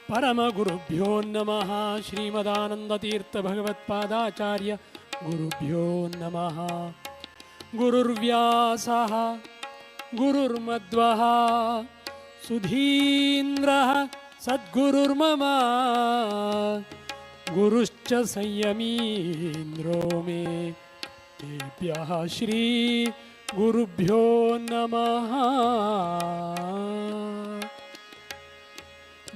परमगुरुभ्यो नमः। श्रीमदानंदतीर्थ भगवत्पादाचार्य गुरुभ्यो नमः। गुरुर्व्यासः गुरुर्मध्वः सुधीन्द्रः सद्गुरुर्मम गुरुश्च संयमीन्द्रो मे तेभ्यः श्री गुरुभ्यो नमः।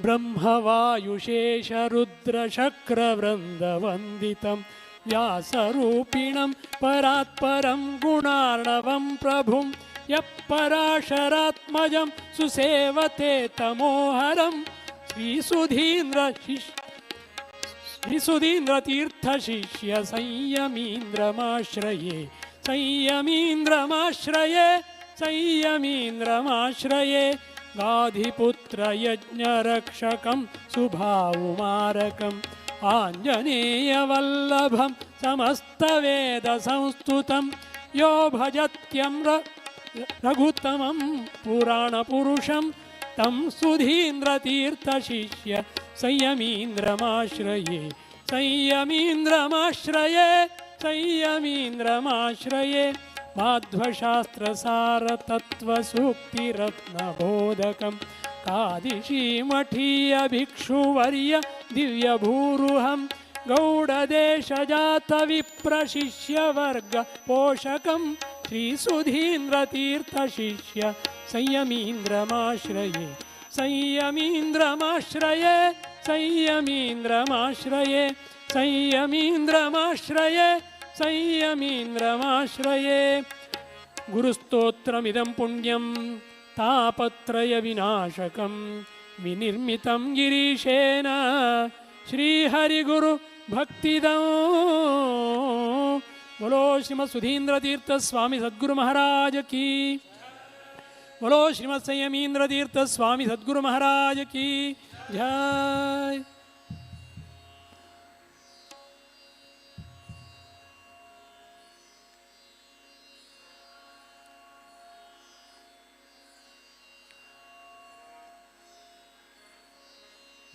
ब्रह्मवायुशेषरुद्रशक्रवृन्दवन्दितं व्यासरूपिणं परात्परं गुणार्णवं प्रभुं यः पराशरात्मजं सुसेवते तमोहरं श्रीसुधीन्द्रतीर्थशिष्य संयमीन्द्रमाश्रये संयमीन्द्रमाश्रये संयमीन्द्रमाश्रये। गाधिपुत्रयज्ञरक्षकं सुभावुमारकम् आञ्जनेयवल्लभं समस्तवेदसंस्तुतं यो भजत्यं रघुत्तमं पुराणपुरुषं तं सुधीन्द्रतीर्थशिष्य संयमीन्द्रमाश्रये संयमीन्द्रमाश्रये संयमीन्द्रमाश्रये। माध्वशास्त्रसारतत्त्वसूक्तिरत्नबोधकं कादिशीमठीयभिक्षुवर्य दिव्यभूरुहं गौडदेशजातविप्रशिष्यवर्ग पोषकं श्रीसुधीन्द्रतीर्थशिष्य संयमीन्द्रमाश्रये संयमीन्द्रमाश्रये संयमीन्द्रमाश्रये संयमीन्द्रमाश्रये संयमीन्द्रमाश्रये। गुरुस्तोत्रमिदं पुण्यं तापत्रयविनाशकं विनिर्मितं गिरीशेन श्रीहरिगुरु भक्तिदं। बोलो श्रीमद् सुधीन्द्रतीर्थ स्वामी सद्गुरु महाराज की। बोलो श्रीमद् संयमीन्द्रतीर्थ स्वामी सद्गुरु महाराज की जय।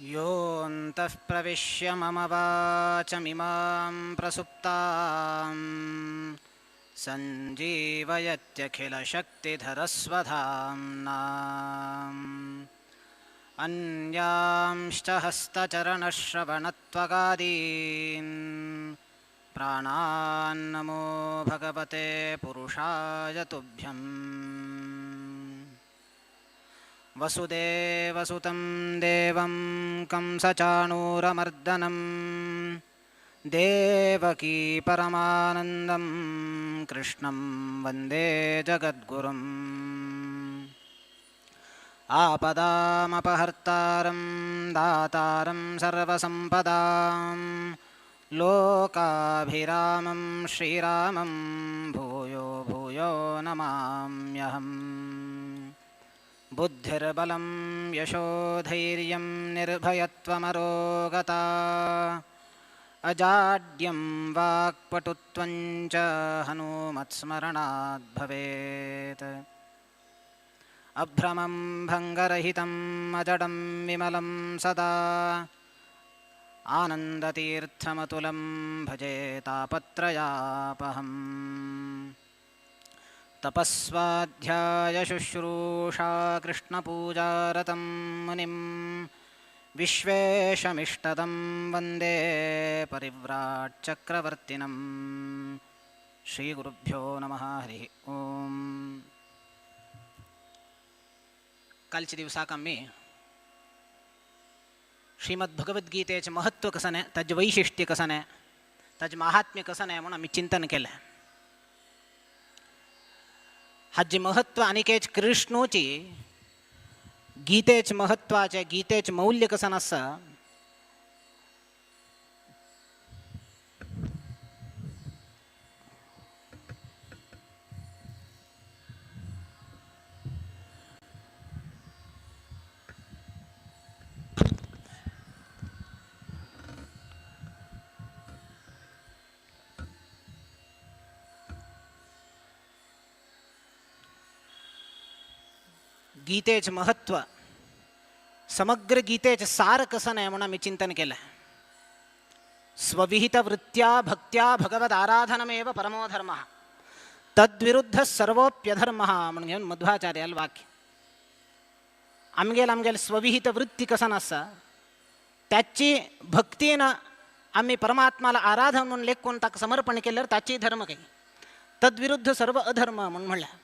योऽन्तः प्रविश्य मम वाचमिमां प्रसुप्तां सञ्जीवयत्यखिलशक्तिधरस्वधाम्ना। अन्यांश्च हस्तचरणश्रवणत्वगादीन् प्राणान् नमो भगवते पुरुषाय तुभ्यम्। वसुदेवसुतं देवं कंसचाणूरमर्दनं देवकी परमानन्दं कृष्णं वन्दे जगद्गुरुम्। आपदामपहर्तारं दातारं सर्वसम्पदां लोकाभिरामं श्रीरामं भूयो भूयो नमाम्यहम्। बुद्धिर्बलं यशोधैर्यं निर्भयत्वमरोगता अजाड्यं वाक्पटुत्वं च हनुमत्स्मरणाद् भवेत्। अभ्रमं भङ्गरहितम् अजडं विमलं सदा आनन्दतीर्थमतुलं भजे तापत्रयापहम्। तपस्वाध्याय शुश्रूषा कृष्णपूजारतं मुनिं विश्वेशमिष्टदं वन्दे परिव्राट्चक्रवर्तिनं। श्रीगुरुभ्यो नमः। हरिः ओम। कालच्या दिवसाक आमी श्रीमद् भगवद्गीतेचें महत्व कसं न्हय, ताजें वैशिष्ट्य कसं न्हय, ताजें महात्म्य कसं न्हय म्हणून आमी चिंतन केलें। हाजें महत्व आनीक एक कृष्णूची गीतेच महत्वाचें, गीतेच मौल्य कसं आसा गीतेचें महत्व, समग्र गीतेचें सार कसं न्हय म्हूण आमी चिंतन केलें. स्वविहित वृत्त्या भक्त्या भगवद आराधनमेव परमो धर्मः तद्विरुद्ध सर्वोप्यधर्मः म्हूण घेवन मध्वाचार्याल वाक्य. आमगेल आमगेल स्वविहित वृत्ती कसन आसा त्याची भक्तीन आमी परमात्माला आराधन म्हणून लेखून ताका समर्पण केल्यार ताची धर्म काही तद्विरुद्ध सर्व अधर्म म्हणून म्हणल्यार.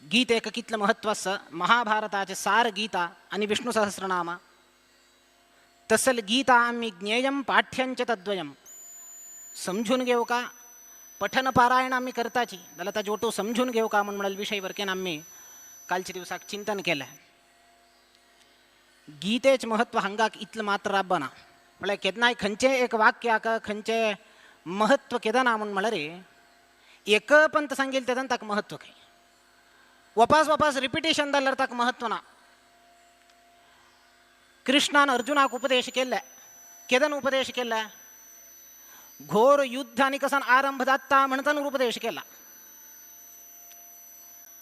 गीतेक कितलें म्हत्व आसा. महाभारताचें सार गीता आनी विष्णु सहस्रनाम तसल गीता आमी ज्ञेयं पाठ्यंच तद्वयं समजून घेवं का पठन पारायण आमी करताची जाल्यार ताजे ओटो समजून घेवं का म्हूण म्हणल्यार विशय वरकेन आमी कालच्या दिवसाक चिंतन केलें. गीतेचें म्हत्व हांगाक इतलें मात्र राबना म्हळ्यार केन्नाय खंयचें एक वाक्याक खंयचें म्हत्व केदना म्हूण म्हळ्यार एक पंत सांगील तेदन ताका म्हत्व खंय वापास वापास रिपिटेशन जाल्यार ताका म्हत्व ना. कृष्णान अर्जुनाक उपदेश केल्ले केदन उपदेश केल्ले घोर युद्ध आनी कसन आरंभ जाता म्हणटन उपदेश केला.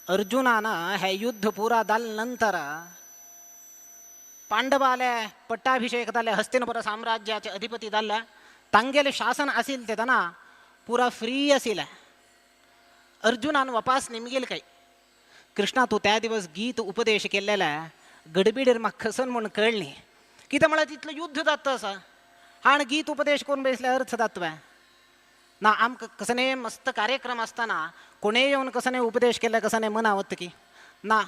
अर्जुनान हे युद्ध पुरा जाले नंतर पांडवाले पट्टाभिषेक जाले हस्तिनपुर साम्राज्याचे अधिपती जाले तांगेले शासन आशिल्लें तेन्ना पुरा फ्री आशिल्लें. अर्जुनान वापास निमगेल काय कृष्णा तूं त्या दिवस गीत उपदेश केल्लेले गडबीडेर म्हाका खसन म्हूण कळ्ळी कितें म्हळ्यार तितलें युद्ध जाता आसा आनी गीत उपदेश करून बेसले अर्थ जाता ना. आमकां कसने मस्त कार्यक्रम आसतना कोणेय येवन कसने उपदेश केल्ले कसने मना वता की ना.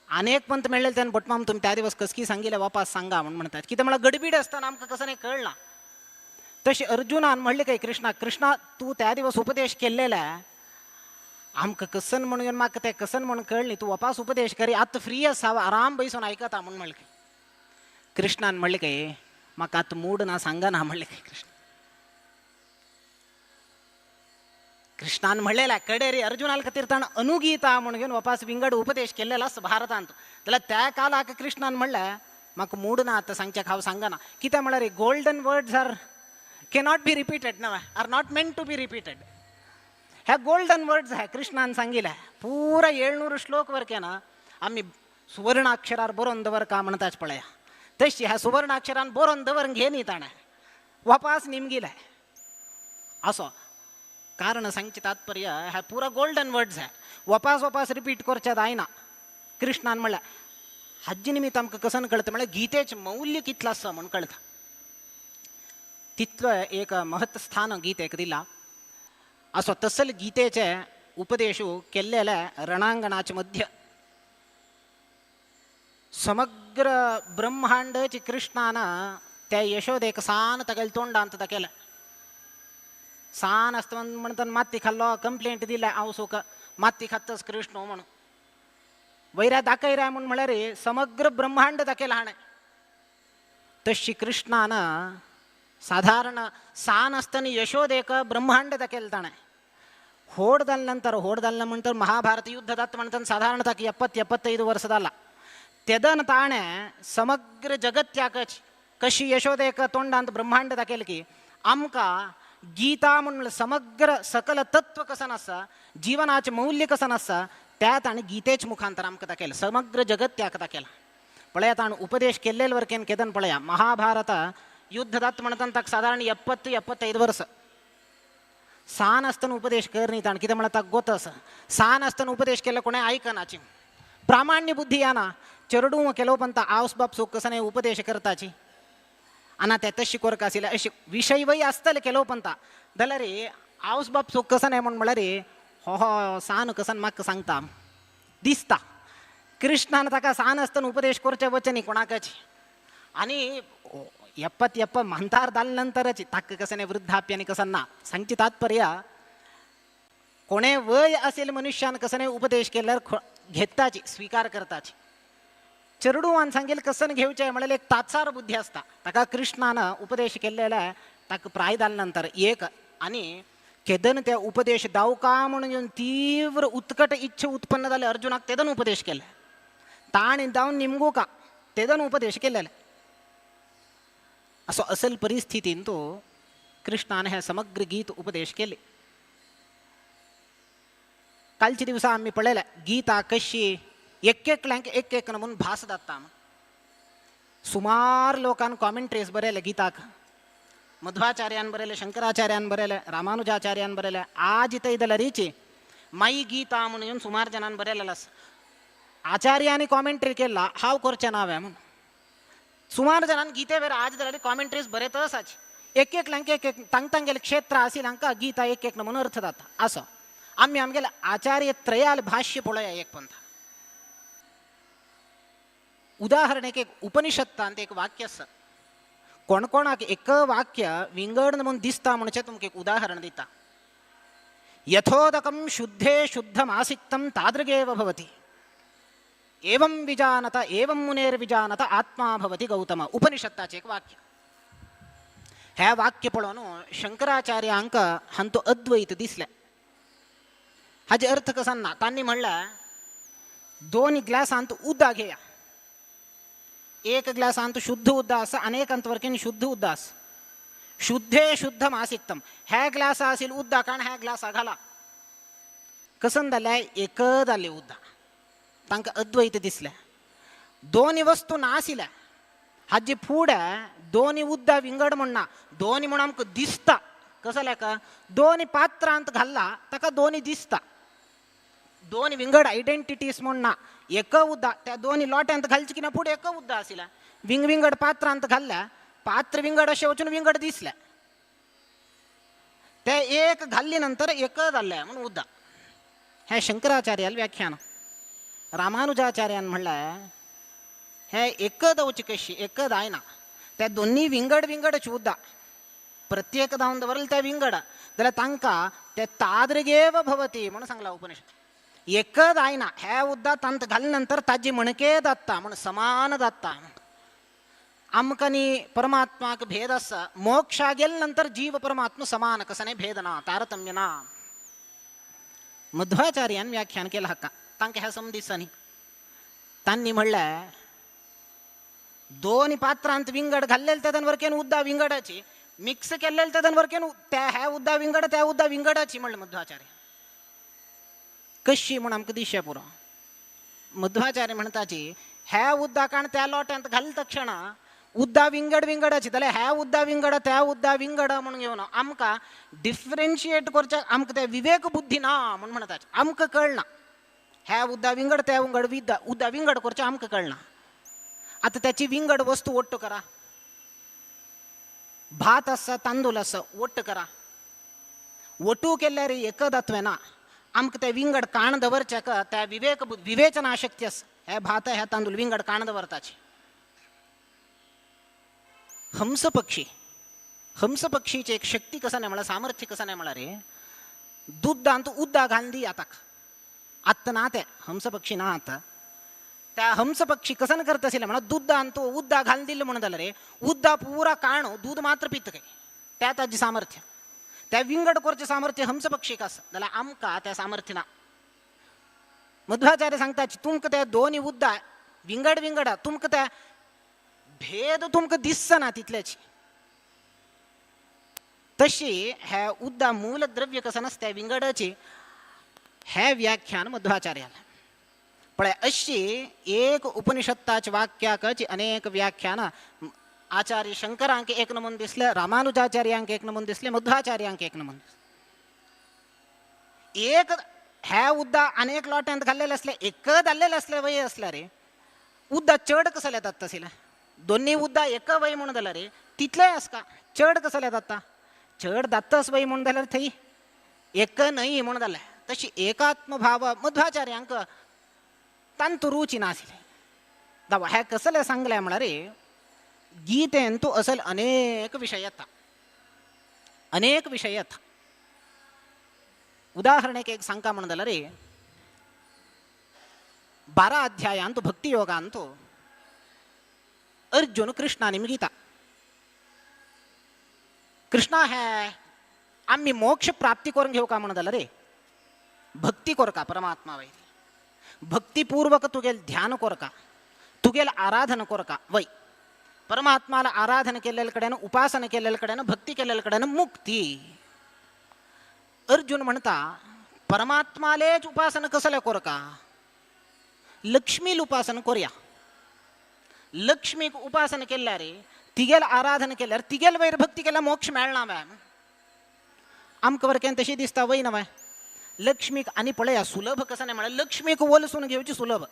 अनेक पंत मेळ्ळे तेन्ना भटमाम तुमी त्या दिवस कसकी सांगिल्लें वापास सांगा म्हूण म्हणटात कितें म्हळ्यार गडबीड आसतना आमकां कसने कळना. तशें अर्जुनान म्हणलें काय कृष्णा कृष्णा तूं त्या दिवस उपदेश केल्लेले आमकां कसन म्हणून येवन म्हाका तें कसन म्हणून कळ्ळी तूं वापास उपदेश करी आतां फ्री आसा हांव आराम बैसून आयकता म्हूण म्हणलें. कृष्णान म्हणलें काय म्हाका आतां मूड ना सांगना म्हणलें काय कृष्ण. कृष्णान म्हणलेला कडेरी अर्जुनाल खातीर ताणें अनुगीता म्हूण घेवन वापास विंगड उपदेश केल्लेलो आसा भारतांत. जाल्यार त्या कालाक कृष्णान म्हणलें म्हाका मूड ना आतां सांगच्याक हांव सांगना कितें म्हळ्यार golden words are cannot be repeated ना are not meant to be repeated. ह्या गोल्डन वर्ड्स ह्या कृष्णान सांगिल्लें पुरा 700 श्लोक वरकेना आमी सुवर्णाक्षरार बरोवन दवरका म्हणटाच पळया तशी ह्या सुवर्णाक्षरान बरोवन दवर घे न्ही ताणें वापास निमगिलें असो कारण सांगचें तात्पर्य ह्या पुरा गोल्डन वर्ड्स ह्या वापास वापास रिपीट करचें जायना. कृष्णान म्हणल्यार हाजे निमित्त आमकां कसन कळटा म्हळ्यार गीतेचें मौल्य कितलें आसा म्हूण कळटा तितलो एक महत्व स्थान गीतेक दिलां. असो तसल गीतेचे उपदेशू केल्लेले रणांगणाचे मध्य समग्र ब्रह्मांडची कृष्णान त्या यशोदेक सान तागेले तोंडांत दाखयलें. सान आसता म्हणटना माती खाल्लो कंप्लेंट दिल्या हांव सुख माती खातच कृष्ण म्हणून वैरा दाखयरा म्हूण म्हळ्यार समग्र ब्रह्मांड दाखयलां हाणें. तशी कृष्णान साधारण सान आसतना यशोदेक ब्रह्मांड दाखयलें ताणें. होड जाले नंतर होड जाले म्हणटर महाभारत युद्ध जाता म्हणटना साधारण ताका 70-75 वर्सां जाला तेदन ताणें समग्र जगत्याकच कशी यशोदेक तोंडांत ब्रह्मांड दाखयलें की आमकां गीता म्हूण समग्र सकल तत्व कसन आसा जिवनाचें मौल्य कसन आसा त्या ताणें गीतेच मुखांतर आमकां दाखयलें समग्र जगत्याक दाखयलां. पळया ताणें उपदेश केल्ले वरकेन केदन पळया महाभारत युद्ध जाता म्हणटना ताका सादारण 70-75 वर्सां सान आसतना उपदेश कर न्ही ताणें कितें म्हळ्यार ताका गोत आसा सान आसतना उपदेश केल्लो कोणें आयकनाची प्रामाण्य बुद्धी येना चेरडूं केलो पण आवस बाप सुख कसने उपदेश करताची आनी ते तशी कोरक आशिल्ले अशे विशय वय आसतले केलो पंता जाल्यार आवस बाप सुख कसने म्हूण म्हळ्यार हो हो सान कसन म्हाका सांगता दिसता. कृष्णान ताका सान आसतना उपदेश करचे वचनी कोणाकच आनी 70 म्हांतार जाले नंतरच ताका कसने वृद्धाप्य आनी कसन ना. सांगचें तात्पर्य कोणे वय आशिल्ल्या मनुष्यान कसने उपदेश केल्यार घेताची स्विकार करताची. चेरडुवान सांगेल कसन घेवचें म्हळ्यार एक तात्सार बुद्धी आसता ताका कृष्णान उपदेश केल्लेले ताका प्राय जाले नंतर एक आनी केदन ते उपदेश दावका म्हणून तीव्र उत्कट इच्छा उत्पन्न जाले अर्जुनाक तेदन उपदेश केले ताणें जावन निमगोका तेदन उपदेश केलेले. असो असल परिस्थितीन तो कृष्णान हे समग्र गीत उपदेश केले. कालच्या दिवसा आमी पळयलें गीता कशी एक एकल्यांक एक एक नमून भास जाता. सुमार लोकान कॉमेंट्रीज बरयले गीताक, मध्वाचार्यान बरयले, शंकराचार्यान बरयले, रामानुजाचार्यान बरयले. आज इथं इदला रीची माई गीता म्हणून सुमार जणांनी बरयलेलं आसा. आचार्यांनी कॉमेंट्री केला हांव करचें नांव म्हणून सुमार जणांनी गीते वेर आज जाल्यार कॉमेंट्रीज बरयतच आसाची. एक एकल्यांक एक एक तांग तांगेले क्षेत्र आशिल्ले हांकां गीता एक एक म्हणून अर्थ जाता. असो आमी आमगेले आचार्य त्रयाल भाष्य पळोवया एक पंथा. उदाहरण एक एक उपनिषत्तांत एक वाक्य आसा. कोण कोणाक एक वाक्य विंगड म्हणून दिसता म्हणचे तुमकां एक उदाहरण दिता. यथोदकं शुद्धे शुद्धमासिक्तं तादृगेव भवति एवं विजानत एवं मुनेर्विजानत आत्मा भवति गौतम. उपनिषत्ताचें एक वाक्य. हें वाक्य पळोवन शंकराचार्यांक हांतो अद्वैत दिसलें. हाजे अर्थ कसो ना, तांणी म्हणलें दोन ग्लासांत उदक घेया, एक ग्लासांत शुद्ध उदक आसा आनी एक अंतवर्कीन शुद्ध उदक आसा. शुद्धे शुद्ध मासिक्तम ह्या ग्लासा आशिल्लें उदक आनी ह्या ग्लासा घाला, कसन जाल्यार एक जालें उदक. तांकां अद्वैत दिसलें. दोन वस्तू नाशिल्ल्या हाजे फुडें दोन उदक विंगड म्हणना, दोन म्हूण आमकां दिसता. कसो लेखा दोन पात्रांत घाल्ला ताका दोन दिसता, दोन विंगड आयडेंटिटीज म्हूण ना. एक उदक त्या दोन लोट्यांत घालचें की ना फुडें एक उदक आशिल्लें, विंग विंगड पात्रांत घाल्ल्या पात्र विंगड अशें वचून विंगड दिसलें, ते एक घाल्ले नंतर एक जाल्लें म्हूण उदक. हें शंकराचार्यालें व्याख्यान. रामानुजाचार्यान म्हणलें हें एक जावचें कशी, एक जायना, त्या दोन्ही विंगड विंगडच उदक प्रत्येक जावन दवरलें तें विंगड जाल्यार तांकां तें तादृगेव भवती म्हणून सांगलां उपनिषद. एक जायना, हें उदक तांत घाले नंतर ताजी मणके जाता म्हूण समान जाता. आमकां न्ही परमात्माक भेद आसा, मोक्षा गेले नंतर जीव परमात्मा समान, कसो न्ही भेद ना, तारतम्य ना. मध्वाचार्यान व्याख्यान केलां हाका, तांकां हें सम दिसना न्ही. तांणी म्हणलें दोन पात्रांत विंगड घाल्लेले तेदन वरकेन उदक विंगडाची, मिक्स केल्लेले तेदन वरकेन त्या ह्या उदक विंगड त्या उदक विंगडाची म्हणलें मध्वाचार्य. कशी म्हूण आमकां दिशें पुरो. मध्वाचार्य म्हणटाची ह्या उदकान त्या लोट्यांत घालता तक्षणा उदक विंगड विंगडाची, जाल्यार ह्या उदक विंगड त्या उदक विंगड म्हणून घेवन आमकां डिफरन्शिएट करच्या आमकां ते विवेक बुद्धी ना म्हूण म्हणटाचे. आमकां कळना ह्या उदक विंगड त्या विंगड उदक विंगड करचें आमकां कळना. आतां त्याची विंगड वस्तू ओट्ट करा, भात आसा तांदूळ आसा ओट्ट करा, ओटू केल्यार एक जातलें ना. आमकां ते विंगड काण दवरचें त्या विवेक विवेचना शक्ती आसा, हे भात हे तांदूळ विंगड काण दवरताचे. हंस पक्षी, हंस पक्षीची एक शक्ती कसं नाही म्हळ्यार सामर्थ्य कसं नाही म्हळ्यार रे दुधांत उदक घालून दी आताक आत्तां ना ते हंस पक्षी ना आतां. त्या हंस पक्षी कसन करता आशिल्लें म्हणल्यार दुधांत उदक घालून दिलें म्हणून जाल्यार रे उदक पुरा काणू दूद मात्र पिता काय त्या ताजें सामर्थ्य, त्या विंगड करचें सामर्थ्य हंस पक्षीक आसा, जाल्यार आमकां त्या सामर्थ्य ना. मध्वाचार्य सांगता तुमकां त्या दोन उदक विंगड विंगड तुमकां त्या भेद तुमकां दिसना तितल्याची. तशी हे उदक मूल द्रव्य कसं नासता विंगडाची. हे व्याख्यान मध्वाचार्याला पळय. अशी एक उपनिषत्ताच्या वाक्याकची अनेक व्याख्यानां आचार्य शंकरांक एक नमून दिसले, रामानुजाचार्यांक एक नमून दिसले, मध्वाचार्यांक एक नमून दिसले. एक ह्या उदक अनेक लोट्यांत घाल्लेले असले एक जाल्लेले असले वय असल्यार रे उदक चड कसं येतात तसले दोन्ही उदक एक वय म्हणून जाल्यार रे तितलें आसका चड कसं जाता, चड जातच वय म्हणून जाल्यार थंय एक न्हय म्हणून जालें. तशी एकात्मभाव मध्वाचार्यांक तांतू रुची नाशिल्लें. दावा हें कसलें सांगलें म्हळ्यार गीतेन तूं असल अनेक विशय येता, अनेक विशय येता. उदाहरणेक एक सांगता म्हणून जाल्यार 12 अध्यायांत भक्ती योगांत अर्जुन कृष्णा निमगीता, कृष्णा हे आमी मोक्ष प्राप्ती करून घेवका म्हणून जाल्यार रे भक्ती करका परमात्मा वयर, भक्तिपूर्वक तुगेल ध्यान करका, तुगेल आराधन करका वय. परमात्माला आराधन केलेले कडेन, उपासना केलेले कडेन, भक्ती केलेले कडेन मुक्ती. अर्जुन म्हणता परमात्मालेच उपासना कसले करका, लक्ष्मील उपासना करूया. लक्ष्मीक उपासना केल्यार तिगेल आराधना केल्यार तिगेल वयर भक्ती केल्यार मोक्ष मेळना मॅम. आमकां वरकेन तशी दिसता वय ना लक्ष्मीक. आनी पळया सुलभ कसं नाही म्हळ्यार लक्ष्मीक वलसून घेवची सुलभ.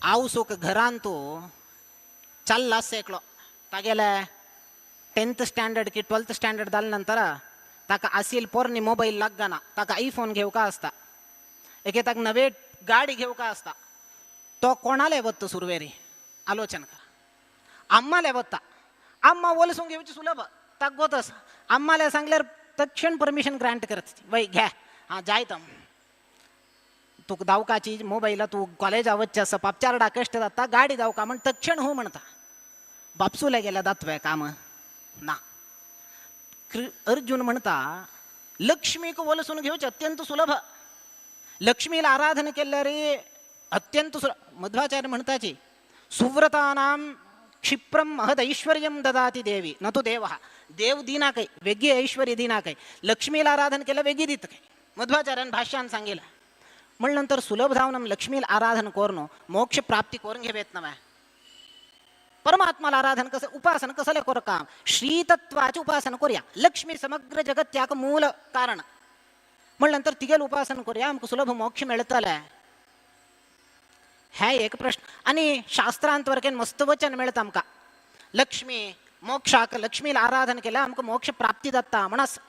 आवसूक घरान तो चल्ला एकलो तागेले 10th standard की 12th standard जाले नंतर ताका आसील पोरणी मोबायल लागना, ताका आयफोन घेवका आसता, एके ताका नवे गाडी घेवका आसता. तो कोणाले वता सुरवेरी आलोचन कर, आम्माले वता, आम्मा वलसून घेवची सुलभ ताका गोत आसा. आम्माले सांगल्यार तक्षण परमिशन ग्रांट करत वय घ्या हां जायत तुका दावकाची मोबायला तूं कॉलेजा वचचें आसा पापचारडा कश्ट जाता गाडी दावका म्हण तक्षण हो म्हणटा. बापसूले गेल्या दातवे काम ना. अर्जुन म्हणटा लक्ष्मीक वलसून घेवचें अत्यंत सुलभ. लक्ष्मीला आराधना केल्यार अत्यंत सुलभ. मध्वाचार्य म्हणताची सुव्रतानां क्षिप्रम महद ऐश्वर्यं ददाति देवी न तो देवः. देव दिना काय वेगळी ऐश्वर्य दिना काय, लक्ष्मीला आराधन केलं वेगळी दित काय मध्वाचार्यान भाष्यान सांगितलं. म्हण नंतर सुलभ धावन लक्ष्मीला आराधन करून मोक्ष प्राप्ती करून घेवेत ना. परमात्माला आराधन कसं उपासना कसले कर काम श्रीतत्वाचे उपासना करूया. लक्ष्मी समग्र जगत्याक मूल कारण म्हण नंतर तिगेल उपासना करूया आमकां सुलभ मोक्ष मेळतले. हे एक प्रश्न. आनी शास्त्रांत वरकेन मस्त वचन मेळता आमकां लक्ष्मी मोक्षाक लक्ष्मीला आराधन केल्यार आमकां मोक्ष प्राप्ती जाता म्हणस.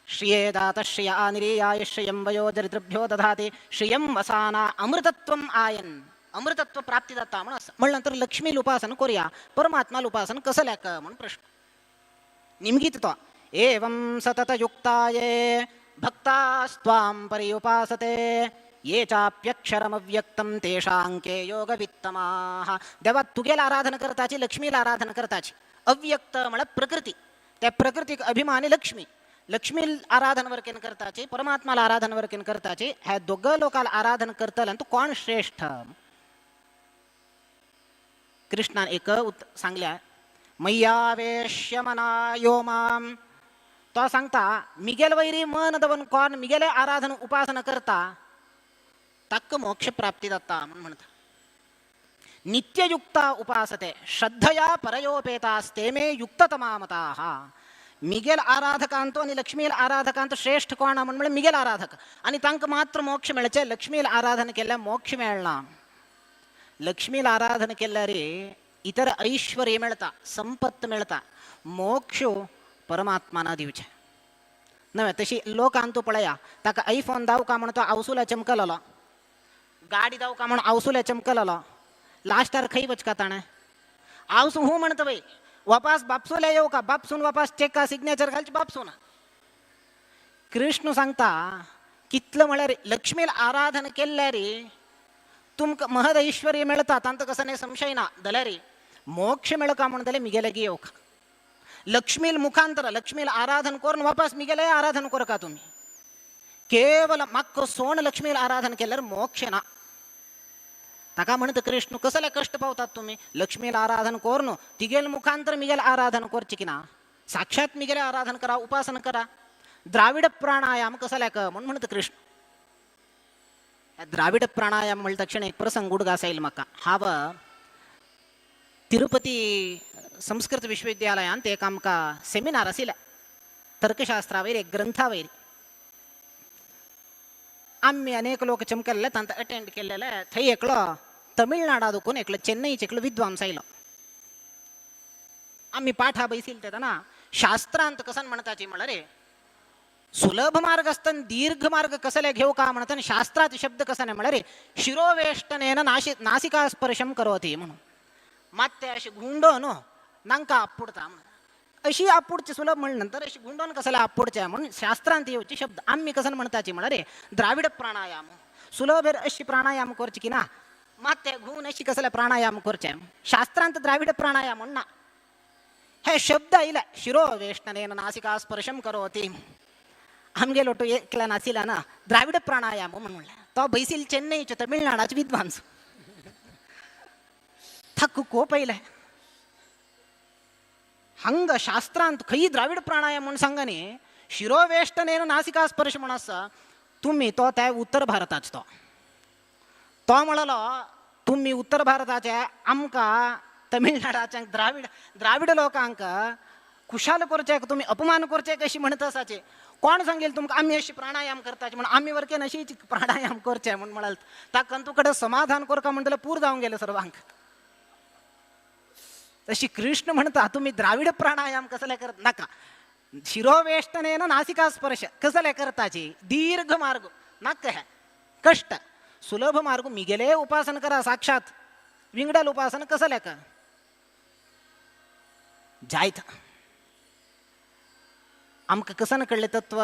श्रिये दात श्रिया निरीयाय श्रियं वयो दरिद्रभ्यो दधाति श्रियं वसाना अमृतत्वम आयन अमृतत्व प्राप्ती जाता म्हणस. म्हण नंतर लक्ष्मीला उपासना करूया परमात्माला उपासना कसल्याक म्हण प्रश्न निमगीत तो. एवं सततयुक्ताये भक्तास्त्वां पर्युपासते ये चाप्यक्षरमव्यक्तं तेषां के योगवित्तमाः. देवा तुगेल आराधना करताची लक्ष्मीला आराधना करताची. अव्यक्त म्हळ्यार प्रकृती, त्या प्रकृतीक अभिमानी लक्ष्मी. लक्ष्मी आराधन वरकेन करताची परमात्माला आराधन वरकेन करताची. ह्या दोग लोकाला आराधन करतले आनी तूं कोण श्रेष्ठ. कृष्णान एक सांगल्या मय्यावेश्य मना यो माम. तो सांगता मिगेल वैरी मन दवन कोण मिगेले आराधन उपासना करता ताका मोक्ष प्राप्ती जाता म्हूण म्हणटा. नित्ययुक्ता उपासते श्रद्धया परयोपेतास्ते मे युक्ततमामताः. मिगेल आराधकांतो आनी लक्ष्मील आराधकांतो श्रेष्ठ कोण म्हण म्हळ्यार मिगेल आराधक आनी तांकां मात्र मोक्ष मेळचें. लक्ष्मील आराधना केल्यार मोक्ष मेळना. लक्ष्मील आराधना केल्यार इतर ऐश्वर्य मेळता संपत्त मेळता, मोक्ष परमात्माना दिवचें नव्हे. तशी लोकांतू पळया ताका आयफोन दावका म्हण तो आवसुला चमकललो, गाडी दावका म्हण आवसुल्या चमकललो, लास्टार खंय वचका ताणें आवसू हूं म्हणटा बाई वापास बापसूल्या येवका बापसून वापास चेका सिग्नेचर घालचे बापसून. कृष्ण सांगता कितलं म्हळ्यार लक्ष्मीला आराधना केल्यार तुमकां महद ऐश्वर्य मेळता तांकां कसो न्ही संशय ना. जाल्यार मोक्ष मेळका म्हण जाल्यार मिगेले येवका लक्ष्मील मुखांतर लक्ष्मील आराधन करून वापास मिगेले आराधन करका तुमी. केवल माक्क सोण लक्ष्मील आराधन केल्यार मोक्ष ना. ताका म्हणटा कृष्ण कसले कश्ट पावतात तुमी लक्ष्मीला आराधन करून तिगेल मुखांतर मिगेल आराधन करचे की ना. साक्षात मिगेले आराधन करा उपासना करा. द्राविड प्राणायाम कसल्याक म्हण म्हणटा कृष्ण. द्राविड प्राणायाम म्हणटा तक्षण एक प्रसंग उडगास येयल म्हाका. हांव तिरुपती संस्कृत विश्वविद्यालयांत एक आमकां सेमिनार आशिल्लें तर्कशास्त्रा वयर एक ग्रंथा वयर. आमी अनेक लोक चमकल्ले तांकां अटेंड केल्लेले. थंय एकलो तमिळनाडा दुखून एकलो चेन्नईचे एकलो विद्वांस आयलो. आमी पाठा बैसील तेन्ना शास्त्रांत कसन म्हणताची म्हळ्यार सुलभ मार्ग आसतना दीर्घ मार्ग कसले घेवका का म्हणताना शास्त्रात शब्द कसा नाही म्हळ्यार शिरोवेष्टनेन नासिका स्पर्शम करोती म्हणून. मात ते अशें गुंडो न्हू नांका आपुडता म्हणून अशी आपुडची सुलभ म्हणले नंतर अशी गुंडोन कसले आपुडचे म्हणून शास्त्रांत येवचे शब्द. आमी कसन म्हणताची म्हळ्यार द्राविड प्राणायाम सुलभ अशी प्राणायाम करचे की ना मात ते घुवन अशी कसले प्राणायाम करचे शास्त्रांत द्राविड प्राणायाम म्हण ना. हे शब्द आयले शिरोवेष्टनेन नासिका स्पर्शम करोती. आमगेलो तो एकला नासिला ना द्राविड प्राणायाम म्हणून म्हणलें. तो बैसील चेन्नईचे तमिळनाडाचे विद्वांस थक्क कोप आयले. हांगा शास्त्रांत खंय द्राविड प्राणायाम म्हूण सांगा न्ही शिरोवेष्टनेन नासिका स्पर्श म्हूण आसा. तुम्ही तो त्या उत्तर भारताचो तो तो म्हणलो तुमी उत्तर भारताचे आमकां तमिळनाडाच्या द्राविड द्राविड लोकांक खुशाल करचे तुमी अपमान करचे कशी म्हणत आसाचे. कोण सांगेल तुमकां आमी अशी प्राणायाम करताचे म्हणून आमी वरकेन अशीच प्राणायाम करचे म्हूण म्हणाल ताका तुकडे समाधान करका म्हणटले पूर जावन गेले सर्वांक. तशी कृष्ण म्हणता तुमी द्राविड प्राणायाम कसले करत नाका, शिरोवेष्टनेन नासिका स्पर्श कसले करताची, दीर्घ मार्ग नाका, हे कष्ट सुलभ मार्ग मिगेले उपासन करा, साक्षात विंगडल उपासन कसले का जायत. आमकां कसन कळ्ळें तत्व,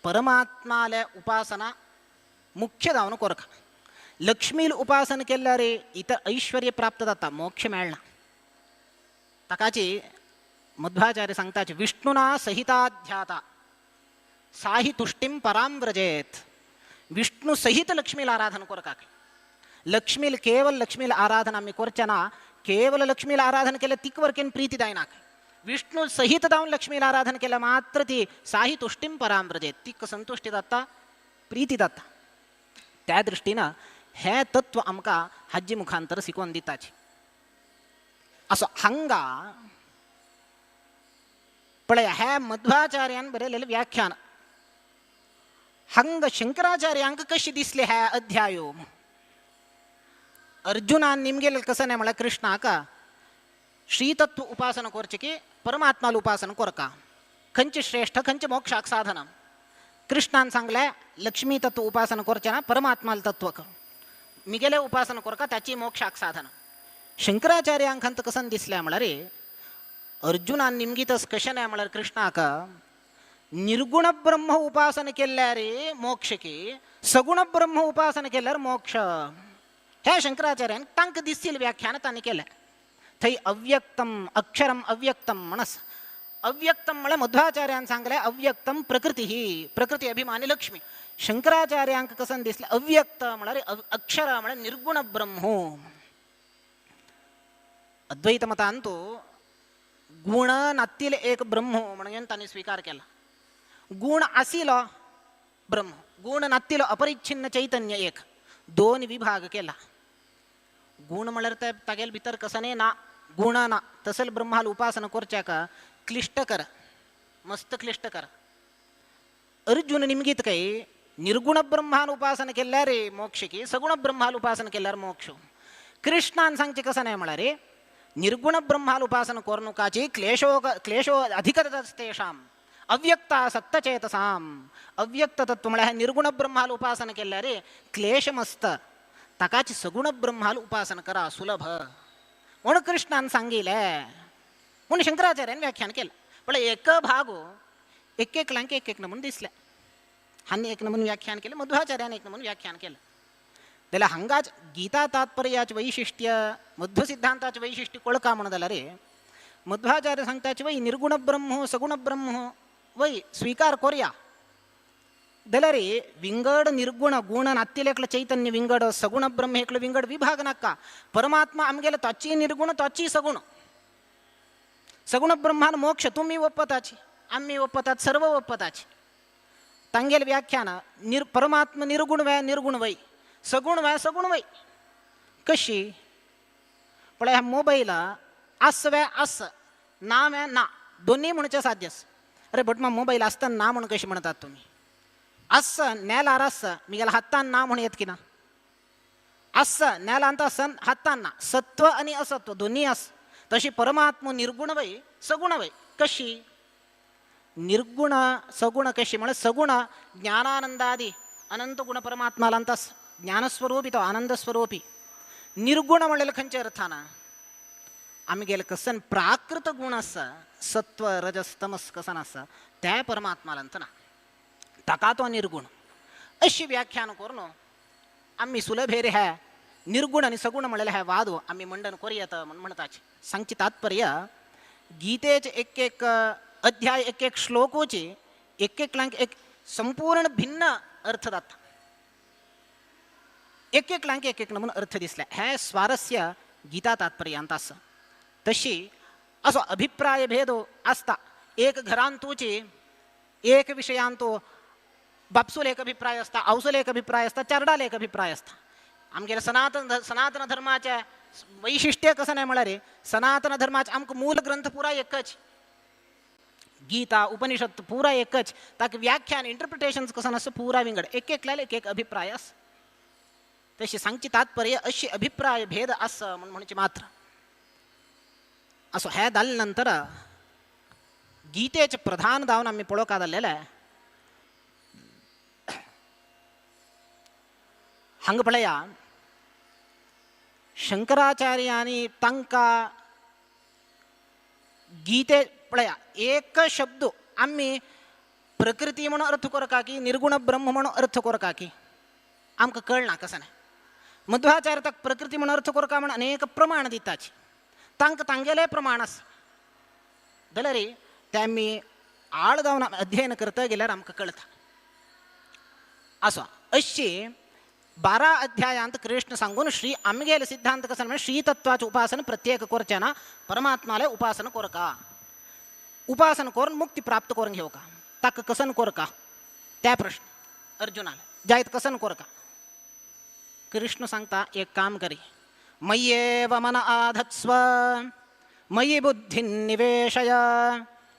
परमात्माले उपासना मुख्य जावन कोरका. लक्ष्मील उपासन केल्यार इतर ऐश्वर्य प्राप्त जाता, मोक्ष मेळना. ताकाची मध्वाचार्य सांगताची विष्णुना सहिताध्याता साही तुष्टीं परां व्रजेत. विष्णु सहित लक्ष्मीला आराधन कोरका. लक्ष्मील केवल लक्ष्मीला आराधन आमी करचे ना, केवल लक्ष्मीला आराधन केलें तिक वरकेन प्रीती जायना. विष्णु सहित जावन लक्ष्मीला आराधन केलें मात्र ती साही तुष्टीं परां व्रजेत, तिक संतुष्टी जाता, प्रीती जाता. त्या दृश्टीन हें तत्व आमकां हाजी मुखांतर शिकोवन दिताची. असो हांगा पळय हे मध्वाचार्यान बरयलेलें व्याख्यान हांगा शंकराचार्यांक कशी दिसले हे अध्यायो. अर्जुनान निमगेले कसं नाही म्हळ्यार कृष्णाक श्रीतत्व उपासना करचें की परमात्माला उपासना करका, खंयचें श्रेष्ठ खंयचें मोक्षाक साधन. कृष्णान सांगलें लक्ष्मी तत्व उपासना करचें ना, परमात्माल तत्व मिगेले उपासना करका त्याची मोक्षाक साधन. शंकराचार्यांक हंत कसन दिसलें म्हळ्यार अर्जुनान निमगीतस कशें नाही म्हळ्यार कृष्णाक निर्गुण ब्रह्म उपासना केल्यार मोक्ष की सगुण ब्रह्म उपासना केल्यार मोक्ष. हे शंकराचार्यान तांकां दिसतील व्याख्यान तांणी केलें. थंय अव्यक्तम अक्षरम अव्यक्तम म्हणस, अव्यक्तम म्हळ्यार मध्वाचार्यान सांगलें अव्यक्तम प्रकृती ही प्रकृती अभिमानी लक्ष्मी. शंकराचार्यांक कसन दिसलें अव्यक्त म्हळ्यार अक्षर म्हळ्यार निर्गुण ब्रह्म. अद्वैत मतांतु गुण नातील एक ब्रह्म म्हणून तांणी स्वीकार केला. गुण आशिल्लो ब्रह्म, गुण नातील अपरिच्छिन्न चैतन्य एक, दोन विभाग केला. गुण म्हळ्यार ते तागेले भितर कसने ना गुण ना, तसल ब्रह्माल उपासना करच्याक क्लिष्टकर, मस्त क्लिष्टकर. अर्जुन निमगीत काय निर्गुण ब्रह्मान उपासना केल्यार मोक्ष की सगुण ब्रह्माल उपासना केल्यार मोक्ष. कृष्णान सांगचें कसं नाही म्हळ्यार निर्गुण ब्रह्माल उपासना करूनकाची क्लेशो क्लेशो अधिकतस्तेषां अव्यक्ता सत्तचेतसाम. अव्यक्त तत्व म्हळ्यार निर्गुण ब्रह्माल उपासना केल्यार क्लेश मस्त, ताकाच सगुण ब्रह्माल उपासना करा सुलभ म्हणून कृष्णान सांगितलें म्हणून शंकराचार्यान व्याख्यान केलें. पण एक भाग एक एकल्यांक एक एक नमून दिसलें. हांणी एक नमून व्याख्यान केलें, मध्वाचार्यान एक नमून व्याख्यान केलें. जाल्यार हांगाच गीता तात्पर्याचें वैशिष्ट्य मध्व सिद्धांताचें वैशिष्ट्य कोळका म्हणून जाल्यार मध्वाचार्य सांगताचे वय निर्गुण ब्रह्म सगुण ब्रह्म वय स्वीकार करूया, जाल्यार विंगड निर्गुण गुण नात्तील एकलं चैतन्य विंगड सगुण ब्रह्म एकलं विंगड विभाग नाका. परमात्मा आमगेले तोची निर्गुण तोची सगुण, सगुण ब्रह्मान मोक्ष तुमी वपताची आमी वपतात सर्व वपताची. तांगेले व्याख्यान परमात्मा निर्गुण वय निर्गुण वय सगुण वय सगुण वय कशी. पळय ह्या मोबायला आस वे आस ना वे ना दोन्ही म्हणचे साध्य. अरे बट मग मोबाईल आसतना ना म्हणून कशी म्हणतात तुम्ही? आस नेलार आस मिगेल्या हातान ना म्हणून येत की ना, आस नेलांत आसन हातान ना, सत्व आणि असत्व दोन्ही आस. तशी परमात्मा निर्गुण वय सगुण वय कशी. निर्गुण सगुण कशी म्हळ्यार सगुण ज्ञानानंदादी अनंत गुण परमात्मालांत आस, ज्ञानस्वरूपी तो आनंदस्वरूपी. निर्गुण म्हणलेलं खंयच्या अर्थान आमगेले कसन प्राकृत गुण आसा सत्व रजस तमस कसन आसा त्या परमात्मालांत ना, ताका तो निर्गुण. अशी व्याख्यान करून आमी सुलभेर ह्या निर्गुण आनी सगुण म्हणलेले ह्या वाद आमी मंडन करूयात म्हूण म्हणटाचे. सांगचे तात्पर्य गीतेचे एक एक अध्याय एक एक श्लोकोचे एक एकल्यांक एक संपूर्ण भिन्न अर्थ जाता, एक एकल्यांक एक एक नमून अर्थ दिसले. हे स्वारस्य गीता तात्पर्यांत आसा. तशी असो अभिप्राय भेद आसता. एक घरांतूची एक विशयांतू बापसूल एक अभिप्राय आसता, आवसूल एक अभिप्राय आसता, चारडाल एक अभिप्राय आसता. आमगेले सनातन सनातन धर्माचे वैशिष्ट्य कसं नाही म्हळ्यार सनातन धर्माचे आमकां मूल ग्रंथ पुरा एकच, गीता उपनिषद पुरा एकच, ताका व्याख्यान इंटरप्रिटेशन्स कसं आसता पुरा विंगड, एक एकल्याले एक एक अभिप्राय आसा. तशी सांगची तात्पर्य अशी अभिप्राय भेद आसा म्हूण म्हणचे मात्र. असो हे जाले नंतर गीतेचे प्रधान जावन आमी पळोवंक जाल्लेले हांगा पळया शंकराचार्यांनी तांकां गीते पळया एक शब्द आमी प्रकृती म्हणून अर्थ करता की निर्गुण ब्रह्म म्हणून अर्थ करता की आमकां कळना कसं नाही. मध्वाचार्य ताका प्रकृती म्हणून अर्थ करता म्हण अनेक प्रमाण दिताची, तांकां तांगेलें प्रमाण आसा. जाल्यार तें आमी आळ जावन अध्ययन करता गेल्यार आमकां कळटा. असो अशी 12 अध्यायांत कृष्ण सांगून श्री आमगेले सिद्धांत कसं म्हणजे श्रीतत्वाचे उपासन प्रत्येक करचें ना, परमात्माले उपासन करका, उपासन करून मुक्ती प्राप्त करून घेवका. ताका कसन करका त्या प्रश्न अर्जुनाले जायत कसन करका. कृष्ण सांगता एक काम करी, मय्येव मन आधत्स्व मयि बुद्धिं निवेशय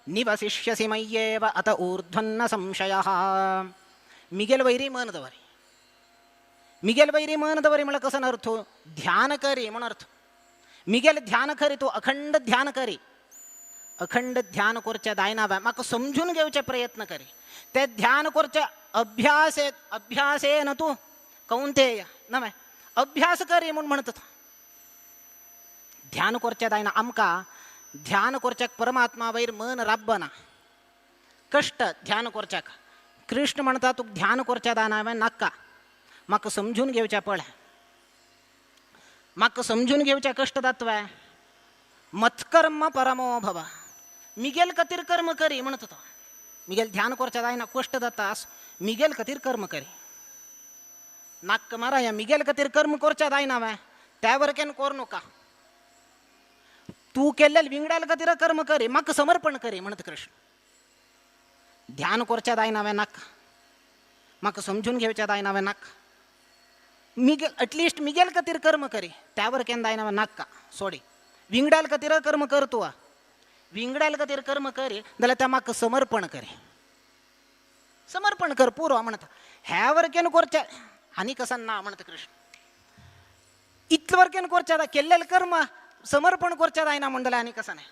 निवसिष्यसि मय्येव अत ऊर्ध्वन्न संशयः. मिगेल वैरी मन दवरी, मिगेल वैरी मन दवरी म्हळ्यार कसन अर्थ ध्यान करी म्हण अर्थ. मिगेल ध्यान करी तूं अखंड ध्यान करी, अखंड ध्यान करचें जायना बाय म्हाका समजून घेवचे प्रयत्न करी. ते ध्यान करचे अभ्यासे अभ्यासेन तूं कौंतेय नवें अभ्यास करी म्हूण म्हणटा. ध्यान करचें जायना आमकां, ध्यान करच्याक परमात्मा वयर मन राबना, कश्ट ध्यान करच्याक. कृष्ण म्हणटा तुका ध्यान करचें जायना हांवें नाका, म्हाका समजून घेवचें पळय, म्हाका समजून घेवचें कश्ट जातवे. मत्कर्म परमो भव, मिगेल खातीर कर्म करी म्हणटा तो. मिगेल ध्यान करचें जायना कश्ट जाता, मिगेल खातीर कर्म करी. नाक्क मारा ह्या मिगेल खातीर कर्म करचें जायना हांवें त्या वरकेन कर नका, तूं केल्ले विंगडाल खातीर कर्म करी, म्हाका समर्पण करी म्हणटा कृष्ण. ध्यान करचें जायना हांवें नाका, म्हाका समजून घेवचें जायना हांवें नाका, मिगेल एटलिस्ट मिगेल खातीर कर्म करी त्या वरकेन जायना हांवें नाका, सोडी विंगडाल खातीर कर्म कर, तूं विंगडाल खातीर कर्म करी जाल्यार त्या म्हाका समर्पण करी, समर्पण कर पुरो म्हणटा. ह्या वरकेन करचें आनी कसन ना म्हणटा कृष्ण. इतले वरकेन करचें केल्लें कर्म समर्पण करचें जायना म्हण जाल्यार आनी कसन नाही.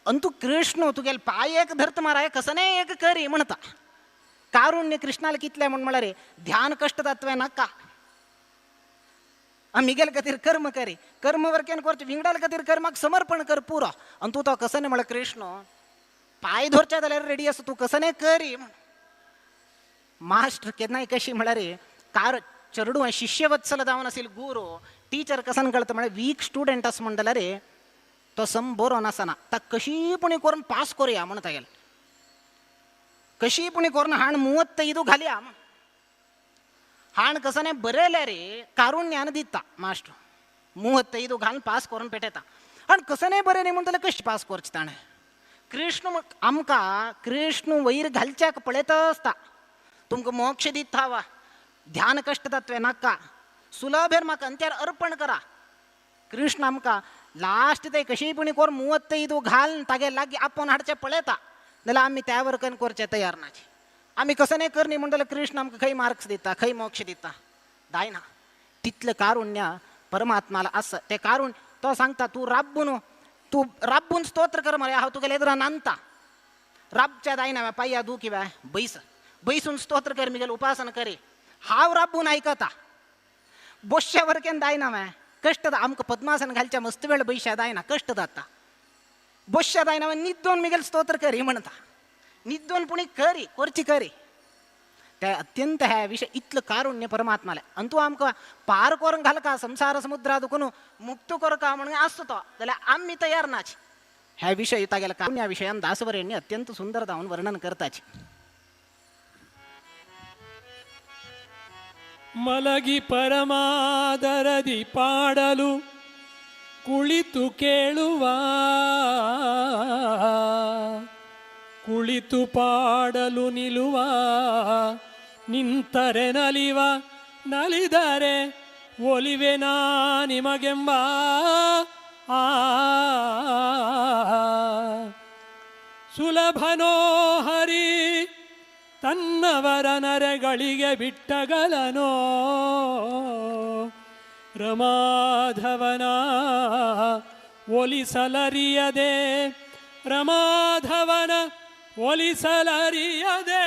अंतू कृष्ण तुगेले पांयेक धरता माराय कसने एक करी म्हणटा. कारुण्य कृष्णाला कितलें म्हण म्हळ्यार ध्यान कश्ट जातवें नाका, मिगेल खातीर कर्म करी, कर्म वरकेन करचें विंगडाल खातीर कर्माक समर्पण कर पुरो. आनी तूं तो कसने म्हळ्यार कृष्ण पांय धरचे जाल्यार रेडी आसा, तूं कसने करी म्हण. मास्टर केन्नाय कशी म्हळ्यार कार चेडूं शिष्यवत्सल जावन आशिल्ले गुरू टिचर कसन कळटा म्हळ्यार वीक स्टुडंट आसा म्हण जाल्यार तो सम बरो नासना, ताका कशी पुणी करून पास करुया म्हण तागेलें, कशी पुणी करून हाण 35 घालया म्हण. हाण कसने बरयलें रे कारुण्यान दिता मास्टर 35 घालून पास करून पेटयता. आनी कसने बरें न्ही म्हण जाल्यार कशें पास करचें ताणें. कृष्ण आमकां कृष्ण वयर घालच्याक पळयत आसता, तुमकां मोक्ष दिता वा ध्यान कश्ट जातवें नाका, सुलभेर म्हाका अंत्यार अर्पण करा. कृष्ण आमकां लास्ट ते कशी पुणी करून 35 घाल तागे लागीं आपोवन हाडचें पळयता, जाल्यार आमी त्या वर्कन करचें तयार नाचे. आमी कसं नाही करणी म्हण जाल्यार कृष्ण आमकां खंय मार्क्स दिता, खंय मोक्ष दिता जायना. तितलें कारुण्य परमात्माला आसा. तें कारुण्य तो सांगता तूं राब्बून, तूं राब्बून स्तोत्र कर मरे, हांव तुगेले एदरा नांदता, राबच्या जायना पांया दुखी बाय बैस बैसून स्तोत्र कर, मिगेल उपासन करी, हांव राब्बून आयकता. बोश्या वरकेन जायना माय कश्ट, आमकां पद्मासन घालच्या मस्त वेळ बैश्या जायना कश्ट जाता, बोश्या जायना निद्दोन मिगेल स्तोत्र करी म्हणटा, निद्दोन पुणी करी करची करी. ते अत्यंत ह्या विशय इतलें कारुण्य परमात्मालें. आनी तूं आमकां पार करून घालका संसार समुद्रा दुखून मुक्त करका म्हणून आसता तो, जाल्यार आमी तयार नाच. ह्या विशय तागेल्या कारुण्या विशयान दासवरेण्य अत्यंत सुंदर जावन वर्णन करताच. ಮಲಗಿ ಪರಮಾದರದಿ ಪಾಡಲು ಕುಳಿತು ಕೇಳುವ, ಕುಳಿತು ಪಾಡಲು ನಿಲುವ, ನಿಂತರೆ ನಲಿವ, ನಲಿದರೆ ಒಲಿವೆ ನಾ ನಿಮಗೆಂಬ ಆ. ಸುಲಭನೋ ಹರಿ ತನ್ನವರ ನರೆಗಳಿಗೆ ಬಿಟ್ಟಗಲನೋ, ರಮಾಧವನ ಒಲಿಸಲರಿಯದೆ, ರಮಾಧವನ ಒಲಿಸಲರಿಯದೆ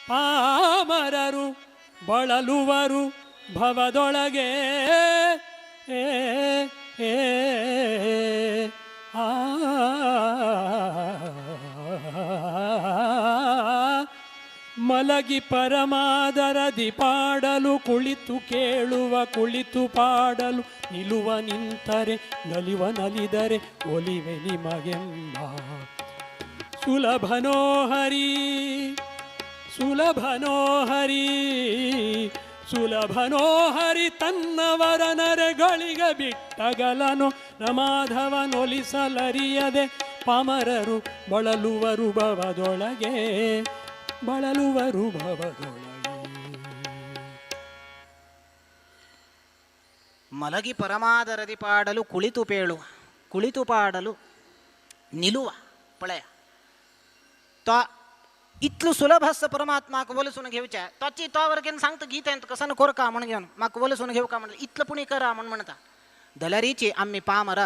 ಪಾಮರರು ಬಳಲುವರು ಭವದೊಳಗೆ. ಏ ಏ ಆ. ಮಲಗಿ ಪರಮಾದರದಿ ಪಾಡಲು, ಕುಳಿತು ಕೇಳುವ, ಕುಳಿತು ಪಾಡಲು ನಿಲುವ, ನಿಂತರೆ ನಲಿವ, ನಲಿದರೆ ಒಲಿವೆ ನಿಮಗೆಂಬ. ಸುಲಭನೋ ಹರಿ, ಸುಲಭನೋ ಹರಿ, ಸುಲಭನೋ ಹರಿ ತನ್ನವರ ನರೆಗಳಿಗೆ ಬಿಟ್ಟಗಲನು, ರಮಾಧವನೊಲಿಸಲರಿಯದೆ ಪಾಮರರು ಬಳಲುವರು ಭವದೊಳಗೆ, ಬಳಲುವರು ಭವದೊಳಗೆ. ಮಲಗಿ ಪರಮಾದರದಿ ಪಾಡಲು, ಕುಳಿತು ಪೇಳುವ, ಕುಳಿತು ಪಾಡಲು ನಿಲುವ ಪಳೆಯ ತಾ इतलो सुलभ आसता परमात्माक वलसून घेवचे तोची तो वर्गेन सांगता गीतेंत कसन कोरका म्हण घेवन म्हाका वलसून घेवका म्हणलें इतलो पुणी करा म्हण म्हणटा दलरीची आमी पामर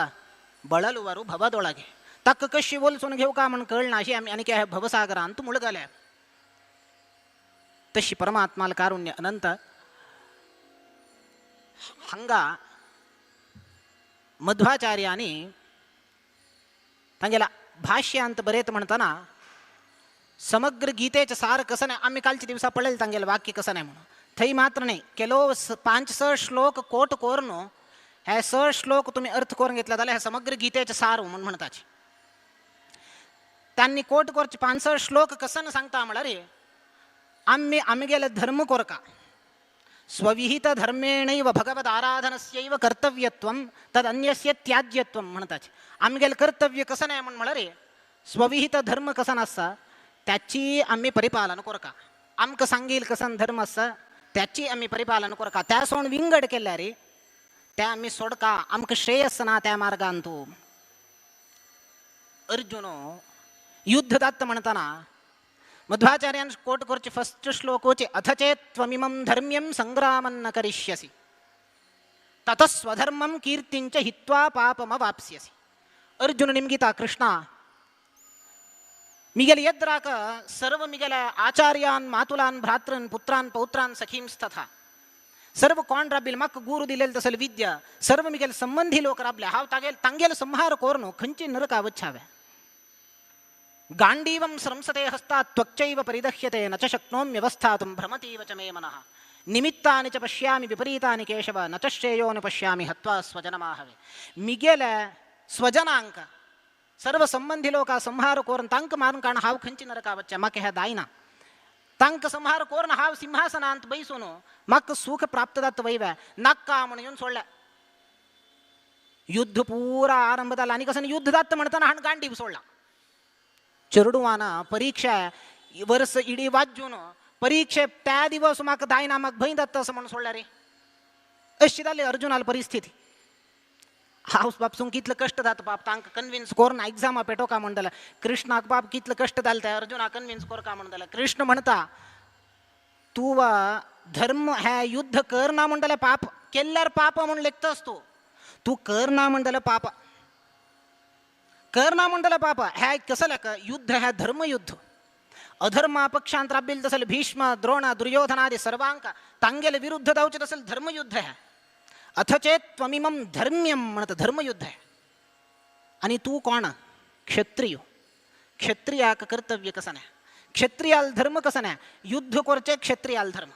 बळलुವರು भवदೊಳಗೆ ताका कशी वलसून घेवका म्हण कळना अशी आमी आनी ह्या भवसागरांत मुळगल्या. तशी परमात्माल कारुण्य अनंत. हांगा मध्वाचार्यांनी तांगेल्या भाष्यांत बरयत म्हणटना समग्र गीतेचें सार कसं नाही आम्ही कालच्या दिवसा पळयलें तांगेलें वाक्य कसं नाही म्हणून थंय मात्र नाही केलो 5-6 श्लोक कोट कोरून हे 6 श्लोक तुम्ही अर्थ करून घेतला जाल्यार हे समग्र गीतेचें सार म्हणून म्हणटाचे. त्यांनी कोट करचे 5-6 श्लोक कसन सांगता म्हळ्यार आम्ही आमगेले धर्म कोरका स्वविहित धर्मेणैव भगवद आराधनस्यैव कर्तव्यत्वं तदन्यस्य त्याज्यत्वं म्हणटाचे. आमगेलें कर्तव्य कसं नाही म्हण म्हळ्यार स्वविहित धर्म कसन आसा त्याची आम्ही परिपालन कोरका, आमकां सांगील कसन धर्म आसा त्याची आम्ही परिपालन कोरका, त्या सोड विंगड केल्यार त्या आमी सोडका, आमकां श्रेयस ना त्या मार्गान. तूं अर्जुन युद्ध दत्त म्हणटना मध्वाचार्यान कोट करचे फर्स्ट श्लोकोचे अथ चेत त्वमिमं धर्म्यं संग्रामं न करिष्यसि ततः स्वधर्मं कीर्तिंच हित्वा पापमवाप्स्यसि. अर्जुन निमगिता कृष्ण मिगेल यद्राक सर्व मिगेल आचार्यान मातुलान भ्रातृन पुत्रान पौत्रान सखींस्तथा सर्व कोण राबिल म्हाका गुरु दिलेल तसल विद्या सर्व मिगेल संबंधी लोक राबले हांव तागेल तांगेल संहार कोरनो खंयची नरका वच्छावे. गांडीवं स्रंसते हस्तात् त्वच्चैव परिदह्यते न च शक्नोम्यवस्थातुं भ्रमतीव च मे मनः निमित्तानि च पश्यामि विपरीतानि केशव न च श्रेयो न पश्यामि हत्वा स्वजनमाहवे. मिगेल स्वजनांक सर्व संबंधी लोक संहार कोरन तांक मारून काण हांव खंयची नरका वच्चे म्हाका हें दायना. तांक संहार कोरन हांव सिंहासनांत बैसून म्हाका सुख प्राप्त जाता वयवे नाका म्हण येवन सोडल्या. युद्ध पुरा आरंभ जाला आनी कसं युद्ध जाता म्हणटना हाण गांडीव सोडला. चेरडुवान परीक्षा वर्स इडी वाजून परीक्षे त्या दिवस म्हाका दायना म्हाका भंय जाता असं म्हणून सोडल्या रे. अशी जाली अर्जुनाल परिस्थिती. हांव बापसून कितले कश्ट जाता बाप तांकां कन्विन्स करून एग्जामा पेटोवका म्हणटले कृष्णाक बाप कितले कश्ट जाले ते अर्जुनाक कन्विन्स करका म्हणटले. कृष्ण म्हणटा तूं वा धर्म हे युद्ध कर ना म्हणटले पाप केल्यार पाप म्हूण लेखतास तूं, तूं कर ना म्हणटले पाप, कर ना म्हणटले पाप. हे कसं लेख युद्ध हे धर्मयुद्ध अधर्मा पक्षांत राबिल तसल भीष्म द्रोण दुर्योधनादी सर्वांक तांगेले विरुद्ध जावचें तसल धर्मयुद्ध हे. अथ चेत त्वमिमं धर्म्यं म्हणत धर्मयुद्ध आहे. आणि तू कोण क्षत्रिय, क्षत्रियाक कर्तव्य कसं नाही, क्षत्रियाल धर्म कसं नाही, युद्ध करचे क्षत्रियाल धर्म.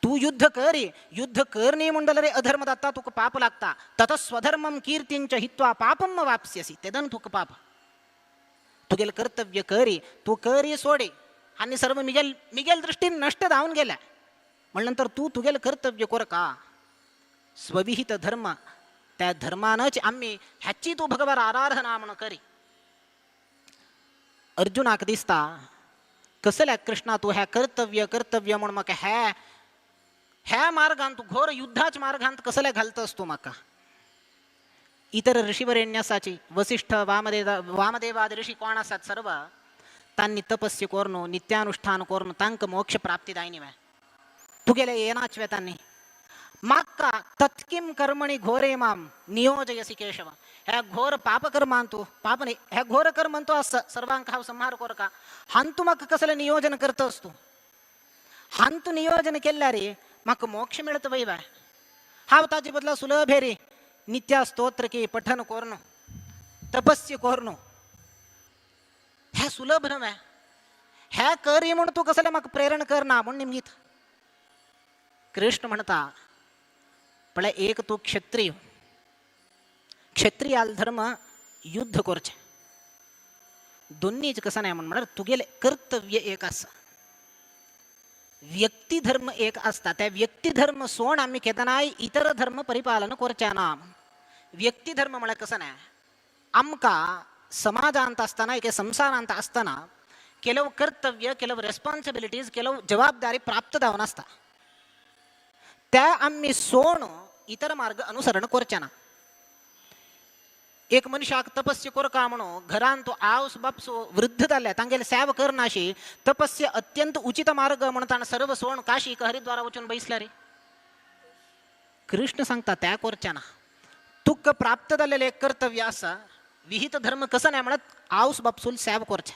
तू युद्ध करी युद्ध करणी म्हणलं रे अधर्म जाता तुका पाप लागता. ततः स्वधर्मं कीर्तिंच हित्वा पापम वापस्यसी तेदन तुका पाप. तुगेल कर्तव्य करी तू करी सोडे आणि सर्व मिगेल मिगेल दृष्टीन नष्ट जाऊन गेल्या म्हणल्यानंतर तू तुगेल कर्तव्य कोर का स्वविहित धर्म त्या धर्मानच आम्ही ह्याची तू भगवान आराधना म्हण करी. अर्जुनाक दिसता कसल्या कृष्णा तूं ह्या कर्तव्य कर्तव्य म्हूण म्हाका ह्या ह्या मार्गांत घोर युद्धाच्या मार्गांत कसल्या घालतस तूं म्हाका. इतर ऋषीवरेण्यासाची वसिष्ठ वामदेवाद ऋषी कोण आसात सर्व तांनी तपस्य कोर्नु नित्यानुष्ठान कोर्नु तांकां मोक्ष प्राप्ती जायनी वे तुगेले येनाच वे तांनी. म्हाका तत्किम कर्मणि घोरे माम नियोजयसी केशव. ह्या घोर पापकर्मांतु पाप न्ही ह्या घोर कर्मांतु आसा सर्वांक हांव संहार कोरका हांतू म्हाका कसलें नियोजन करतस तूं. हांतू नियोजन केल्यार रे म्हाका मोक्ष मेळत वय वा. हांव ताजे बदला सुलभ रे नित्या स्तोत्र की पठन कोर्नु तपस्य कोर्नु ह्या सुलभ न्हय ह्या करी म्हूण तूं कसलें म्हाका प्रेरण करना म्हूण निमगीत. कृष्ण म्हणता पळय एक तूं क्षत्रिय क्षत्रियाल धर्म युद्ध करचें दोन्हीच कसं नाही म्हण म्हळ्यार तुगेलें कर्तव्य एक आसा व्यक्तिधर्म एक आसता त्या व्यक्तिधर्म सोड आमी केदनाय इतर धर्म परिपालन करचे ना. व्यक्तिधर्म म्हळ्यार कसं नाही आमकां समाजांत आसतना एके संसारांत आसतना ಕೆಲವು कर्तव्य ಕೆಲವು रेस्पॉन्सिबिलिटीज ಕೆಲವು जबाबदारी प्राप्त जावन आसता त्या आमी सोण इतर मार्ग अनुसरण करचे ना. एक मनशाक तपस्य कोरका म्हणून घरान तो आवस बापसो वृद्ध जाल्ले तांगेले सेवा करनाशी तपस्य अत्यंत उचित मार्ग म्हणून ताणें सर्व सोण काशीक हरिद्वारा वचून बैसल्या रे. कृष्ण सांगता त्या करचे ना. तुका प्राप्त जाल्लेलें एक कर्तव्य आसा विहित धर्म कसं नाही म्हणत आवस बापसूल सेवा करचें.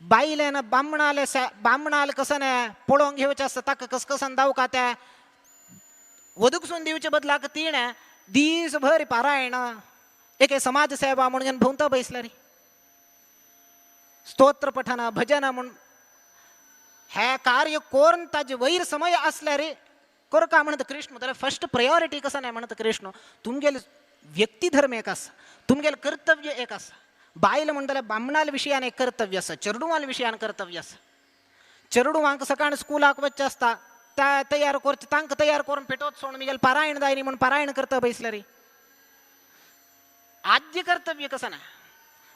बायलेन बामणाले बामणाल कसं नाही पळोवंक घेवचें आसता ताका कसकसान दावका त्या वदकसून दिवचे बदलाक तिणें दीसभर पारायण एक समाज सेवा म्हणून भोंवता बैसला रे. स्तोत्र पठन भजन म्हूण हे कार्य कोरून ताजे वैर समय आसल्यार रे करका म्हणत कृष्ण. जाल्यार फर्स्ट प्रायोरिटी कसं नाही म्हणत कृष्ण तुमगेले व्यक्तिधर्म एक आसा तुमगेलें कर्तव्य एक आसा. बायल म्हणटल्यार बामणाल विशयान एक कर्तव्य आसा चेडवाल विशयान कर्तव्य आसा. चेडवांक सकाळ स्कुलाक वचचें आसता त्या तयार करचें तांकां तयार करून पेटोवच सोड मिगेल पारायण जाय न्ही म्हूण पारायण करता बैसल्या रे. आद्य कर्तव्य कसं ना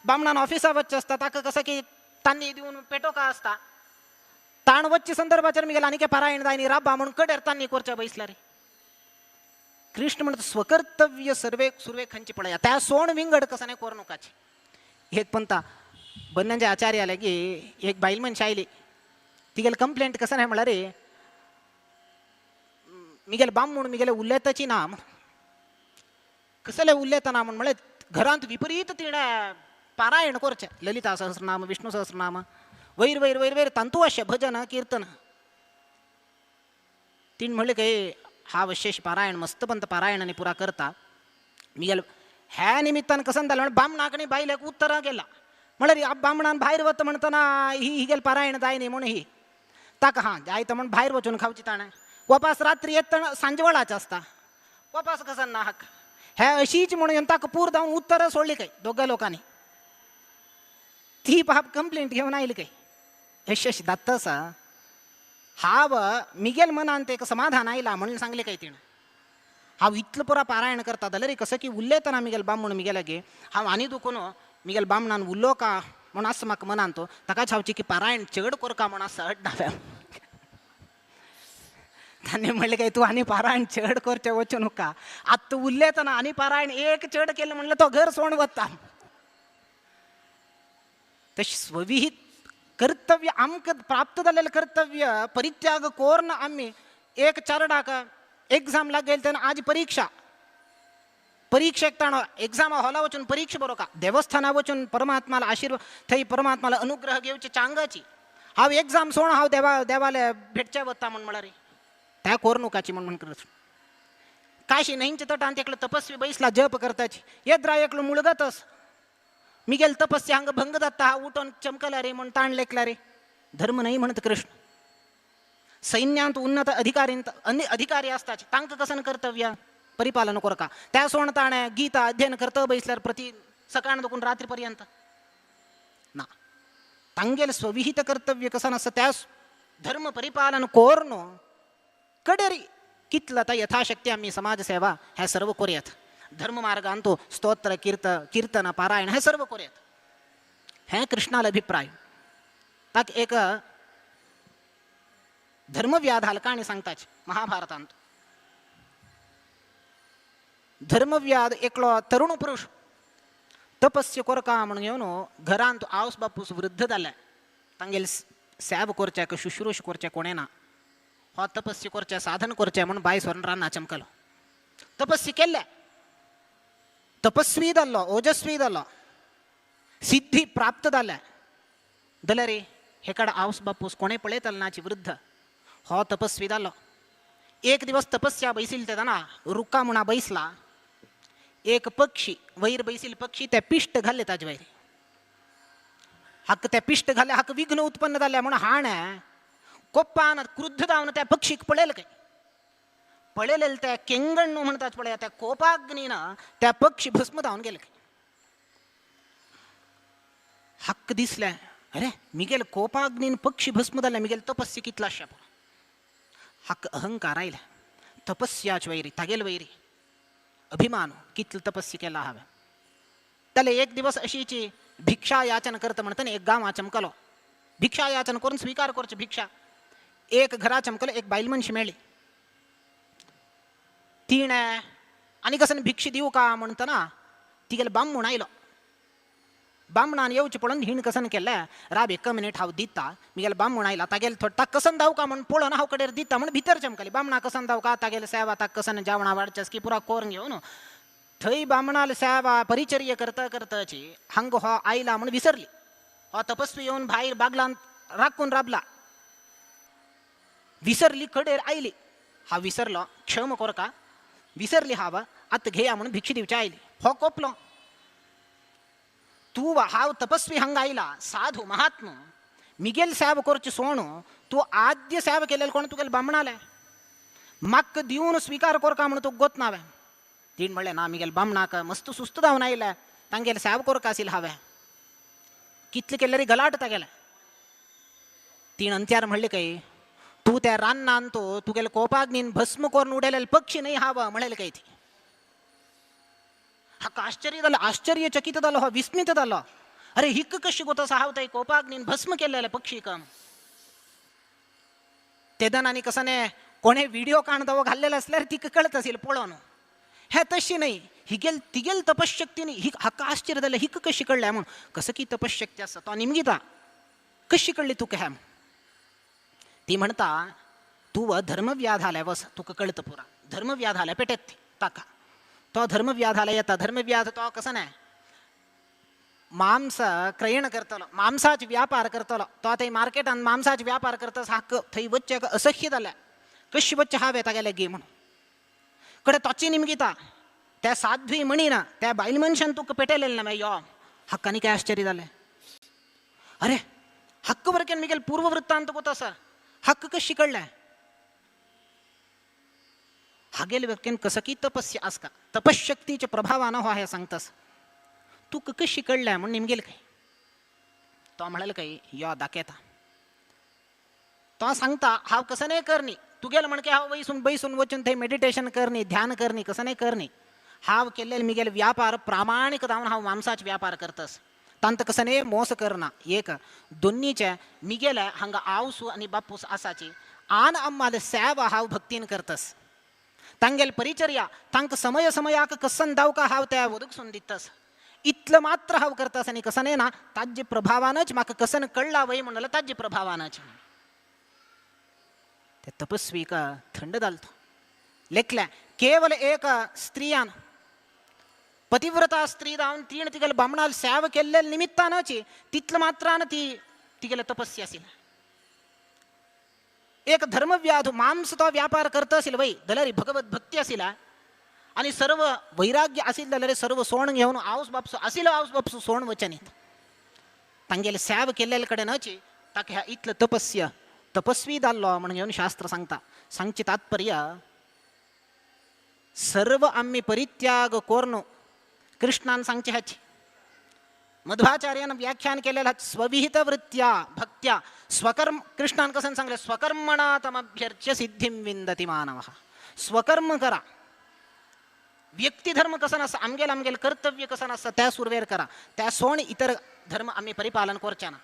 बामणान ऑफिसा वचचें आसता ताका कसं की तांणी दिवन पेटोवका आसता ताण वचचे संदर्भाचेर मिगेल आनी पारायण जाय न्ही राबा म्हूण कडेर तांणी करच्या बैसल्या रे. कृष्ण म्हणटा स्वकर्तव्य सर्वे सुर्वे खंयचे पळया त्या सोण विंगड कसं नाही करू नकाचे. एक पंता बन्यांचे आचार्य आले की एक बायल मनशी आयली तिगेले कंप्लेंट कसं नाही म्हळ्यार रे मिगेले बामण मिगेले उलयताची ना कसले उलयता ना म्हूण म्हळ्यार घरांत विपरीत तिणें पारायण करचें ललिता सहस्रनाम विष्णू सहस्रनाम वैर वैर वैर वैर तांतू अशें भजन कीर्तन. तिणें म्हणलें काय हा विशेष पारायण मस्तपंत पारायण आनी पुरा करता मिगेले ह्या निमित्तान कसं जालें म्हण बामणाक आनी बायलेक उत्तरां गेला म्हळ्यार बामणान भायर वता म्हणटना ही हिगेल पारायण जाय न्ही म्हूण ही ताका हां जायत म्हूण भायर वचून खावची ताणें वापास रात्री येतना सांजवेळाचें आसता वापास कसं ना हक ह्या अशीच म्हणून ताका पूर जावन उत्तरां सोडली काय दोगां लोकांनी. ती बाब कंप्लेंट घेवन आयली काय अशी अशी दात्त आसा हांव मिगेल मनान एक समाधान आयला म्हणून सांगलें काय तिणें. हांव इतलो पुरा पारायण करता जाल्यार कसं की उलयतना मिगेल बामण मिगेल गे हांव आनी दुखून मिगेल बामणान उलो का म्हूण आसा म्हाका मनान तो ताकाच हांव की पारायण चड करका म्हूण आसा अड्डाव्या. ताणें म्हणलें काय तूं आनी पारायण चड करचें वचूं नाका आतां तूं उलयतना आनी पारायण एक चड केलें म्हणल्यार तो घर सोड वता. तशें स्वविहीत कर्तव्य आमकां प्राप्त जाल्लेलें कर्तव्य परित्याग कोर्न आमी एक चरडाक एग्जाम लागेल तेन्ना आज परीक्षा परीक्षेक ताणो एग्जामा हॉला वचून परीक्षा बरोवका देवस्थाना वचून परमात्माला आशीर्वाद थंय परमात्माला अनुग्रह घेवचे चांगाची हांव एग्जाम सोड हांव देवा देवाले भेटचे वता म्हूण म्हळ्यार त्या कोरनुकाची म्हूण म्हण करत. काशी न्हंयच्या तटांत एकलो तपस्वी बैसला जप करताची येद्रा एकलो मुळगतस मिगेल तपस्या हांगा भंग जाता हा उठोन चमकला रे म्हूण ताण लेखला रे. धर्म न्हय म्हणत कृष्ण. सैन्यांत उन्नत अधिकारी अधिकारी असताचे तांकां कसन कर्तव्य परिपालन करका त्या सोण ताणें गीता अध्ययन करता बैसल्यार प्रति सकाळ दुखून रात्री पर्यंत ना तांगेले स्वविहित कर्तव्य कसं आसता त्या धर्म परिपालन कोर्न कडेर कितलं आता यथाशक्ती आम्ही समाजसेवा ह्या सर्व करूयात. धर्म मार्गांतु स्तोत्र कीर्तन पारायण हे सर्व कोरयात. हे कृष्णाल अभिप्राय. ताक एक धर्मव्याधाल काणी सांगताच महाभारतांत. धर्मव्याध एकलो तरुण पुरुष तपस्य कोरका म्हणून येवन घरांत आवस बापूस वृद्ध जाले, तांगेले सेव करच्याक शुश्रूष करचे कोणें ना, हो तपस्य करचे साधन करचें म्हूण बाय सोरण रान्ना चमकलो. तपस्य केल्ले, तपस्वी जाल्लो, ओजस्वी जाल्लो, सिद्धी प्राप्त जाल्या. जाल्यार हे कडेन आवस बापूस कोणें पळयतलो नाची वृद्ध हो तपस्वी जाल्लो. एक दिवस तपस्या बैसील तेन्ना रुका म्हणा बैसला, एक पक्षी वैर बैसील पक्षी त्या पिष्ट घाल्ले ताजे वयर, हाका त्या पिष्ट घाले, हाका विघ्न उत्पन्न जालें म्हणून हाणें कोप्पान क्रुद्ध जावन त्या पक्षीक पळयलें काय, पळयलें त्या केंगण न्हू म्हणटात पळय, त्या कोपाग्नीन त्या पक्षी भस्म जावन गेले काय. हक्क दिसलें, अरे मिगेल कोपाग्नीन पक्षी भस्म जाले, मिगेल तपस्य कितला आसचें. हक्क अहंकार आयले, तपस्याच वैरी तागेल वैरी अभिमान, कितलो तपस्य केला हांवें. जाल्यार एक दिवस अशीची भिक्षा याचन करता म्हणटना एक गांवा चमकलो, भिक्षा याचन करून स्विकार करची भिक्षा. एक घरा चमकलो, एक बायल मनशी मेळ्ळी, तिणें आनी कसन भिक्षा दिवं का म्हणटना तिगेलो बामण आयलो. बामणान येवचें पळोवन हिण कसन केलें, राब एक मिनीट हांव दिता, मिगेलो बामण आयला तागेले थोडे ताका कसन धांव का म्हूण पळोवन हांव कडेर दिता म्हूण भितर चमकली. बामणा कसन धांव का तागेले सेवा ताका कसन जेवणां वाडचें की पुरा कोरून घेवन थंय बामणाल सेवा परिचर्य करता करताची हांगा हो आयला म्हूण विसरली. हो तपस्वी येवन भायर बागलान राखून राबला, विसरली, कडेर आयली. हांव विसरलो, क्षम कोरका, विसरली हांव, आतां घेया म्हणून भिक्षा दिवची आयली. हो कोपलो, तूं हांव तपस्वी हांगा आयला, साधू महात्मा, मिगेल सेव करचें सोण तूं आद्य सेव केलें कोण तुगेले बामणाले, म्हाका दिवन स्विकार कोरका म्हणून तुका गोत ना हांवें. तीण म्हणलें ना, मिगेल बामणाक मस्त सुस्त जावन आयले, तांगेले सेव कोरका आशिल्लें हांवें, कितले केल्यार गलाट तागेले. तीण अंत्यार म्हणलें काय, तूं त्या रान्नान तो तुगेले कोपाग्नीन भस्म करून उडयलेले पक्षी न्हय हांव म्हणलें काय ती. हाका आश्चर्य जालें, आश्चर्यचकित जालो, हो विस्मित जालो, अरे हिक कशी गोत आसा हांव थंय कोपाग्नीन भस्म केल्लेले पक्षी कम. तेदन आनी कसने कोणें व्हिडिओ काण दवो घाल्लेलो आसल्यार तिका कळत आशिल्लें पळोवन, हें तशी न्हय, हिगेल तिगेल तपशक्ती न्ही. हिक हाका आश्चर्य जालें, हिक कशी कळ्ळें म्हूण, कसो की तपशक्ती आसा तो निमगिता, कशी कळ्ळी तुका हें. ती म्हणटा तूं धर्मव्याधालय वस, तुका कळटा पुरा, धर्मव्याधालय पेटेत ती ताका. तो धर्मव्याधालय येता, धर्मव्याध तो कसो न्हय मांस क्रयण करतलो, मांसाचे व्यापार करतलो, तो थंय मार्केटान मांसाचे व्यापार करता हाका थंय वचचें असह्य जालें, कशी वचचें हांवें तागेलें गे म्हणून. कडे तोची निमगिता त्या साध्वी म्हणिना, त्या बायल मनशान तुका पेटयलेलें ना मागीर यो. हाका आनी काय आश्चर्य जालें, अरे हक्क बरकेन मिगेल पूर्व वृत्तांत कोत आसा, हक्क कशी कळ्ळें. हागेल व्यक्तीन कसं की तपस्य आसका, तपशक्तीच्या प्रभावान हो हें सांगतास, तुका कशी कळ्ळें म्हूण निमगेल काय. तो म्हणलें काय यो दाखयता, तो सांगता हांव कसं नाही करनी, तुगेल म्हणके हांव बैसून बैसून वचून थंय मेडिटेशन करनी, ध्यान करनी, कसं नाही करनी, हांव केल्ले मिगेल व्यापार प्रामाणीक जावन हांव मांसाचे व्यापार करतस, तांत कसं न्ही मोस करना. एक दोन्नीचे मिगेले हांगा आवसू आनी बापूस आसाची आन अम्माले सेवा हांव भक्तीन करतस, तांगेल परिचर्या तांकां समय समयाक कसन दावका हांव त्या वदकसून दितस, इतलं मात्र हांव करतस आनी कसं न्ही ना ताजे प्रभावानच म्हाका कसन कळ्ळा वय म्हणलं ताजे प्रभावानच. ते तपस्वीक थंड जालो लेखल्या केवल एक स्त्रियान पतिव्रता स्त्री जावन तीण तिगेले बामणाल सेव केल्ले निमित्तानच तितले मात्रान ती तिगेले तपस्या आशिल्ली. एक धर्मव्याध मांस तो व्यापार करता आशिल्लो वय जाल्यार भगवत भक्ती आशिल्ला आनी सर्व वैराग्य आशिल्लें जाल्यार सर्व सोण घेवन आवस बापसो आशिल्लो आवस बापसो सोण वचनीत तांगेले सेव केल्ले कडेनच ताका ह्या इतलो तपस्य तपस्वी जाल्लो म्हणून घेवन शास्त्र सांगता. सांगचें तात्पर्य सर्व आम्ही परित्याग कोर्न कृष्णान सांगचे ह्याची मध्वाचार्यान व्याख्यान केलेलं स्वविहित वृत्त्या भक्त्या स्वकर्म. कृष्णान कसं सांगले स्वकर्मणा तमभ्यर्च्य सिद्धिं विंदति मानवः. स्वकर्म करा, व्यक्तिधर्म कसं आसा आमगेल आमगेल कर्तव्य कसं आसा त्या सुरवेर करा, त्या सोण इतर धर्म आमी परिपालन करचे ना.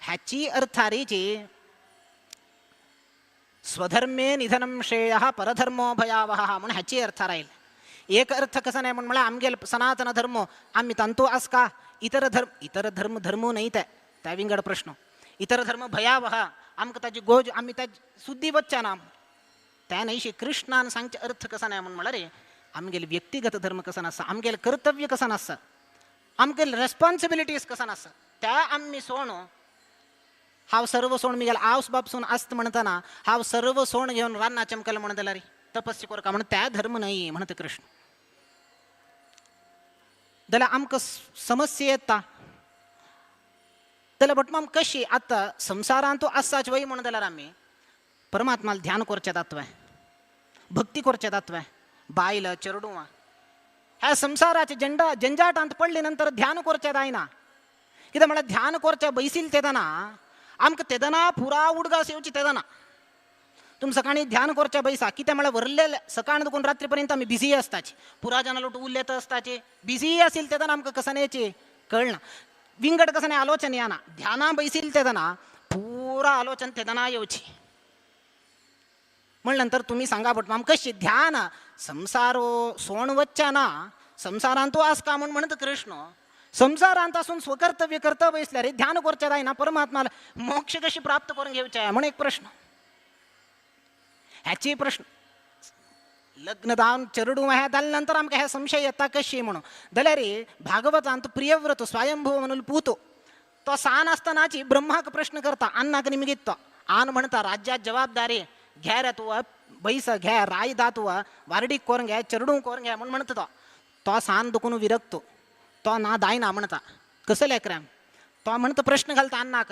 ह्याची अर्थारीची स्वधर्मे निधनम श्रेय परधर्मो भयावह म्हणून ह्याची अर्थ राहील. एक अर्थ कसा नाही म्हणून म्हळ्यार आमगेल सनातन धर्म आमी तांतू आसका इतर धर्म, इतर धर्म धर्म न्हय ते, त्या विंगड प्रश्न. इतर धर्म भयावह आमकां ताजी गोज आमी त्या सुद्दी वच्चा ना. त्या न्हयशी कृष्णान सांगचे अर्थ कसा नाही म्हणून म्हळ्यार रे आमगेल व्यक्तिगत धर्म कसा नासता, आमगेल कर्तव्य कसा नासता, आमगेल रेस्पॉन्सिबिलिटीज कसा नासता, त्या आमी सोण हांव सर्व सोण मिगेल आवस बापसून आसत म्हणटना हांव सर्व सोण घेवन रान्ना चमकल म्हणत जाल्यार तपस्या करका म्हणून त्या धर्म न्हय म्हणत कृष्ण. जाल्यार आमकां समस्या येता जाल्यार भटमाम कशी आतां संवसारांत आसाच वय म्हणत जाल्यार आमी परमात्माला ध्यान करचें तत्व, भक्ती करचें तत्व, बायल चेडवां ह्या संवसाराचे जंडा जंजाटांत पडले नंतर ध्यान करचें जायना. कित्याक म्हळ्यार ध्यान करचें बैसील तेदना आमकां तेदना पुरा उडगास येवची तेदना. तुमी सकाळी ध्यान करचें बैसा कितें म्हळ्यार वरलेले सकाळ दुखून रात्री पर्यंत आमी बिजी आसताची, पुरा जाणां लोट उलयत आसताची, बिजी आशिल्ले तेदना आमकां कसन येची कळना, विंगड कसन आलोचन येना. ध्याना बैसील तेदना पुरा आलोचन तेदना येवची. म्हण नंतर तुमी सांगा भटमाम कशी ध्यान संसारो सोण वच्चा ना, संसारांतू आसका म्हूण म्हणत कृष्ण संसारांत आसून स्वकर्तव्य कर्तव्य आसल्यार रे ध्यान करचें जायना, परमात्माला मोक्ष कशी प्राप्त करून घेवचें म्हूण एक प्रश्न. ह्याची प्रश्न लग्न जावन चेडूं हें जाले नंतर आमकां हे संशय येता कशी म्हणून. जाल्यार भागवतांत प्रियव्रत स्वयंभू म्हणून पूत तो सान आसतनाची ब्रह्माक प्रश्न करता अन्नाक निमगीत तो आन म्हणटा राज्यात जबाबदारी घे रे तूं बैस घे राय दा तूं वारडीक कोरून घे चेडूं कोरून घे म्हूण म्हणटा तो. तो सान दुखून विरक्तो तो ना दायना म्हणटा कसले लेकरां तो म्हणटा प्रश्न घालता अन्नाक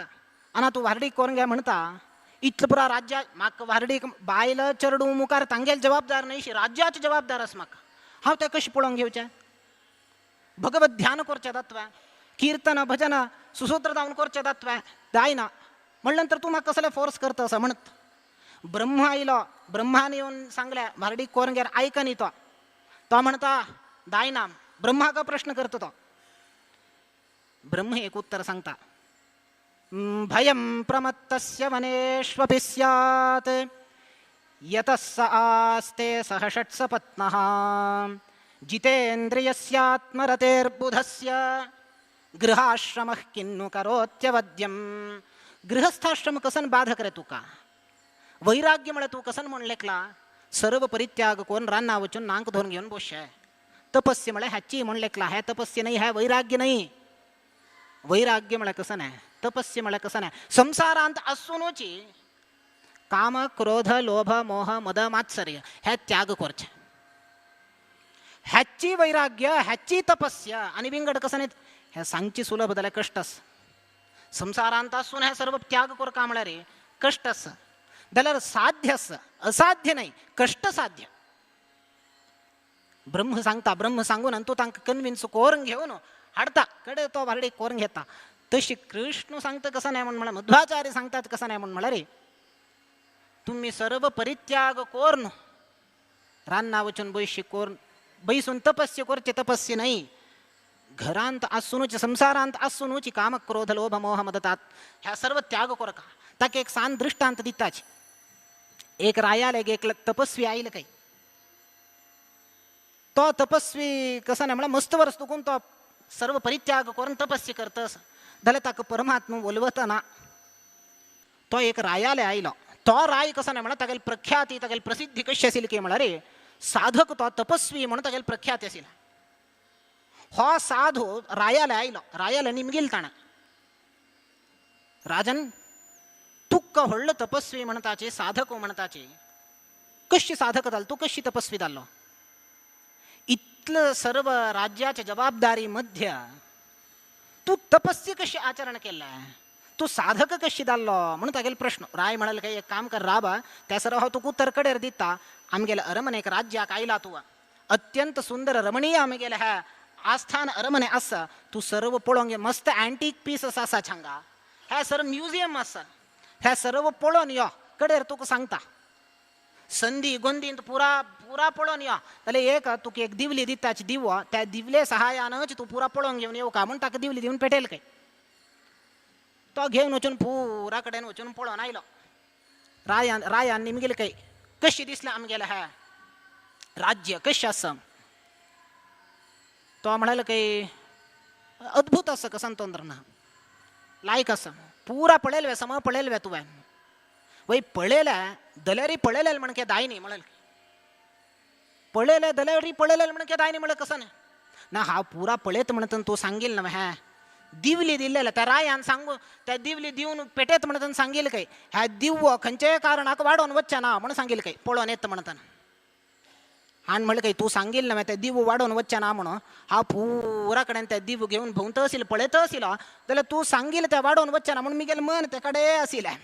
आना तूं वारडीक कोरून घे म्हणटा इतलें पुरा राज्या म्हाका वारडीक बायल चेडूं मुखार तांगेल जबाबदार न्हय राज्याचे जबाबदार आसा म्हाका, हांव तें कशें पळोवंक घेवचें. भगवत ध्यान करचें तत्व, किर्तन भजन सुसूत्र जावन करचें तत्व जायना म्हणलें नंतर तूं म्हाका कसलें फोर्स करता असो म्हणत. ब्रह्म आयलो ब्रह्मान येवन सांगलें वारडीक कोरून घे आयकनी तो, तो म्हणटा जायना. ब्रह्माक प्रश्न करता तो, ब्रह्म एक उत्तर सांगता भयं प्रमत्तस्य वनेष्वपि स्यात् यतः स आस्ते सह षट्सपत्नः जितेन्द्रियस्यात्मरतेर्बुधस्य गृहाश्रमः किन्नु करोत्यवद्यं. गृहस्थाश्रम कसन बाधक रे तुका, वैराग्य म्हळ्यार तूं कसन म्हूण लेखला सर्व परित्याग कोण रान्ना वचून नांक धरून घेवन बसचें. तपस्य म्हळ्यार ह्याची म्हूण लेखला, हें तपस्य न्हय, हें वैराग्य न्हय. वैराग्य म्हळ्यार कसं न्हय, तपस्य म्हळ्यार कसं न्हय, संवसारांत आसुनूची काम क्रोध लोभ मोह मद मात्सर्य हे त्याग करचे, ह्याची वैराग्य ह्याची तपस्या आनी विंगड कसं न्हय. हें सांगची सुलभ जाल्यार कश्ट आसा, संवसारांत आसून हे सर्व त्याग करका म्हळ्यार कश्ट आसा, जाल्यार साध्य आसा, असाध्य न्हय, कश्ट साध्य. ब्रह्म सांगता, ब्रह्म सांगून आनी तूं तांकां कन्विन्स करून घेवन हाडता कडे तो वारडीक करून घेता. तशी कृष्ण सांगता कसं नाही म्हण म्हळ्यार मध्वाचार्य सांगतात कसं नाही म्हण म्हळ्यार रे तुमी सर्व परित्याग कोरून रान्ना वचून बैशी कोरून बैसून तपस्य करचे तपस्य न्हय, घरांत आसुनूच संसारांत आसुनूच काम क्रोध लोभ मोह मदतात ह्या सर्व त्याग करका. ताका एक सान दृष्टांत दिताच. एक रायाल एक तपस्वी आयल काही तो तपस्वी कसं नाही म्हळ्यार मस्त वर्स दुखून तो सर्व परित्याग करून तपस्य करतस जाल्यार ताका परमात्मा उलवतना तो एक रायाले आयलो. तो राय कसो न्हय म्हळ्यार तागेली प्रख्याती तागेली प्रसिद्धी कशी आशिल्ली की म्हळ्यार रे साधक तो तपस्वी म्हणून तागेली प्रख्याती आशिल्ली. हो साधू रायाले आयलो, रायाले निमगील ताणें राजन तुका व्हडलो तपस्वी म्हणटाचे साधक म्हणटाचे कशी साधक जालो तूं, कशी तपस्वी जाल्लो, इतलं सर्व राज्याच्या जबाबदारी मध्य तूं तपस्य कशी आचरण केलाय, तूं साधक कशी जाल्लो म्हणून तागेलो प्रश्न. राय म्हणाल काय एक काम कर राबा त्या सर्व हांव तुका उत्तर कडेर दिता. आमगेल्या अरमनेक राज्याक आयला तूं, अत्यंत सुंदर रमणीय आमगेलें ह्या आस्थान अरमने आसा, तूं सर्व पळोवंक मस्त अँटीक पीसस आसा हांगा, ह्या सर्व म्युझियम आसा, ह्या सर्व पळोवन यो कडेर तुका सांगता. संदी गोंदींत पुरा पुरा पळोवन यो जाल्यार एक तुका एक दिवली दिताची दिवो त्या दिवले सहायानच तूं पुरा पळोवन घेवन येवका म्हूण ताका दिवली दिवन पेटेल काय. तो घेवन वचून पुरा कडेन वचून पळोवन आयलो. रायान रायान निमगेले काय कशी दिसलें आमगेलें ह्या राज्य कशें आसा. तो म्हणालो काय अद्भुत आसा कसं तोंद्र ना लायक आसा पुरा पळयलें सम पळयलें तुवें वय पळयलें दल्यारी पळयलें म्हणके दाय न्ही म्हणल पळयलें दल्यारी पळयलें म्हणके दाय न्ही म्हणलें कसं न्ही ना हांव पुरा पळयत म्हणत तूं सांगील ना ह्या दिवली दिल्लें त्या रायान सांगू त्या दिवली दिवन पेटेत म्हणत सांगील काय ह्या दिवो खंयच्याय कारणाक वाडोवन वचचें ना म्हणून सांगील काय पळोवन येत म्हणतना. आनी म्हणलें काय तूं सांगील ना त्या दिवो वाडोवन वचचें ना म्हणून हांव पुरा कडेन त्या दिवो घेवन भोंवता आशिल्लो पळयता आशिल्लो जाल्यार तूं सांगील त्या वाडोवन वचचें ना म्हणून मिगेलें मन ते कडेन आशिल्लें.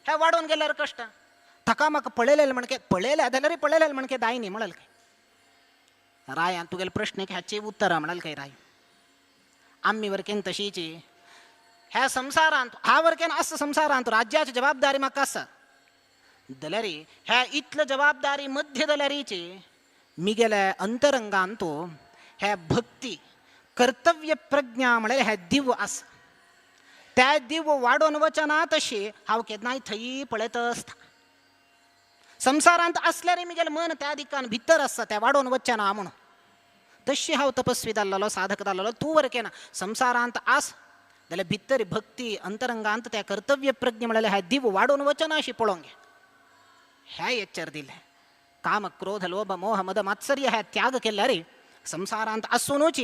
हे वाडोवन गेल्यार कश्ट ताका म्हाका पळयलें म्हणके पळयलें जाल्यार पळयलें म्हणके दाय न्ही म्हणल काय रायान तुगेले प्रश्न ह्याची उत्तरां म्हणाल काय राय आम्ही वरकेन तशीची ह्या संसारांत हा वरकेन आसा संसारांत राज्याची जबाबदारी म्हाका आसा दल्यारी ह्या इतले जबाबदारी मध्य दल्यारीची मिगेल्या अंतरंगांत ह्या भक्ती कर्तव्य प्रज्ञा म्हळ्यार ह्या दिव आसा त्या दिव वाडोवन वचना तशी हांव केन्नाय थंय पळयत आसता. संसारांत आसल्यार मिगेलें मन त्या दिकान भितर आसता त्या वाडोवन वचना ना म्हणून तशी हांव तपस्वी जाल्लो साधक जाल्लो तूं वरकेना संसारांत आस जाल्यार भितर भक्ती अंतरंगांत त्या कर्तव्य प्रज्ञ म्हळ्यार ह्या दिव वाडोवन वचना अशी पळोवंक घे. ह्या एच्चर दिलें काम क्रोध लोभ मोह मद मात्सर्य ह्या त्याग केल्यार संसारांत आसुनूच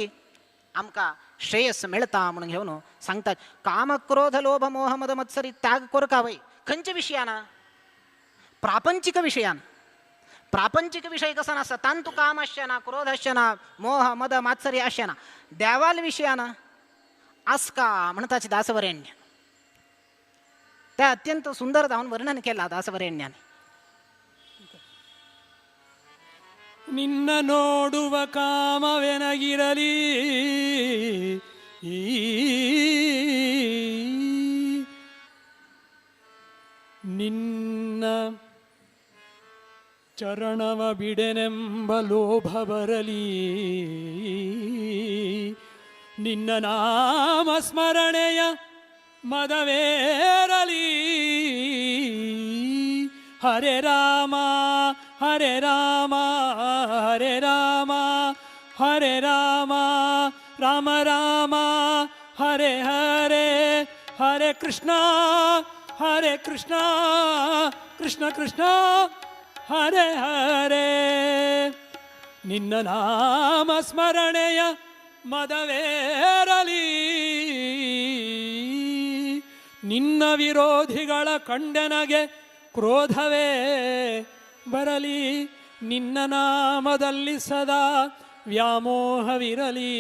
आमकां श्रेयस मेळता म्हणून घेवन सांगतात. काम क्रोध लोभ मोह मद मत्सरी त्याग कोरका वय खंयच्या विशयान प्रापंचिक विशयान. प्रापंचिक विषय कसा नासता तांतू काम आसचें ना क्रोध आसचें ना मोह मद मात्सर्य आसचें ना देवाल विशयान आसका म्हणटाची दासवरेण्य त्या अत्यंत सुंदर जावन वर्णन केला दासवरेण्यान. ನಿನ್ನ ನೋಡುವ ಕಾಮವೆನಗಿರಲಿ ನಿನ್ನ ಚರಣವ ಬಿಡೆನೆಂಬ ಲೋಭ ಬರಲಿ ನಿನ್ನ ನಾಮ ಸ್ಮರಣೆಯ ಮದವೇರಲಿ ಹರೇ ರಾಮ ಹರೇ ರಾಮ ಹರೇ ರಾಮ ಹರೇ ರಾಮ ರಾಮ ರಾಮ ಹರೇ ಹರೇ ಹರೇ ಕೃಷ್ಣ ಹರೇ ಕೃಷ್ಣ ಕೃಷ್ಣ ಕೃಷ್ಣ ಹರೇ ಹರೇ ನಿನ್ನ ನಾಮ ಸ್ಮರಣೆಯ ಮದವೇರಲಿ ನಿನ್ನ ವಿರೋಧಿಗಳ ಕಂಡನಗೆ ಕ್ರೋಧವೇ ಬರಲಿ ನಿನ್ನ ನಾಮದಲ್ಲಿ ಸದಾ ವ್ಯಾಮೋಹವಿರಲಿ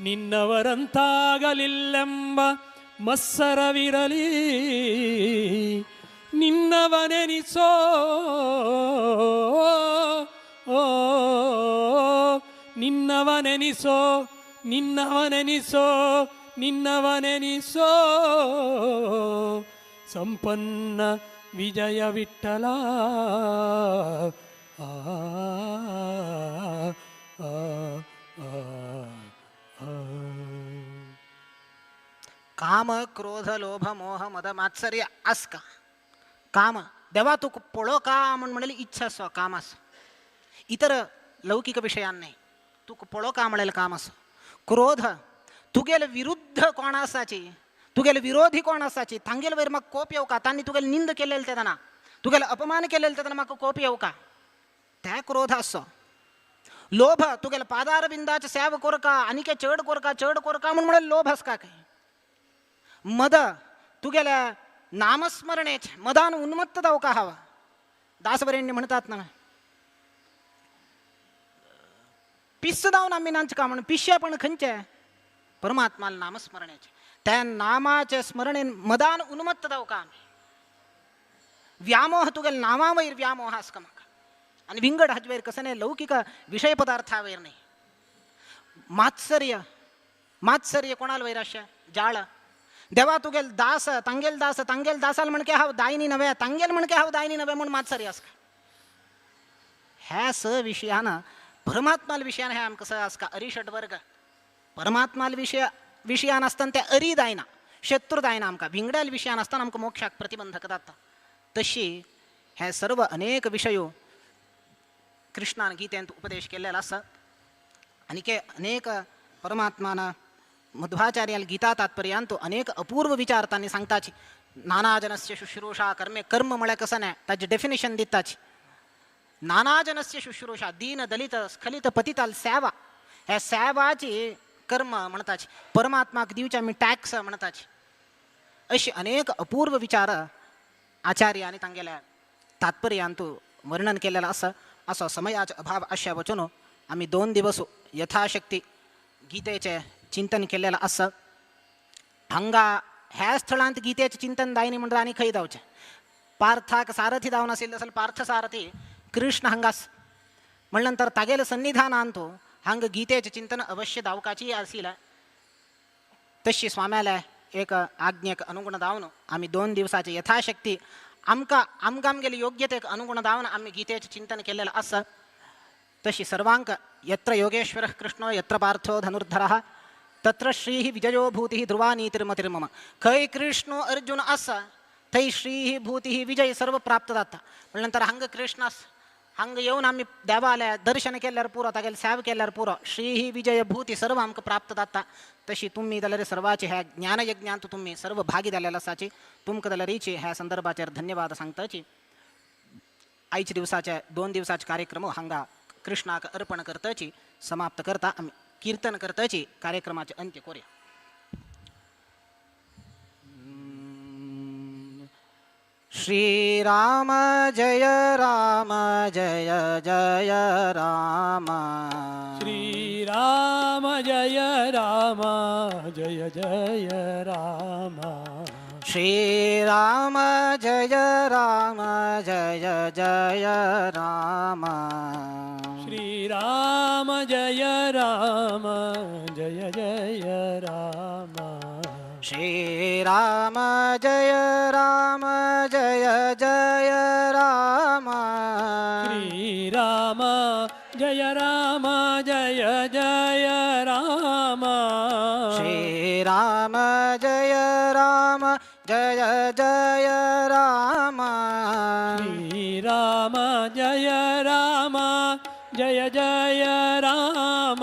ನಿನ್ನವರಂತಾಗಲಿಲ್ಲೆಂಬ ಮತ್ಸರವಿರಲಿ ನಿನ್ನವನೆನಿಸೋ ನಿನ್ನವನೆನಿಸೋ ನಿನ್ನವನೆನಿಸೋ ನಿನ್ನವನೆನಿಸೋ ಸಂಪನ್ನ ವಿಜಯ ವಿಠಲ ಆ ಆ ಆ. काम क्रोध लोभ मोह मद मात्सर्य आसका काम देवा तुका पळोवका म्हूण म्हणलेली इच्छा आसा काम आसा इतर लौकिक विशयान न्हय तुका पळोवका म्हणलेलें काम आसा. क्रोध तुगेले विरुद्ध कोण आसाची तुगेले विरोधी कोण आसाची तांगेले वयर म्हाका कोप येवका तांणी तुगेले निंद केलेले तेन्ना तुगेले अपमान केलेले तेन्ना म्हाका कोप येवका त्या क्रोध आसचो. लोभ तुगेले पादार बिंदाचे सेव कोरका आनीक चड कोरका चड कोरका म्हूण म्हणलें लोभ आसका काय. मद तुगेल्या नामस्मरणेचे मदान उन्मत्त जावका हवा. दासवरेण्य म्हणतात ना पिस्स जावन आमी नाचका म्हणून पिश्या पण खंयचे परमात्माला नामस्मरणेचे त्या नामाचे स्मरणेन मदान उन्मत्त जावका आमी. व्यामोह तुगेले नामावयर व्यामोह आसका म्हाका आनी विंगड हाजे वयर कसं न्हय लौकिक विशय पदार्था वयर न्हय. मात्सर्य मात्सर्य कोणाल वयर आशा जाळ देवा तुगेल दास तांगेल दास तांगेल दासाल म्हणके हांव दायनी नव्हे तांगेल म्हणके हांव दायनी नव्हे म्हूण मातसरी आसका. ह्या स विशयान परमात्माल विशयान हे आमकां स आसका अरिषट वर्ग. परमात्माल विशयान आसतना ते अरी जायना, शत्रू जायना आमकां. विंगड्याल विशयान आसतना आमकां मोक्षाक प्रतिबंधक जाता. तशी हे सर्व अनेक विशयो कृष्णान गीतेंत उपदेश केल्लेलो आसा. आनीक अनेक परमात्मान मध्वाचार्याल गीता तात्पर्यान तो अनेक अपूर्व विचार तांणी सांगताची. नानाजनस्य शुश्रूषा कर्मे, कर्म म्हळ्यार कसं न्हय ताजें डेफिनेशन दिताची. नानाजनस्य शुश्रूषा दीन दलित स्खलित पतिताल सेवा, ह्या सेवाची कर्म म्हणताची. परमात्माक दिवचे आमी टॅक्स म्हणताची. अशी अनेक अपूर्व विचार आचार्य आनी तांगेल्या तात्पर्यांत वर्णन केलेलो आसा. असो समयाचो अभाव आश्या वचून आमी 2 दिवस यथाशक्ती गीतेचें चिंतन केलेलें आसा. हांगा ह्या स्थळांत गीतेचें चिंतन जायनी म्हणटा आनी खंय जावचें. पार्थाक सारथी जावन आशिल्लो जाल्यार पार्थ सारथी कृष्ण हांगास म्हणल्या नंतर तागेले सन्निधानांत हांगा गीतेचें चिंतन अवश्य जावपाची आशिल्लें. तशी स्वाम्याल्या एक आज्ञेक अनुगुण जावन आमी 2 दिवसाचे यथाशक्ती आमकां आमकां आमगेले योग्यतेक अनुगुण जावन आमी गीतेचें चिंतन केल्लेलें आसा. तशी सर्वांक यत्र योगेश्वरः कृष्णो यत्र पार्थो धनुर्धरः तत्र श्रीः विजयो भूतिः ध्रुवा नीतिर्मतिर्मम. खंय कृष्णो अर्जुन आसा थंय श्रीः भूतिः विजय सर्व प्राप्त जाता. म्हणल्या नंतर हांगा कृष्ण आसा, हांगा येवन आमी देवाल्या दर्शन केल्यार पुरो, तागेले सेवा केल्यार पुरो, श्रीः विजय भूती सर्व आमकां प्राप्त जाता. तशी तुमी जाल्यार सर्वाची ह्या ज्ञानयज्ञांत तुमी सर्व भागी जालेले आसाची. तुमकां जाल्यारीची ह्या संदर्भाचेर धन्यवाद सांगताची. आयच्या दिवसाचे 2 दिवसाचे कार्यक्रम हांगा कृष्णाक अर्पण करताची समाप्त करता. आमी कीर्तन करताची कार्यक्रमाचे अंत्य करूया. श्री राम जय राम जय जय राम. श्री राम जय राम जय जय राम. श्री राम जय राम जय जय राम. श्री राम जय राम जय जय राम. श्री राम जय राम जय जय राम. श्री राम जय राम जय जय राम. श्री राम जय राम जय जय राम. श्री राम जय राम जय जय राम.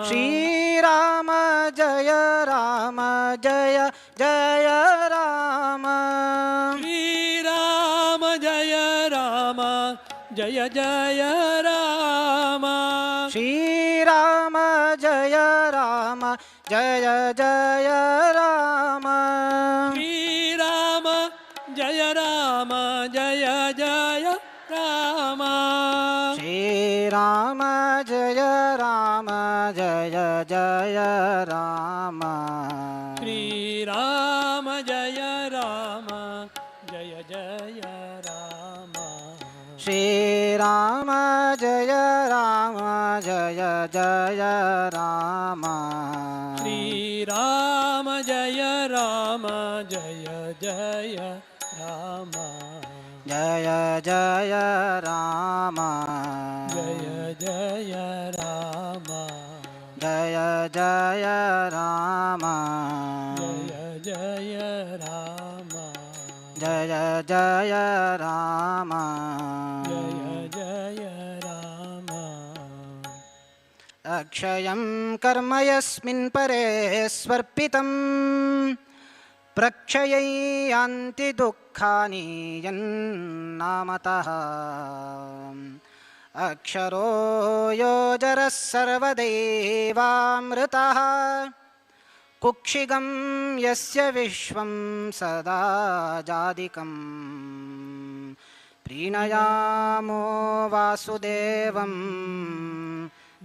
श्री राम जय राम जय जय राम. श्री राम जय राम जय जय राम. श्री राम जय राम जय जय राम. श्री राम जय राम जय जय राम. श्री राम जय राम जय जय राम. श्री राम जय राम जय जय राम. श्री राम जय राम जय जय राम. श्री राम जय राम जय जय राम. जय जय राम जय जय राम. जय जय राम जय जय राम. जय जय राम जय जय राम. अक्षयं कर्म यस्मिन् परे स्वर्पितं प्रक्षयै यान्ति दुःखानि यन्नामतः. अक्षरो योजरः सर्वदैवामृतः कुक्षिगं यस्य विश्वं सदा जादिकं. प्रीणयामो वासुदेवं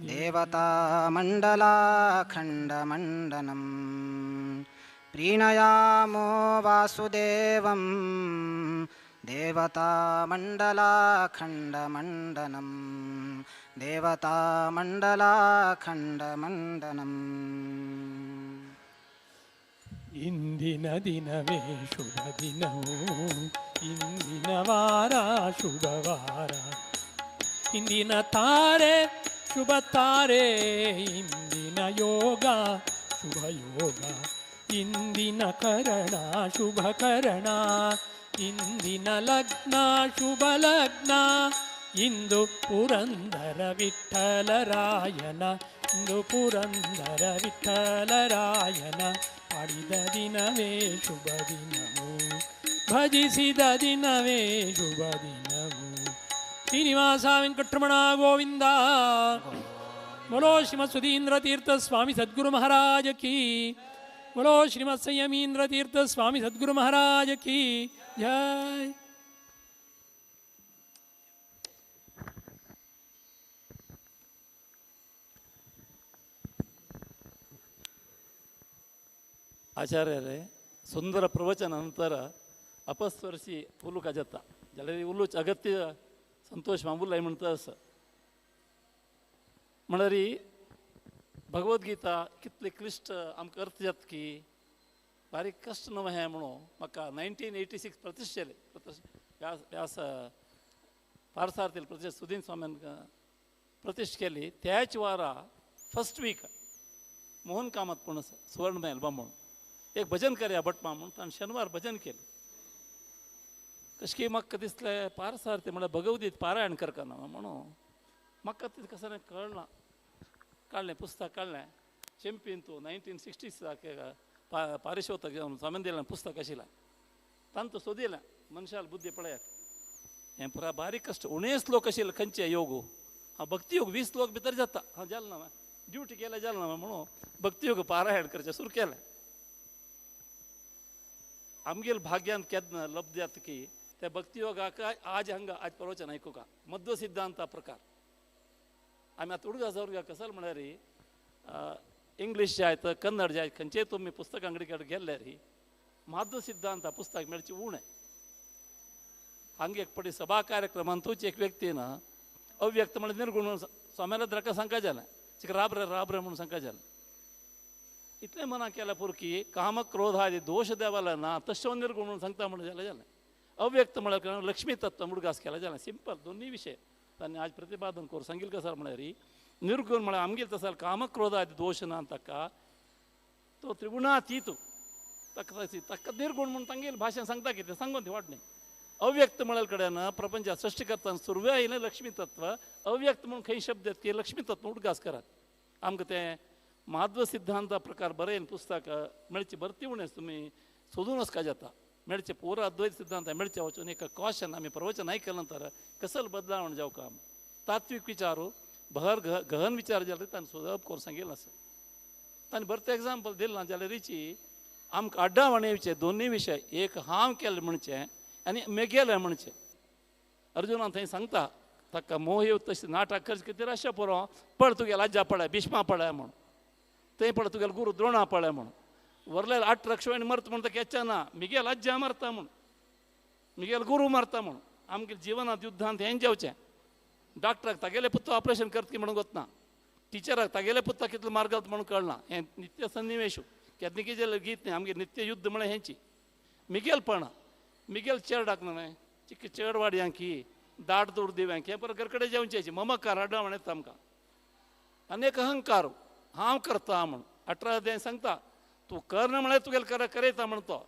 देवतामण्डलाखण्डमण्डनं. प्रीणयामो वासुदेवं देवतामण्डलाखण्डमण्डनं. देवतामण्डलाखण्डमण्डनम्. ಇಂದಿನ ದಿನವೇ ಶುಭ ದಿನವು, ಇಂದಿನ ವಾರ ಶುಭವಾರ, ಇಂದಿನ ತಾರೆ ಶುಭ ತಾರೆ, ಇಂದಿನ ಯೋಗ ಶುಭ ಯೋಗ, ಇಂದಿನ ಕರಣ ಶುಭ ಕರಣ, ಇಂದಿನ ಲಗ್ನ ಶುಭ ಲಗ್ನ, ಇಂದು ಪುರಂದರ ವಿಠಲರಾಯನ, ಇಂದು ಪುರಂದರ ವಿಠಲರಾಯನ ಪಾಡಿದ ದಿನವೇ ಶುಭ ದಿನವು, ಭಜಿಸಿದ ದಿನವೇ ಶುಭ ದಿನವು. ಶ್ರೀನಿವಾಸ ವೆಂಕಟರಮಣ ಗೋವಿಂದ. बोलो श्रीमत् सुधीन्द्र तीर्थ स्वामी सद्गुरु महाराज की। बोलो श्रीमत् संयमीन्द्र तीर्थ स्वामी सद्गुरु महाराज की जय. ಆಚಾರ್ಯರೇ, ಸುಂದರ ಪ್ರವಚನ ನಂತರ ಅಪಸ್ವರಿಸಿ ಉಲ್ಲುಕ ಜತ್ತ जाल्यार उलोवचें अगत्य संतोष मामुल्लाय म्हणटा आसा. म्हणल्यार भगवद्गीता कितली क्लिश्ट आमकां अर्थ जाता की बारीक कश्ट न्हू हें म्हणून म्हाका 1986 प्रतिश्ठेलें व्यास व्यास पारसार्थी प्रतिष्ठा सुदीन स्वाम्यान प्रतिष्ठा केली. त्याच वारा फर्स्ट वीक मोहन कामत पूण आसा सुवर्ण एल्बम म्हणून एक भजन करया भटमा म्हणून ताणें शेनवार भजन केलें. कशें म्हाका दिसलें पारसार्थी म्हळ्यार भगवद्गीत पारायण करतना म्हणून म्हाका तें कसं कळना. काडलें पुस्तक काडलें चॅम्पियन तूं 1960 पारिशोतक स्वामीन दिलें पुस्तक आशिल्लें तांतूं सोदिलें मनशाल बुद्धी पळयात हें पुरा बारीक कश्ट उणेच लोक आशिल्ले खंयचे योग हांव भक्ती योग 20 लोक भितर जाता हांव जालें ना ड्युटी केल्या जालें ना म्हणून भक्ती योग पारायण करचें सुरू केलें. आमगेल भाग्यान केन्ना लब्ध जाता की त्या भक्ती योगाक आज हांगा आज प्रवचन आयकुका मध्व सिद्धांत प्रकार आमी आतां उडगा उडगा कसल म्हळ्यार इंग्लीश जायत कन्नड जायत खंयचेय तुमी पुस्तक अंगडी कडेन गेल्ल्यार माध्व सिद्धांत पुस्तक मेळचें उणें. हांगा एक पटी सभा कार्यक्रमांतूच एक व्यक्ती ना अव्यक्त म्हळ्यार निर्गुण स्वाम्याला द्रका सांगका जालें चिका राबरे राबरे म्हणून सांगका जालें. इतलें मना केल्या पुरकी काम क्रोध आदी दोश देवाला ना तशें निर्गुण म्हणून सांगता म्हणून जालें जालें. अव्यक्त म्हळ्यार लक्ष्मी तत्व मुडगास केला जालें. सिंपल दोन्ही विशय तांणी आज प्रतिपादन करून सांगील कसं म्हळ्यार निर्गुण म्हळ्यार आमगेल तसो कामक्रोध आदी दोश ना ताका तो त्रिगुणातीत ताका ताका निर्गुण म्हणून तांगेल भाशेन सांगता कितें सांगून ती वाट न्ही. अव्यक्त म्हळ्यार कडेन प्रपंचात सृश्टी करतना सुरवे आयलें लक्ष्मी तत्व अव्यक्त म्हणून खंय शब्द येत की लक्ष्मी तत्व उडगास करात. आमकां तें माध्व सिद्धांत प्रकार बरयन पुस्तक मेळचें भरती उणेच तुमी सोदून वचका जाता मेळचें पुरा अद्वैत सिद्धांत मेळचें वचून एक कॉशन आमी प्रवचन आयकले नंतर कसल बदलावण जावका आम तात्वीक विचारू भर गहन विचार जाल्यार ताणें सोदप करून सांगिल्लें आसा. ताणें बरें एग्जाम्पल दिलें ना जाल्यार रिची आमकां आड्डावण येवचें दोनूय विशय एक हांव केलें म्हणचें आनी मेगेलें म्हणचें. अर्जुनान थंय सांगता ताका मोह येव तशें नाटक खर्च कितें अशें पुरो पळ तुगेल आज्जा पळय भीष्मा पळय म्हूण थंय पळ तुगेल गुरू द्रोणा पळय म्हूण वरले 8 रक्षवाणी मरता म्हण ताका येच्चें ना मिगेल आज्जा मरता म्हूण मिगेल गुरू मरता म्हूण. आमगे जिवनांत युद्धांत हें जेवचें डॉक्टराक तागेले पुत्तो ऑपरेशन करता की म्हणून वतना टिचराक तागेले पुत्ता कितलो मार्गात म्हणून कळना हें नित्य सन्निवेशू केन्ना कितें गीत न्ही आमगे नित्य युद्ध म्हळ्यार हेंची मिगेलपणां मिगेल चेरडाक न्हय चिक्की चेडवाडयांकी दाट दूर दिव्यांकी हें परत घरकडे जेवचें ममकार आडावण येता आमकां आनी एक अहंकार हांव करता म्हूण 18 अध्याय सांगता तूं कर ना म्हळ्यार तुगेलें कर करयता म्हण तो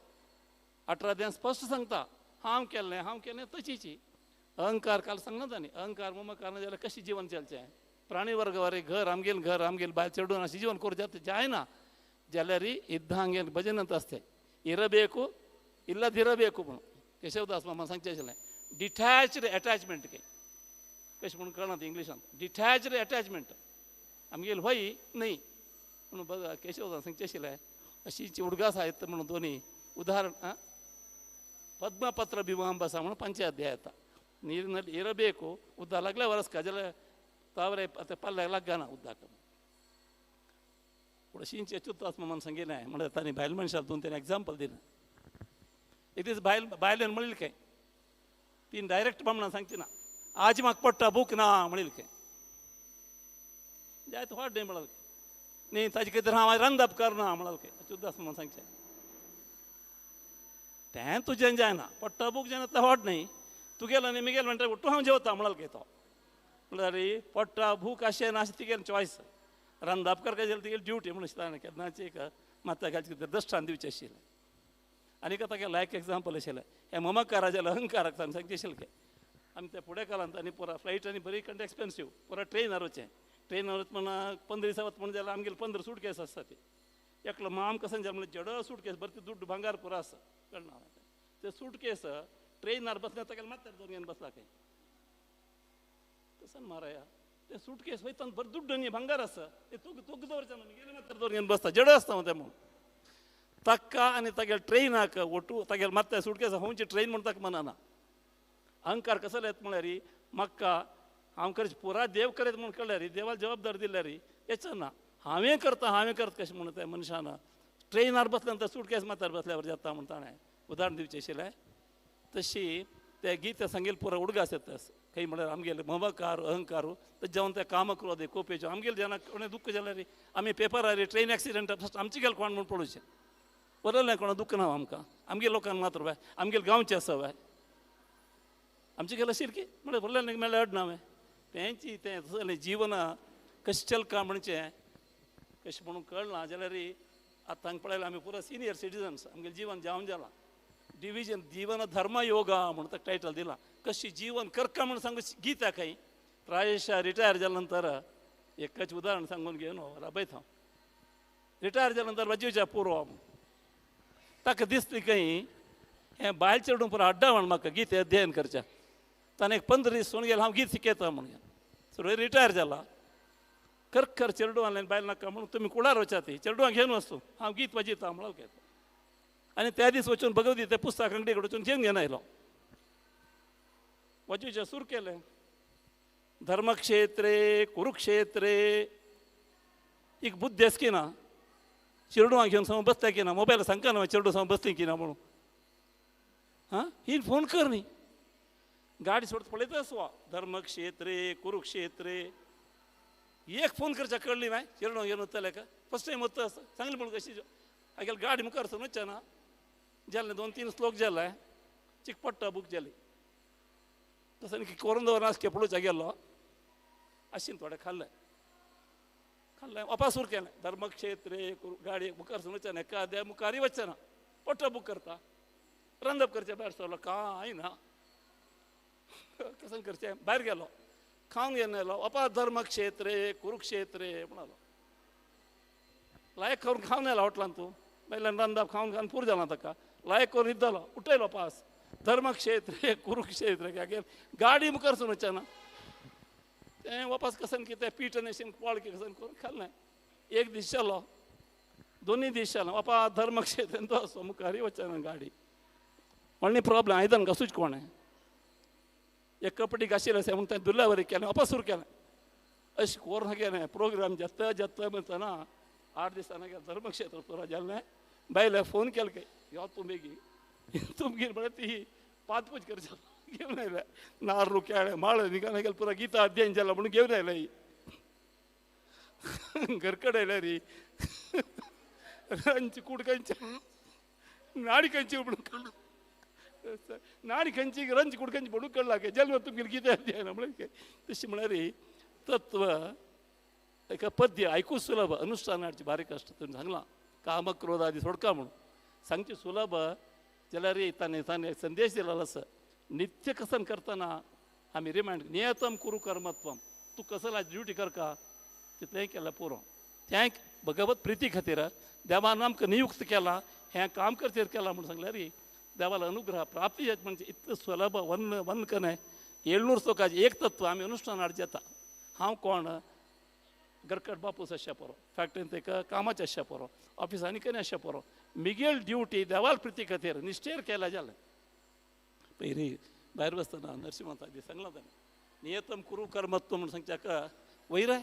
18 अध्याय स्पश्ट सांगता हांव केल्लें हांव केल्लें तशीची अहंकार काल सांगना तांणी अहंकार ममकार ना जाल्यार कशें जीवन चलचें प्राणी वर्गवारे घर आमगेल घर आमगेल बायल चेडून अशें जीवन करूं जाता जायना जाल्यार युद्धांगेल भजनांत आसते इरबेकू इल्लदिरबेकू म्हणून केशवदास मामा सांगचें आशिल्लें डिटॅच्ड एटॅचमेंट काय कशें म्हणून कळना तें इंग्लिशांत डिटॅच्ड एटॅचमेंट आमगेल व्हय न्हय म्हणून बघा केशवदास सांगचें आशिल्लें अशी उडगास आहेत म्हणून दोन्ही उदाहरण पद्मपत्र ಬಿಂಬಾಂಬಸ म्हणून पंचाध्याय येता ನೀರಿನಲ್ಲಿ ಇರಬೇಕು ಉದ್ದ ಲಗ್ಲೆ ವರಸ್ಕ ಜಲ ತಾವರೆ ಮತ್ತು ಪಲ್ಲೆ ಲಗ್ಗನ ಉದ್ದಾಕ पूण शींचे अच्युतदास मामान सांगिल्लें म्हणल्यार तांणी बायल मनशाक दोन तीन एग्जाम्पल दिलें. एक दीस बायल बायलेन म्हणिल्लें काय तीन डायरेक्ट बामणां सांगची ना आज म्हाका पडटा बूक ना म्हणिल्लें काय जायत वाट न्ही म्हणल न्ही ताजे खातीर हांव रांदप करना म्हणल काय अच्युतदास मामान सांगचें. तें तुजें जायना पोट्टा भूक जायना तितलें व्हड न्ही तुगेलो न्ही मिगेल म्हणटा उठू हांव जेवता म्हणल्यार घेतो म्हणल्यार पोट्टा भूक अशें ना अशें तिगेलें चॉयस रांदप करका जाल्यार तिगेली ड्युटी म्हणून ताणें केन्नाची एक मात्ता घालची दृश्टान दिवचें आशिल्लें. आनी ताका लायक एग्जाम्पल आशिल्लें हें ममकारा जाल्यार अहंकाराक आमी सांगचें आशिल्लें आमी ते फुडें कालांत आनी पुरा फ्लायट आनी बरी कंड एक्सपेन्सीव पुरा ट्रेनार वचें ट्रेनार वच म्हण 15 दिसा वच म्हण जाल्यार आमगेले 15 सूटकेस आसता ती एकलो माम कसं जालें म्हणल्यार जड सूटकेस बरें ती दुड्ड भांगार पुरो आसा कळना ते सूटकेस ट्रेनार बसल्या ताका मात्यार दवरून घेवन बसला खंय तसं माराया ते सूटकेस वयता बरें दुड्ड न्ही भांगार आसा ते तुग तुग दवरचें न्हू गेले मात्यार दवरून घेवन बसता जड आसता तें म्हणून ताका आनी तागेले ट्रेनाक ओटू तागेले मात्या सूटकेस खंयची ट्रेन म्हण ताका मनाना. अहंकार कसो येता म्हळ्यार म्हाका हांव करचें पुरा देव करीत म्हूण कळ्ळ्यार देवाक जबाबदार दिल्यार हेच ना हांवें करता हांवें करता कशें म्हणून त्या मनशान ट्रेनार बसल्या नंतर सूटकेस माथ्यार बसल्यावर जाता म्हण ताणें उदाहरण दिवचें आशिल्लें. तशी ते गीत सांगेल पुरा उडगास येता खंय म्हळ्यार आमगेले ममकार अहंकार तर जेवन ते काम क्रोध कोपेचो आमगेले जेन्ना कोणें दुख्ख जाल्यार आमी पेपरार ट्रेन एक्सिडंट फस्ट आमचे गेले कोण म्हूण पळोवचें बरयलें कोणा दुख्ख ना आमकां आमगे लोकांक मात्र वाय आमगेले गांवचे आसा वाय आमचे गेले आशिल्ले की म्हळ्यार बरयलें मेळ्ळें अड ना तेंची तें तसलें जीवन कशें चलका म्हणचें कशें म्हणून कळना जाल्यार आतां हांगा पळयल्यार आमी पुरा सिनियर सिटीजन्स आमगेलें जीवन जावन जालां डिविजन जीवन धर्म योगा म्हणून ताका टायटल दिलां कशी जीवन करका म्हणून सांगू गीता खंय प्रायशा रिटायर जाल्या नंतर एकच उदाहरण सांगून घेवन राबयत हांव रिटायर जाल्या नंतर वाजीवच्या पुरो ताका दिसली खंय हें बायल चेडूं पुरो अड्डा म्हण म्हाका गीत अध्ययन करच्या ताणें एक 15 दीस सोडून गेलो हांव गीत शिकयता म्हणून सो रिटायर जाला कर कर चेडवां बायल नाका म्हणून तुमी कुळार वचा ती चेडवां घेवन वचू हांव गीत वाजयता म्हणून घेता आनी त्या दीस वचून भगवती ते पुस्तक अंगडी कडेन वचून घेवन घेवन आयलो वाजोवचें सुरू केलें धर्मक्षेत्रे कुरुक्षेत्रे एक बुद्धी आस की ना चेडवां घेवन समज बसता की ना मोबायल सांगता ना चेडूं समज बसली की ना म्हणून हां ही फोन कर न्ही गाडी सोडत पळयता वा धर्मक्षेत्रे कुरुक्षेत्रे एक फोन करच्या कळ्ळी माय चेडवां घेवन वतले का फर्स्ट टायम वता सांगलें म्हणून कशी आगेले गाडी मुखार सून वचचे ना जालें 2-3 श्लोक जाले चिक पडटा बूक जाली तसं की करून दवर आस केपडूच्या गेलो आशिन थोडें खाल्लें खाल्लें वापासूर केलें धर्मक्षेत्रे गाडी मुखार सून वचना एकाद्या मुखारय वचना पट्टा बूक करता रांदप करचें भायर सरलो कांय ना कसं करचें भायर गेलो खावन घेवन आयलो वापा धर्मक्षेत्रे कुरुक्षेत्रे म्हणालो लायक करून खावन आयला हॉटलान तूं बायल्यान रांदप खावन खावन पूर जाला ताका लायक करून न्हिदलो उठयलो पास धर्मक्षेत्रे कुरुक्षेत्रे गाडी मुखार सून वचना तें वापस कसन कितें पीठ आनी पोळ कसन करून खाल्लें एक दीस जालो 2 दीस जालो बापा धर्मक्षेत्रेन तो असो मुखारय वचना गाडी व्हडली प्रॉब्लेम आयदन घासूच कोणें एक कपडी घाशिल्लें आसा म्हूण तें दुर्ल्या वरी केलें वापस सुरू केलें अशें करून गेलें प्रोग्राम जाता जाता म्हणतना 8 दिसांनी गेलें धर्मक्षेत्र पुरा जालें बायले फोन केलो काय यो तूं बेगी तुमगेर म्हळ्यार ती पादपूज करच्या घेवन आयले नार्रू केळें माळ निघाले गेले पुरा गीता अध्ययन जाला म्हणून घेवन आयले घर कडेन आयल्या री रांदची कूड खंयची नाडी खंयची म्हणून नाडी खंयची रांदची कूड खंयची म्हणून कळला काय जल्म तुमगेर गीता अध्ययन म्हणून तशी म्हळ्यार तत्व एका पद्य आयकू सुलभ अनुष्ठान हाडचें बारीक कश्ट तुमी सांगलां काम क्रोध आदी सोडका म्हणून सांगचें सुलभ जाल्यार ताणें ताणें संदेश दिलेलो आसा नित्य कसन करतना आमी रिमायंड नियतम कुरू कर्मत्वम तूं कसला ड्युटी करका तितलें केलें पुरो तें भगवत प्रिती खातीर देवान आमकां नियुक्त केला हें काम करचेर केलां म्हूण सांगल्यार देवाला अनुग्रह प्राप्ती जाता म्हणजे इतलें सुलभ वन वन कन्हे 700 श्लोकाचें एक तत्व आमी अनुष्ठान हाडचें येता. हांव कोण गरकट बापूस आसच्या पुरो फॅक्टरीन तेका कामाचें आसच्या पुरो ऑफिसांनी कन्हे आसच्या पुरो मिगेल ड्युटी देवाल प्रिती खातीर निश्ठेर केल्या जालें. पयलीं भायर बसतना नरसिंह दी सांगलां ताणें नियतम कुरू कर्मत्व म्हूण सांगच्या वयर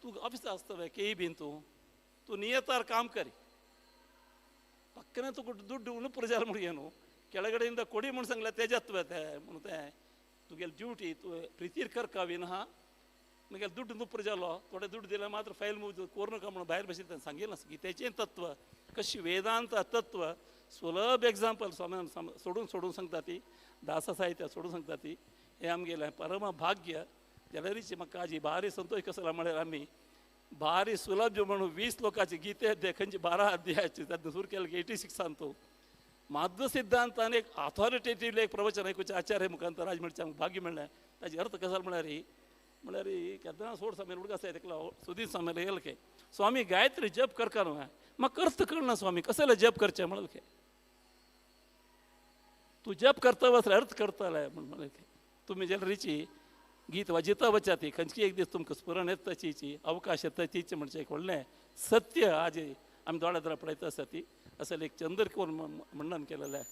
तूं ऑफिसांत आसता केय बीन तूं तूं नियतार काम करी ಪಕ್ಕನೆ ತುಗು ದುಡ್ಡು ಉಣುಪುರ ಜಾಲ ಮುಡಿಯೇನು ಕೆಳಗಡೆಯಿಂದ ಕೊಡಿ म्हूण सांगल्यार तेजात्व ते म्हणून तें तुगेली ड्युटी तूं प्रितीर करका विनः मागीर दुड्ड नुपूर जालो थोडे दुड्ड दिल्यार मात्र फायल मूव कोर नाका म्हणून भायर बशिल्लें ताणें सांगिल्लें गीतेचें तत्व कशी वेदांत तत्व सुलभ एग्जाम्पल स्वामी सोडून सोडून सांगता ती दासा साहित्य सोडून सांगता ती हें आमगेलें परम भाग्य जाल्यारीची म्हाका आजी भारी संतोश कसो म्हळ्यार आमी भारी सुलभ म्हणून 20 लोकांची गीते अध्याय खंयची 12 अध्यायाची तातूंत सुरू केलें 86 तो माध्व सिद्धांतान एक ऑथॉरिटेटिव्ह एक प्रवचन आयकुचें आचार्य मुखांतर आज म्हणचे आमकां भाग्य मेळ्ळें. ताजे अर्थ कसो म्हळ्यार म्हळ्यार केन्ना सोड स्वामी उडक आसा तेकला सुदीन स्वामीला येल के स्वामी गायत्री जप करका न्हू म्हाका अर्थ कळना स्वामी कसले जप करचें म्हणलें के तूं जप करता वसले अर्थ करताले म्हण म्हणलें के तुमी जाल्यार रिची गीत वाजिता वचा ती खंयची एक दीस तुमकां स्मरण येता तिची अवकाश येता तिची म्हणचें एक व्हडलें सत्य आज आमी दोळ्या दोळ्या पळयता आसा ती असले एक चंद्रकोर म्हणणन केलेलें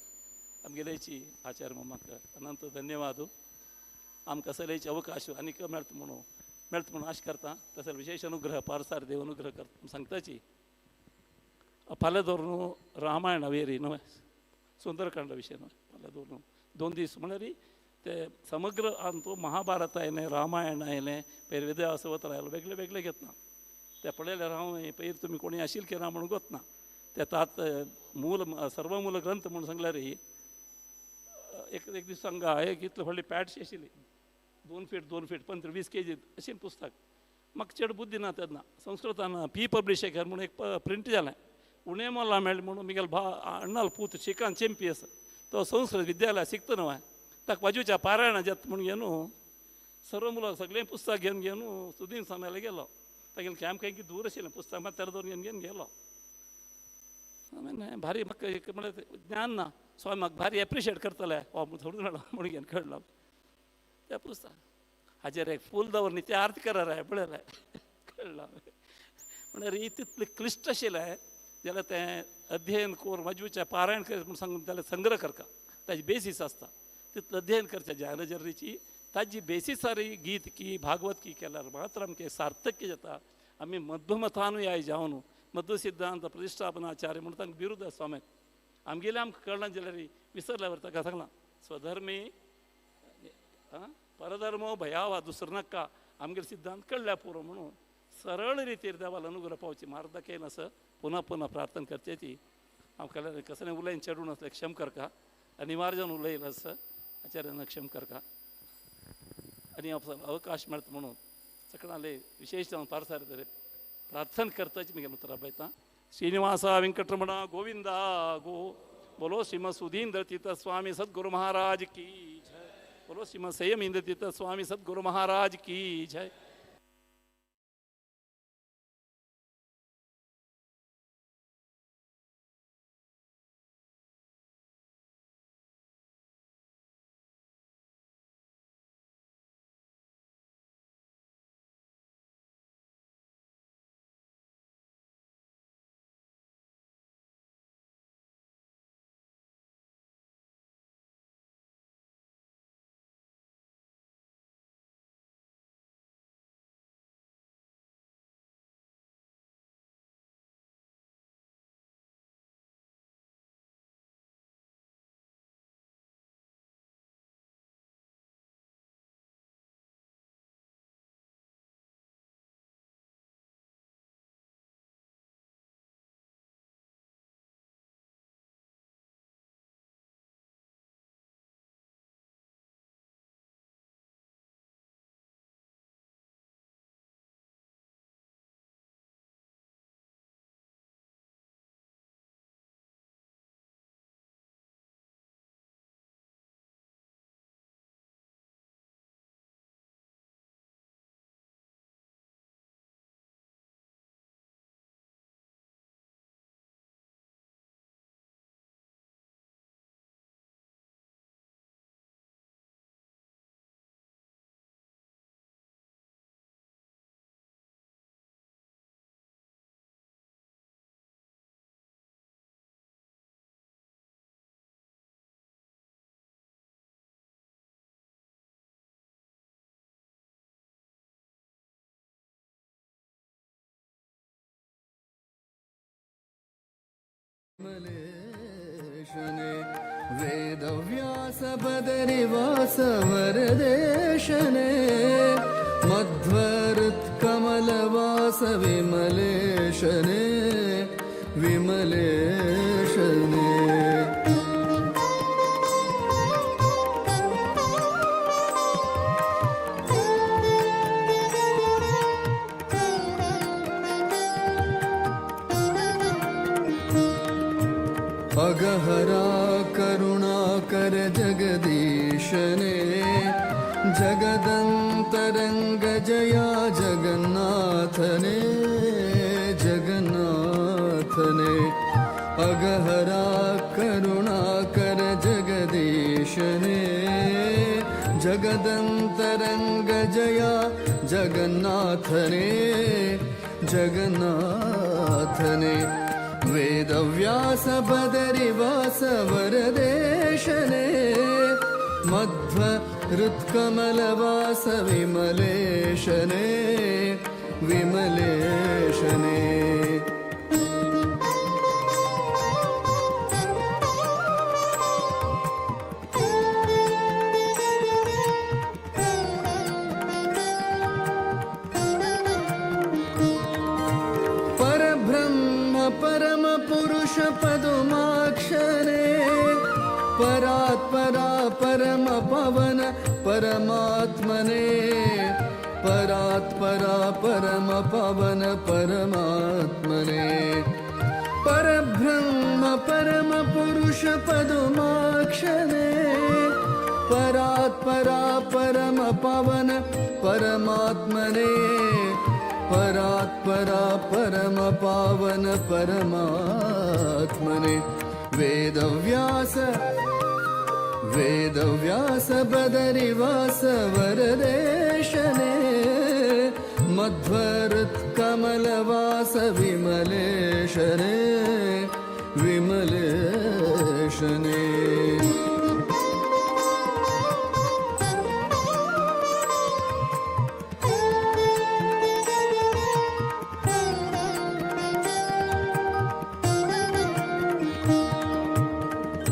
आमगेलेची आचार्य मामाक अनंत धन्यवाद. आमकां असलेची अवकाश आनीक मेळत म्हणून आश करता. तसो विशेष अनुग्रह पारसार देव अनुग्रह करता सांगताची. फाल्यां दवरून रामायण वेरी न्हय सुंदरकांड विशय न्हय फाल्यां दवरून 2 दीस म्हळ्यार ते समग्र अंतू महाभारत आयलें रामायण आयलें पयर वेदव्यासवतर आयलो वेगळे वेगळे घेतना ते पळयल्यार हांव पयर तुमी कोणी आशिल्ले की ना म्हणून गोतना ते तात मूल सर्वमूल ग्रंथ म्हणून सांगल्यार एक एक दीस सांगा एक इतली व्हडली पॅटशी आशिल्ली 2 फीट 2 फीट 25 केजी अशें पुस्तक म्हाका चड बुद्धी ना तेन्ना संस्कृतान पी पब्लिशर म्हणून एक प्रिंट जालें उणें मोलां मेळ्ळें म्हणून मिगेल भा अण्णाल पूत श्रीकांत चेंपी आसा तो संस्कृत विद्यालय शिकता न्हू ताका बाजूच्या पारायणा जाता म्हणून घेवन सर्व मुलां सगळें पुस्तक घेवन घेवन सुदीन स्वाम्याला गेलो. तागेलें कॅम्प खंय दूर आशिल्लें पुस्तक मात तेरा दवरून घेवन घेवन गेलो. आमी भारी म्हाका एक म्हळ्यार ज्ञान ना स्वामी म्हाका भारी एप्रिशिएट करतले हो थोडो मेळ्ळो म्हणून घेवन कळ्ळो त्या पुस्तक हाजेर एक फूल दवर न्ही तें आरती करार पळयलें कळ्ळो म्हळ्यार ही तितलें क्लिश्ट आशिल्लें जाल्यार तें अध्ययन कोर मजबूचें पारायण कर म्हूण सांगून जाल्यार संग्रह करता ताजी बेसीस आसता तितलें अध्ययन करचें ज्ञानजर्रीची ताजी बेसिसार गीत की भागवत की केल्यार मात्र आमचें सार्थक्य जाता. आमी मध्वमतानुयायी जावन मध्व सिद्धांत प्रतिष्ठापनाचार्य म्हणून तांकां विरुद्ध आसा स्वाम्याक आमगेलें आमकां कळना जाल्यार विसरल्यावर ताका सांगलां स्वधर्मी परधर्मो भयावा दुसरो नाका आमगेले सिद्धांत कळ्ळ्या पुरो म्हणून सरळ रितीर देवाला अनुग्रह पावची मार्ग केला असं पुन्हा पुन्हा प्रार्थना करचे ती हांव कळ्ळें कसलें उलयन चेडून आसलें क्षम करका अनिवार्य जावन उलयल असं आचार्यान क्षम करका आनी अवकाश मेळटा म्हणून सगळ्यांले विशेष जावन पारसार प्रार्थना करताच मी उतरां पळयता. श्रीनिवासा वेंकटरमण गोविंदा गो बोलो श्रीमद सुधींद्र तीर्थ स्वामी सद्गुरु महाराज की जय. बोलो श्रीमद संयमींद्र तीर्थ स्वामी सद्गुरु महाराज की जय. विमलेशने वेदव्यास बदरिवास वरदेशने मध्वहृत्कमलवास विमलेशने विमलेशने। अगहरा करुणाकर जगदीशने जगदन्तरङ्ग जया जगन्नाथने जगन्नाथने अगहरा करुणाकर जगदीशने जगदन्तरङ्ग जया जगन्नाथने जगन्नाथने वेदव्यास बदरिवास वरदेशने मध्व हृत्कमलवास विमलेशने विमलेशने। परब्रह्म परमपुरुष पदुमाक्षरे परात्परा परम पवन परमात्मने परात्परा परम पवन परमात्मने परब्रह्म परमपुरुष पदुमाक्षरे परात्परा परम पवन परमात्मने परात्परा परम पावन परमात्मने वेदव्यास वेदव्यास बदरिवास वरदेशने मध्वहृत्कमलवास विमलेशने विमलेशने।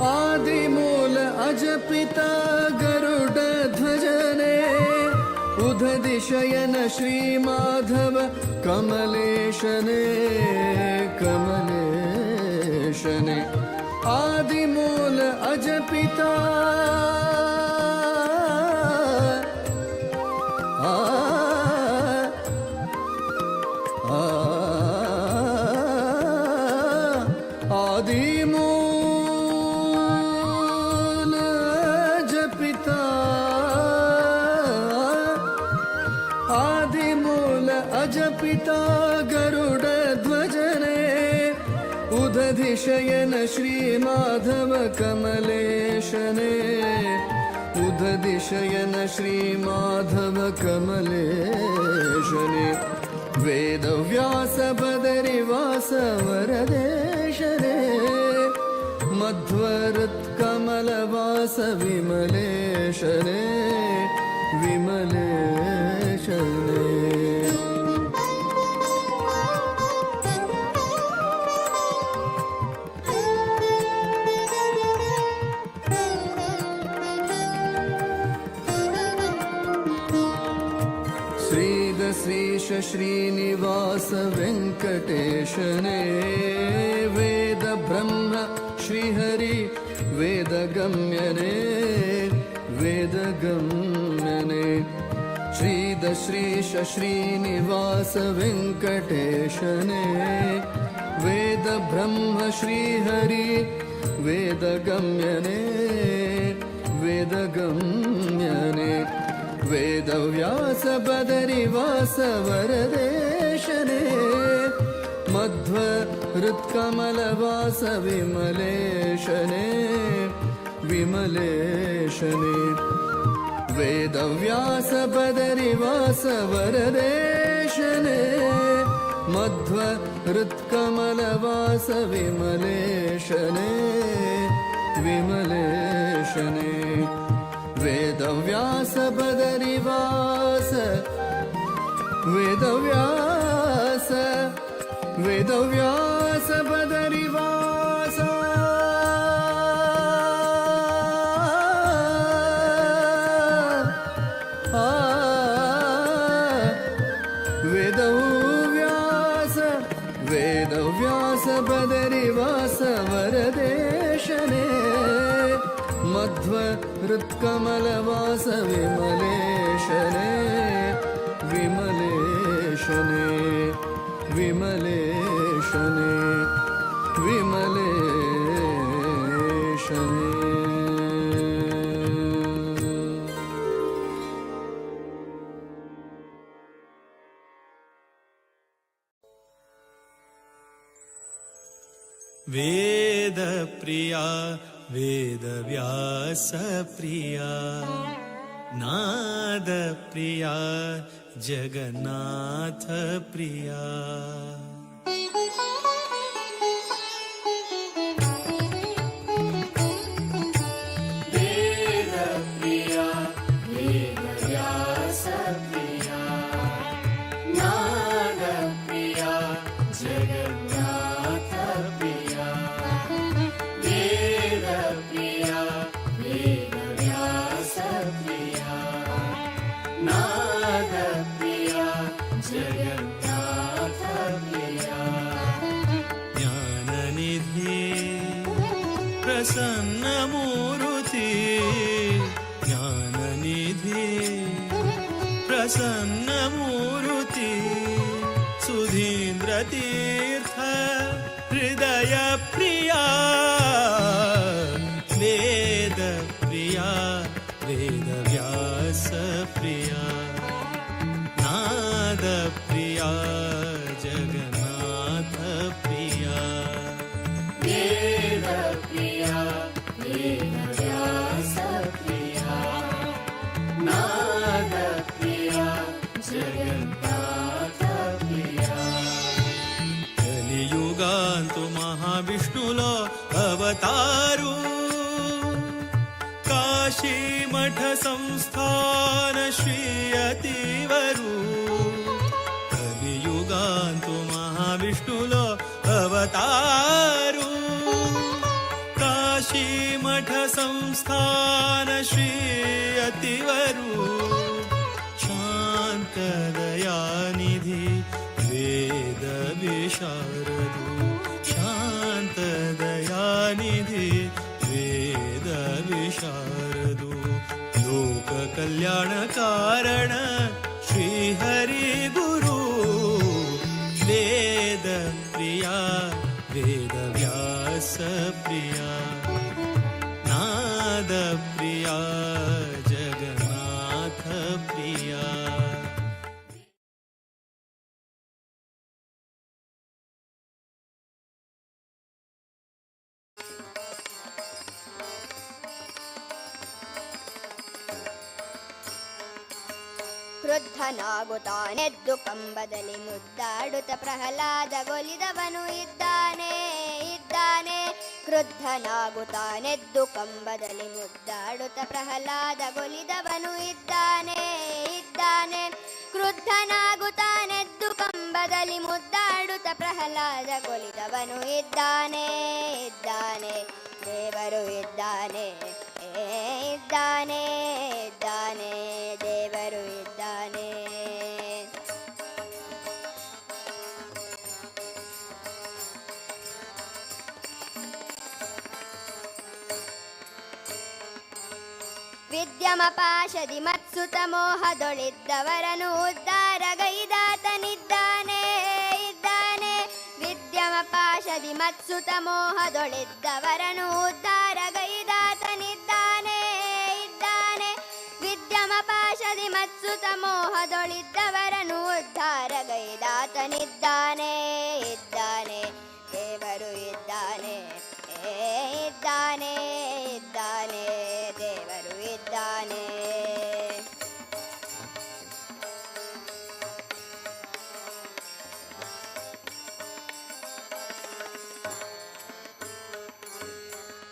आदिमूल अजपिता गरुड ध्वजने उदधिशयन श्री माधव कमलेशने कमलेशने आदिमूल अजपिता आ आदिमूल अजपिता आदिमूल अजपिता गरुड ध्वजने उदधिशयन श्री माधव कमलेशने उदधिशयन श्री माधव कमलेशने वेदव्यास बदरिवास वरदेशने मध्वहृत्कमलवास विमलेशने विमलेशने। श्रीदश्रीश श्रीनिवास वेङ्कटेशने वेद ब्रह्म श्रीहरि वेदगम्यने वेदगम्यने श्रीदश्रीश श्रीनिवास वेङ्कटेशने वेद ब्रह्म श्रीहरि वेदगम्यने वेदगम्यने वेदव्यास बदरिवास वरदेशने मध्व हृत्कमलवास विमलेशने विमलेशने वेदव्यास बदरिवास वरदेशने मध्व हृत्कमलवास विमलेशने विमलेशने वेदव्यास बदरिवास वेदव्यास वेदव्यास बदरिवास आ वेदव्यास वेदव्यास बदरिवास वरदेशने मध्व हृत्कमलवास विमलेशने विमलेशने विमलेशने विमलेशने। वेद प्रिया वेद व्यास प्रिया नाद प्रिया जगन्नाथ प्रिया। वेद प्रिया वेद व्यास प्रिया नाद प्रिया जगन्नाथ प्रिया। वेद प्रिया वेद व्यास प्रिया नाद प्रिया जगन्नाथ प्रिया। ज्ञाननिधि प्रसन्न मूर्ति ज्ञाननिधि प्रसन्न मूर्ति सुधीन्द्र तीर्थ हृदय प्रिया। वेद प्रिया वेद व्यास प्रिया नाद प्रिया जगन्नाथ प्रिया। वेद प्रिया वेद व्यास प्रिया नाद प्रिया जगन्नाथ प्रिया। कलियुगांतु महाविष्णुलो अवतारू काशी मठ संस्थान श्री अतिवरू। कलियुगांतु महाविष्णुलो अवतारू काशी मठ संस्थान श्री अतिवरू। शांत दयानिधि वेद विशारदु शांत दयानिधि वेद विशारदु। लोक कल्याण कारण श्री हरि गुरु। वेद प्रिया वेद व्यास प्रिया नाद प्रिया जगन्नाथ प्रिया। ಕ್ರುದ್ಧನಾಗುತ್ತಾನೆದ್ದು ಕಂಬದಲ್ಲಿ ಮುದ್ದಾಡುತ್ತ ಪ್ರಹ್ಲಾದಗೊಲಿದವನು ಇದ್ದಾನೆ ಇದ್ದಾನೆ. ಕ್ರುದ್ಧನಾಗುತ್ತಾನೆದ್ದು ಕಂಬದಲ್ಲಿ ಮುದ್ದಾಡುತ್ತ ಪ್ರಹ್ಲಾದಗೊಲಿದವನು ಇದ್ದಾನೆ ಇದ್ದಾನೆ. ಕ್ರುದ್ಧನಾಗುತ್ತಾನೆದ್ದು ಕಂಬದಲ್ಲಿ ಮುದ್ದಾಡುತ್ತ ಪ್ರಹ್ಲಾದಗೊಲಿದವನು ಇದ್ದಾನೆ ಇದ್ದಾನೆ. ದೇವರು ಇದ್ದಾನೆ ಇದ್ದಾನೆ ಇದ್ದಾನೆ ದೇವರು ಇದ್ದಾನೆ. ವಿದ್ಯಮಪಾಶದಿ ಮತ್ಸುತ ಮೋಹದೊಳಿದ್ದವರನು ಉದ್ಧಾರಗೈದಾತನಿದ್ದಾನೆ ಇದ್ದಾನೆ. ವಿದ್ಯಮಪಾಶದಿ ಮತ್ಸುತ ಮೋಹದೊಳಿದ್ದವರನು ಉದ್ಧಾರಗೈದಾತನಿದ್ದಾನೆ ಇದ್ದಾನೆ. ವಿದ್ಯಮಪಾಶದಿ ಮತ್ಸುತ ಮೋಹದೊಳಿದ್ದವರನು ಉದ್ಧಾರಗೈದಾತನಿದ್ದಾನೆ ಇದ್ದಾನೆ. ದೇವರು ಇದ್ದಾನೆ ಇದ್ದಾನೆ ಇದ್ದಾನೆ ದೇವರು ಇದ್ದಾನೆ.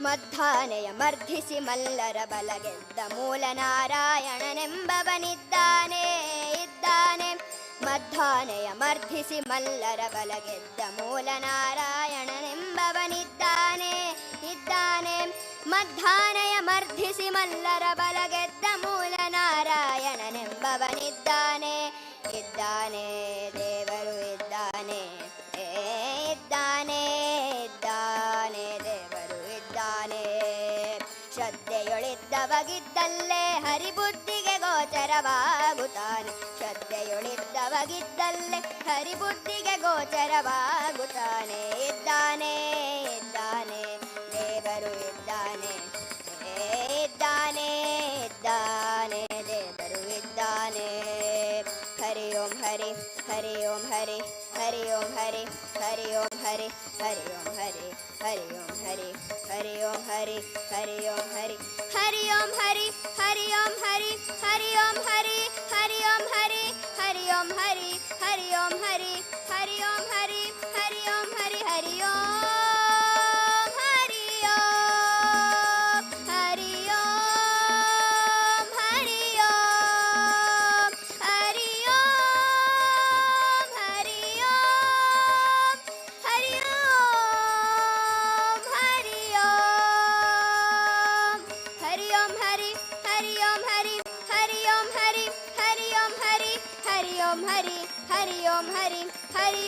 ಮದ್ದಾನೆಯ ಮರ್ಧಿಸಿ ಮಲ್ಲರ ಬಲಗೆದ್ದ ಮೂಲ ನಾರಾಯಣನೆಂಬವನಿದ್ದಾನೆ ಇದ್ದಾನೆ. ಮದ್ದಾನೆಯ ಮರ್ಧಿಸಿ ಮಲ್ಲರ ಬಲಗೆದ್ದ ಮೂಲ ನಾರಾಯಣನೆಂಬವನಿದ್ದಾನೆ ಇದ್ದಾನೆ. ಮದ್ದಾನೆಯ ಮರ್ಧಿಸಿ ಮಲ್ಲರ ಬಲಗೆದ್ದ ಮೂಲ ನಾರಾಯಣನೆಂಬವನಿದ್ದಾನೆ ಇದ್ದಾನೆ. ದೇವರು ಇದ್ದಾನೆ ಇದ್ದಾನೆ ಇದ್ದಾನೆ ದೇವರು ಇದ್ದಾನೆ. ಶ್ರದ್ಧೆಯೊಳಿದ್ದವಗಿದ್ದಲ್ಲೇ ಹರಿಬುದ್ಧಿಗೆ ಗೋಚರವಾಗುತ್ತಾನೆ. ಶ್ರದ್ಧೆಯೊಳಿದ್ದವಗಿದ್ದಲ್ಲೇ ಹರಿಬುದ್ಧಿಗೆ ಗೋಚರವಾಗುತ್ತಾನೆ ಇದ್ದಾನೆ ಇದ್ದಾನೆ ದೇವರು ಇದ್ದಾನೆ ಹರಿ ಓಂ ಹರಿ ಹರಿ ಓಂ ಹರಿ ಹರಿ ಓಂ ಹರಿ ಹರಿ ಓಂ ಹರಿ ಹರಿ ಓಂ ಹರಿ ಹರಿ ಓಂ ಹರಿ ಹರಿ ಓಂ ಹರಿ ಹರಿ ಓಂ ಹರಿ ಹರಿ ಓಂ ಹರಿ ಹರಿ ಓಂ ಹರಿ ಹರಿ ಓಂ ಹರಿ ಹರಿ ಓಂ ಹರಿ ಹರಿ ಓಂ ಹರಿ ಹರಿ ಓಂ ಹರಿ ಹರಿ ಓಂ ಹರಿ ಹರಿ ಓಂ ಹರಿ ಓಂ ಹರಿ ಓಂ ಹರಿ ಓಂ ಹರಿ ಓಂ ಹರಿ ಓಂ ಹರಿ ಓಂ ಹರಿ ಓಂ ಹರಿ ಓಂ ಹರಿ ಹರಿ ಓಂ ಹರಿ ಹರಿ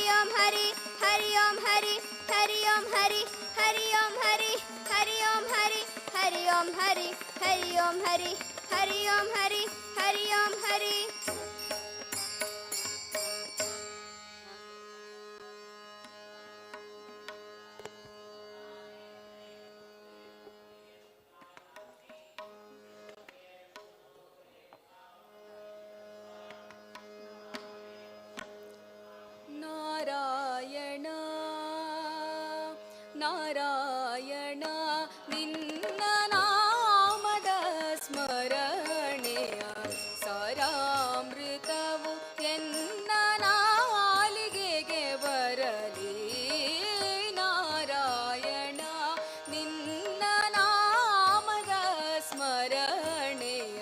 ಓಂ ಹರಿ ಹರಿ ಓಂ ಹರಿ ಹರಿ ಓಂ ಹರಿ ಹರಿ ಓಂ ಹರಿ ಹರಿ ಓಂ ಹರಿ ಹರಿ ಓಂ ಹರಿ ಹರಿ ಓಂ ಹರಿ ಹರಿ ಓಂ ಹರಿ ಹರಿ ಓಂ ಹರಿ ಹರಿ ಓಂ ಹರಿ ಹರಿ ಓಂ ಹರಿ ಹರಿ ಓಂ ಹರಿ ಹರಿ ಓಂ ಹರಿ ಹರಿ ಓಂ ಹರಿ. ನಾರಾಯಣ ನಾರಾಯಣ ನಿನ್ನ ನಾಮದ ಸ್ಮರಣೆಯ ಸಾರಾಮೃತವು ಎನ್ನ ನಾಲಿಗೆಗೆ ಬರಲಿ. ನಾರಾಯಣ ನಿನ್ನ ನಾಮದ ಸ್ಮರಣೆಯ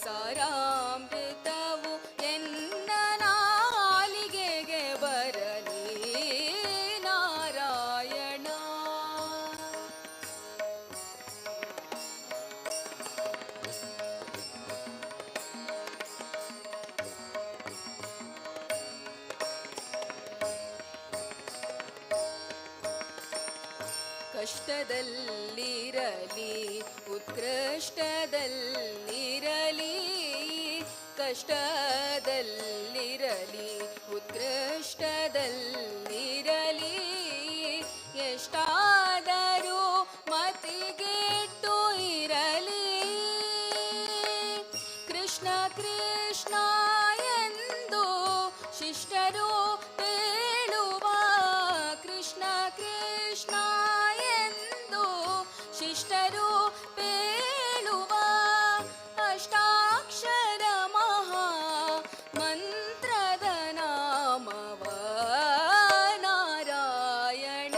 ಸಾರಾಮೃತವು ಎನ್ನ ನಾಲಿಗೆಗೆ ಬರಲಿ. ನಾರಾಯಣ. ಕಷ್ಟದಲ್ಲಿರಲಿ ಉತ್ಕೃಷ್ಟದಲ್ಲಿರಲಿ, ಕಷ್ಟದಲ್ಲಿರಲಿ ಉತ್ಕೃಷ್ಟದಲ್ಲಿರಲಿ, ಎಷ್ಟಾದರೂ ಮತಿಗೆಟ್ಟು ಇರಲಿ. ಕೃಷ್ಣ ಕೃಷ್ಣ ಎಂದು ಶಿಷ್ಟರು ಪೇಳುವ, ಕೃಷ್ಣ ಕೃಷ್ಣ ಎಂದು ಶಿಷ್ಟರು ಪೇಳುವ, ಅಷ್ಟಾಕ್ಷರ ಮಹಾ ಮಂತ್ರದ ನಾಮವ. ನಾರಾಯಣ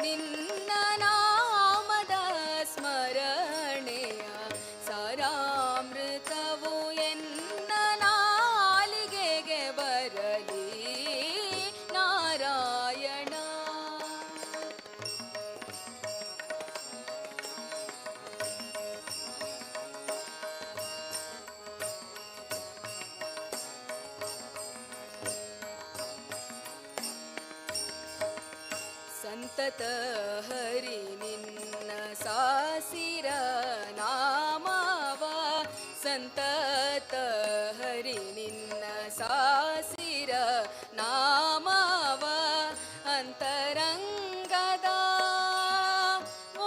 ನಿನ್ನ ನಾಮದ ಸ್ಮರಣೆಯ ಸಾರಾಮೃತವು ಎನ್ನ ನಾಲಿಗೆಗೆ ಬರಲಿ. ನಾರಾಯಣ. ಸಂತತ ಹರಿ ನಿನ್ನ ಸಾಸಿರ ನಾಮವ, ಸಂತತ ಹರಿ ನಿನ್ನ ಸಾಸಿರ ನಾಮವ, ಅಂತರಂಗದ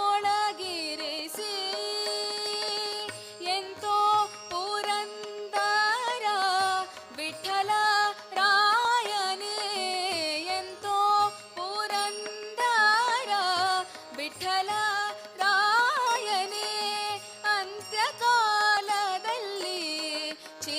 ಒಳಗಿರಿಸಿ ಎಂತೋ ಪುರಂದರ ವಿಠಲ ರಾಯನೇ, ಎಂತೋ ಪುರಂದರ ವಿಠಲ ರಾಯನೇ, ಅಂತ್ಯಕಾಲದಲ್ಲಿ ಚೇ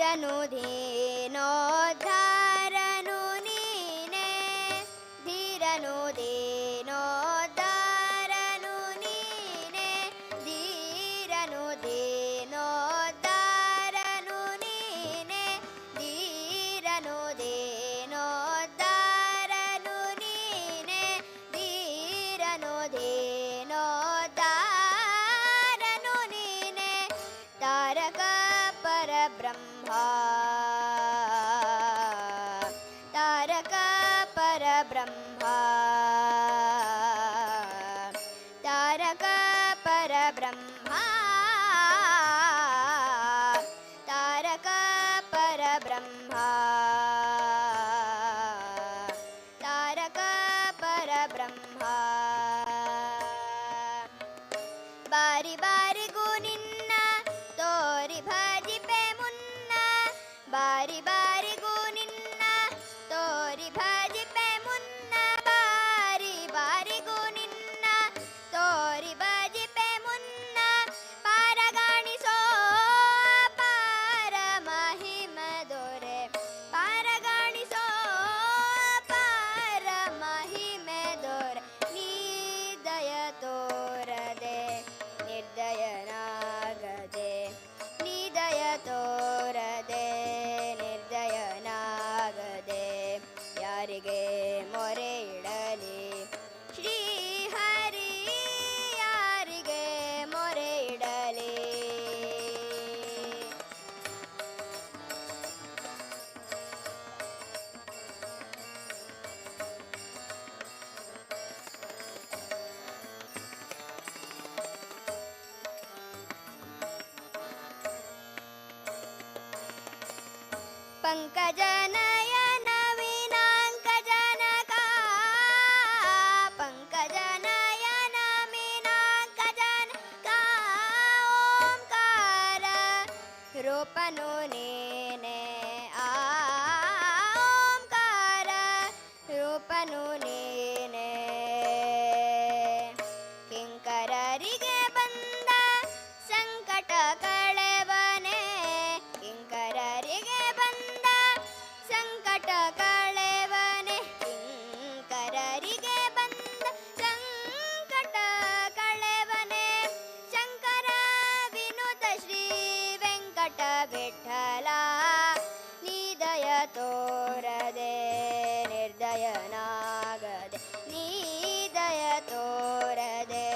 ಧೀರನು ಧೀನೋದ್ಧಾರನು ನೀನೆ, ಧೀರನು ದೀನೋದ್ಧಾರನು ನೀನೆ, ಧೀರನು ದೀನೋದ್ಧಾರನು ನೀನೆ, ಧೀರನು ದೀನೋದ್ಧಾರನು ನೀನೆ, ಧೀರನು ದೀನೋದ್ಧಾರನು ನೀನೆ, ತಾರಕ ಪರಬ್ರಹ್ಮ, ತಾರಕ ಪರಬ್ರಹ್ಮ, ತಾರಕ ಪರಬ್ರಹ್ಮ, ತಾರಕ ಪರಬ್ರಹ್ಮ, ತಾರಕ ಪರಬ್ರಹ್ಮ. ಬಾರಿ ಬಾರಿಗೂ ನಿನ್ನ ತೋರಿ ಭಜಿಪೆ ಮುನ್ನ, ಬಾರಿ ಬಾರಿಗೂ ನಿನ್ನ ತೋರಿ ಭಜಿಪೆ ಮುನ್ನ, ಬಾರಿ ಬಾರಿಗೂ ನಿನ್ನ ತೋರಿ ಭಜಿಪೆ ಮುನ್ನ, ಪಾರಗಾಣಿಸೋ ಪಾರ ಮಹಿಮ ದೊರೆ, ಪಾರಗಾಣಿಸೋ ಪಾರ ಮಹಿಮೆ ದೊರೆ, ನೀ ದಯ ತೋರದೆ ನಿರ್ದಯನಾಗದೆ, ನೀ ದಯ ತೋರದೆ ನಿರ್ದಯನಾಗದೆ, ಯಾರಿಗೆ ಮೊರೆ ಇಡಲಿ ಶ್ರೀ ಹರಿ, ಯಾರಿಗೆ ಮೊರೆ ಇಡಲಿ. ಪಂಕಜನಯನ ವಿನಾಂಕ ಜನಕ, ಪಂಕಜನಯನ ವಿನಾಂಕ ಜನಕ, ಓಂಕಾರ ರೂಪನು ನೀನೆ, ಆ ಓಂಕಾರ ರೂಪನು ನೀನೆ, ಕಿಂಕರರಿಗೆ ಬಂದ ಸಂಕಟ ಕಳೆವನೆ, ಕಿಂಕರರಿಗೆ ಬಂದ ಸಂಕಟ ಕಳೆವನೆ, ಕಿಂಕರರಿಗೆ ಬಂದ ಸಂಕಟ ಕಳೆವನೆ, ಶಂಕರ ವಿನುತ ಶ್ರೀ ವೆಂಕಟ ವಿಠಲ, ನೀ ದಯ ತೋರದೆ ನಿರ್ದಯನಾಗದೆ, ನೀ ದಯ ತೋರದೆ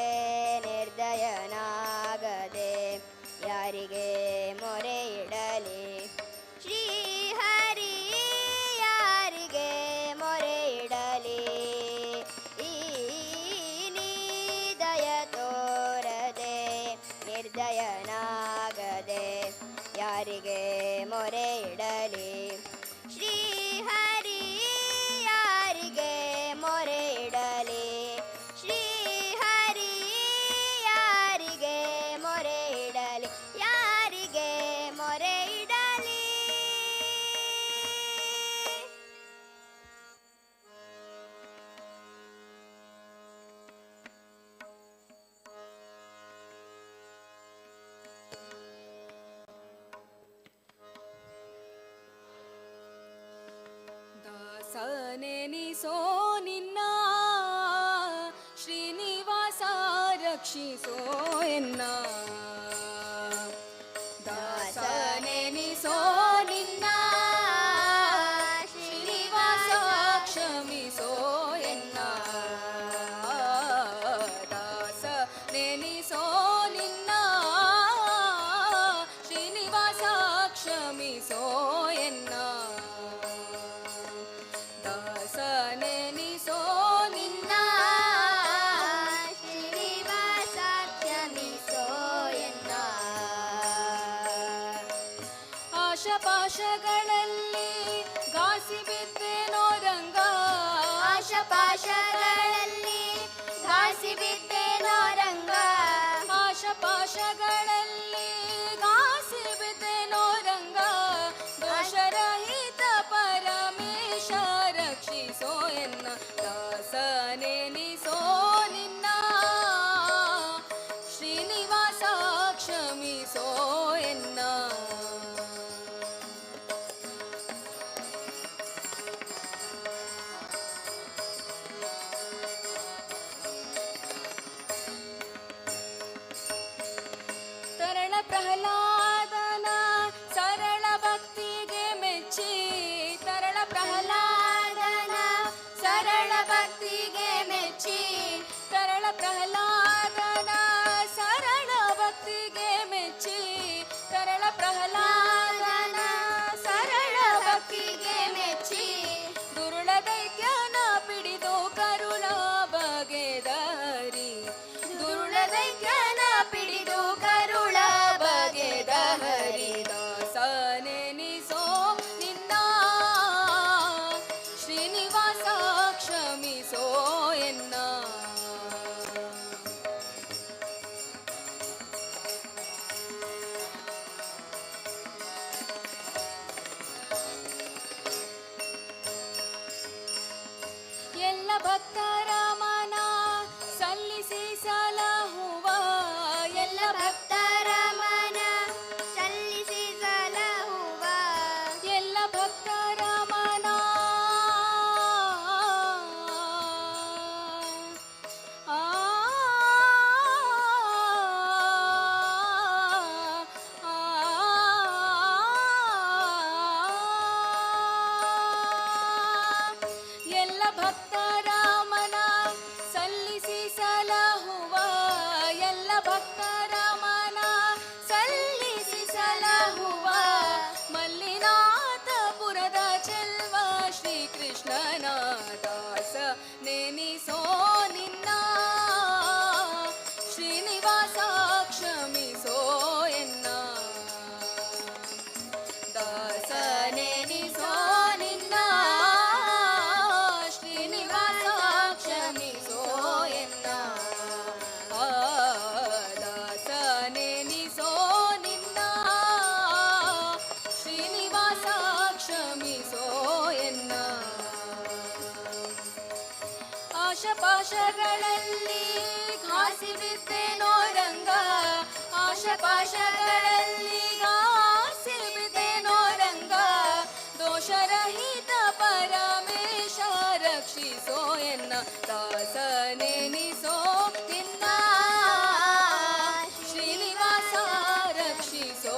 ನಿರ್ದಯನಾಗದೆ, ಯಾರಿಗೆ ಮೊರೆ ಇಡಲಿ ಶ್ರೀ ಹರಿ, ಯಾರಿಗೆ ಮೊರೆ ಇಡಲಿ. ಈ ನೀ ದಯ ತೋರದೆ ನಿರ್ದಯನಾಗದೆ, ಯಾರಿಗೆ ಮೊರೆ ಇಡಲಿ ಶ್ರೀ ಹರಿ, ಯಾರಿಗೆ ಮೊರೆ ಇಡಲಿ ಶ್ರೀ ಹರಿ, ಯಾರಿಗೆ ಮೊರೆ ಇಡಲಿ, ಯಾರಿಗೆ ಮೊರೆ ಇಡಲಿ. ದಾಸನೆನಿಸೋ ನಿನ್ನ ಶ್ರೀನಿವಾಸ ರಕ್ಷಿಸೋ ಎನ್ನ, ದಾಸನೆನಿಸೋ ನಿನ್ನ ಶ್ರೀನಿವಾಸ ಕ್ಷಮಿಸೋ ಎನ್ನ, ದಾಸನೆನಿಸೋ ನಿನ್ನ ಶ್ರೀನಿವಾಸ ಕ್ಷಮಿಸೋ ಎನ್ನ, ದಾಸನೆನಿಸೋ ನಿನ್ನ ಶ್ರೀನಿವಾಸ ಕ್ಷಮಿಸೋ ಎನ್ನ. ಆಶಪಾಶಗಳಲ್ಲಿ ಗಾಸಿ ಬಿದ್ದೆನೋ ರಂಗ, ಆಶಪಾಶಗಳಲ್ಲಿ ಘಾಸಿ ಬಿದ್ದೆನೋ ರಂಗ, ಆಶಪಾಶಗಳಲ್ಲಿ ಗಾಸಿ ಬಿದ್ದೆನೋ ರಂಗ, ದೋಷರಹಿತ ಪರಮೇಶ ರಕ್ಷಿಸೋ ಎನ್ನ, ದಾಸನೆನಿಸೋ ನಿನ್ನ ಶ್ರೀನಿವಾಸ ಕ್ಷಮಿಸೋ ಎನ್ನ. ತರಳ ಪ್ರಹ್ಲಾದನ ಸರಳ ಭಕ್ತಿಗೆ ಮೆಚ್ಚಿ, ತರಳ ಪ್ರಹ್ಲಾದನ ಸರಳ ಭಕ್ತಿಗೆ ಮೆಚ್ಚಿ, ದುರುಳ ದೈತ್ಯನ ಪಿಡಿದು ಕರುಳ ಬಗೆದರಿ, ದುರುಳ ದೈತ್ಯನ ಪಿಡಿದು ಕರುಳ ಬಗೆದ ಹರಿದಾಸನೆನಿಸೋ ನಿನ್ನ ಶ್ರೀನಿವಾಸ ಕ್ಷಮಿಸೋ ಎನ್ನ. ಎಲ್ಲ ಭಕ್ತರ ಮನ ಸಲ್ಲಿಸಿ ಸಲಹುವ, ಎಲ್ಲ ಭಕ್ತರ ಮನ ಸಲ್ಲಿಸಿ ಸಲಹುವ, ಎಲ್ಲ ಭಕ್ತರ ಮನ ಆ ಆ ಎಲ್ಲ ಭಕ್ತರ ಮನ ಸಲ್ಲಿಸಿ ಸಲಹುವ, ಎಲ್ಲ ಭಕ್ತರ ಮನ ಸಲ್ಲಿಸಿ ಸಲಹುವ, ಮಲ್ಲಿನಾಥಪುರದ ಚೆಲ್ವ ಶ್ರೀಕೃಷ್ಣನ ದಾಸ ನೆನಿಸೋ ನಿನ್ನ ಶ್ರೀನಿವಾಸ ಕ್ಷಮಿಸೋ ಎನ್ನ, ದಾಸನೆನಿಸೋ ನಿನ್ನ ಶ್ರೀನಿವಾಸ ಕ್ಷಮಿಸೋ ಎನ್ನ, ಆ ದಾಸನೆನಿಸೋ ನಿನ್ನ ಶ್ರೀನಿವಾಸ ಕ್ಷಮಿಸೋ ಎನ್ನ. ಆಶಪಾಶಗಳಲ್ಲಿ ಘಾಸಿ ಬಿದ್ದೆನೋ ರಂಗ, ಆಶಪಾಶಗಳಲ್ಲಿ ಘಾಸಿ ಬಿದ್ದೆನೋ ರಂಗ, ದೋಷರಹಿತ ಪರಮೇಶ ರಕ್ಷಿಸೋ ಎನ್ನ, ದಾಸನೆನಿಸೋ ನಿನ್ನ ಶ್ರೀನಿವಾಸ ರಕ್ಷಿಸೋ